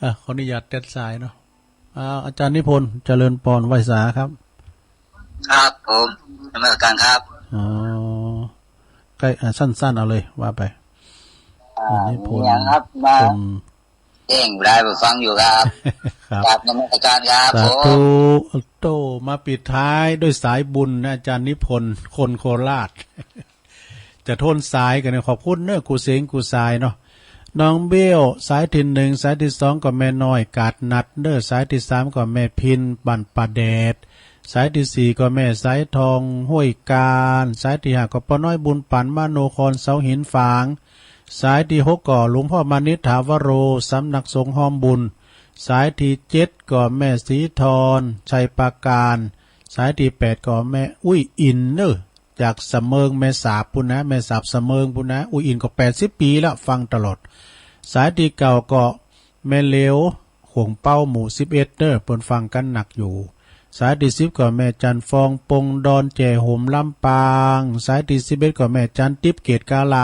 อ่ะ ขออนุญาตตัดสายเนาะ อ่า อาจารย์นิพนธ์ เจริญปอน ไหว้สาครับ ครับผม นมัสก๋านครับ อ๋อ ใกล้ อ่ะ สั้นๆ เอาเลย ว่าไป อ่า อาจารย์นิพนธ์ มีหยังครับ มา คน เองได้ไปฟังอยู่ครับ ครับ กราบนมัสก๋านครับ สาธุ ผม โต้ มาปิดท้ายด้วยสายบุญนะ อาจารย์นิพนธ์ คนโคราช จะโทนสายกั๋นเนี่ย ขอบคุณเนาะ กู้เสียงกู้สายเนาะ น้องเบี้ยว สายตี้หนึ่ง สายตี้สองก็แม่น้อย กาดนัดเนาะ สายตี้สามก็แม่พิน บ้านป่าแดด สายตี้สี่ก็แม่สายทอง ห้วยกาญ สายตี้ห้าก็ป้อน้อยบุญปั๋น มโนคร เสาหินฝาง สายตี้หกก็หลวงพ่อมานิษฐาวโร สำนักสงฆ์ฮ้อมบุญ สายตี้เจ็ดก็แม่สีทอง ชัยปราการ สายตี้แปดก็แม่อุ้ยอินเนาะ จากสะเมิงแม่สาบปู้นนะ แม่สาบสะเมิงปู้นนะ อุ้ยอินก็แปดสิบปี๋ละ ฟังตลอด สายตี้เก้าก็แม่เหลียว ขวงเป๊า หมู่สิบเอ็ดเนาะ เปิ้นฟังกั๋นหนักอยู่ สายตี้สิบก็แม่จันทร์ฟอง ปงดอน แจ้โฮมลำปาง สายตี้สิบเอ็ดก็แม่จันทร์ติ๊บ เกตกาลา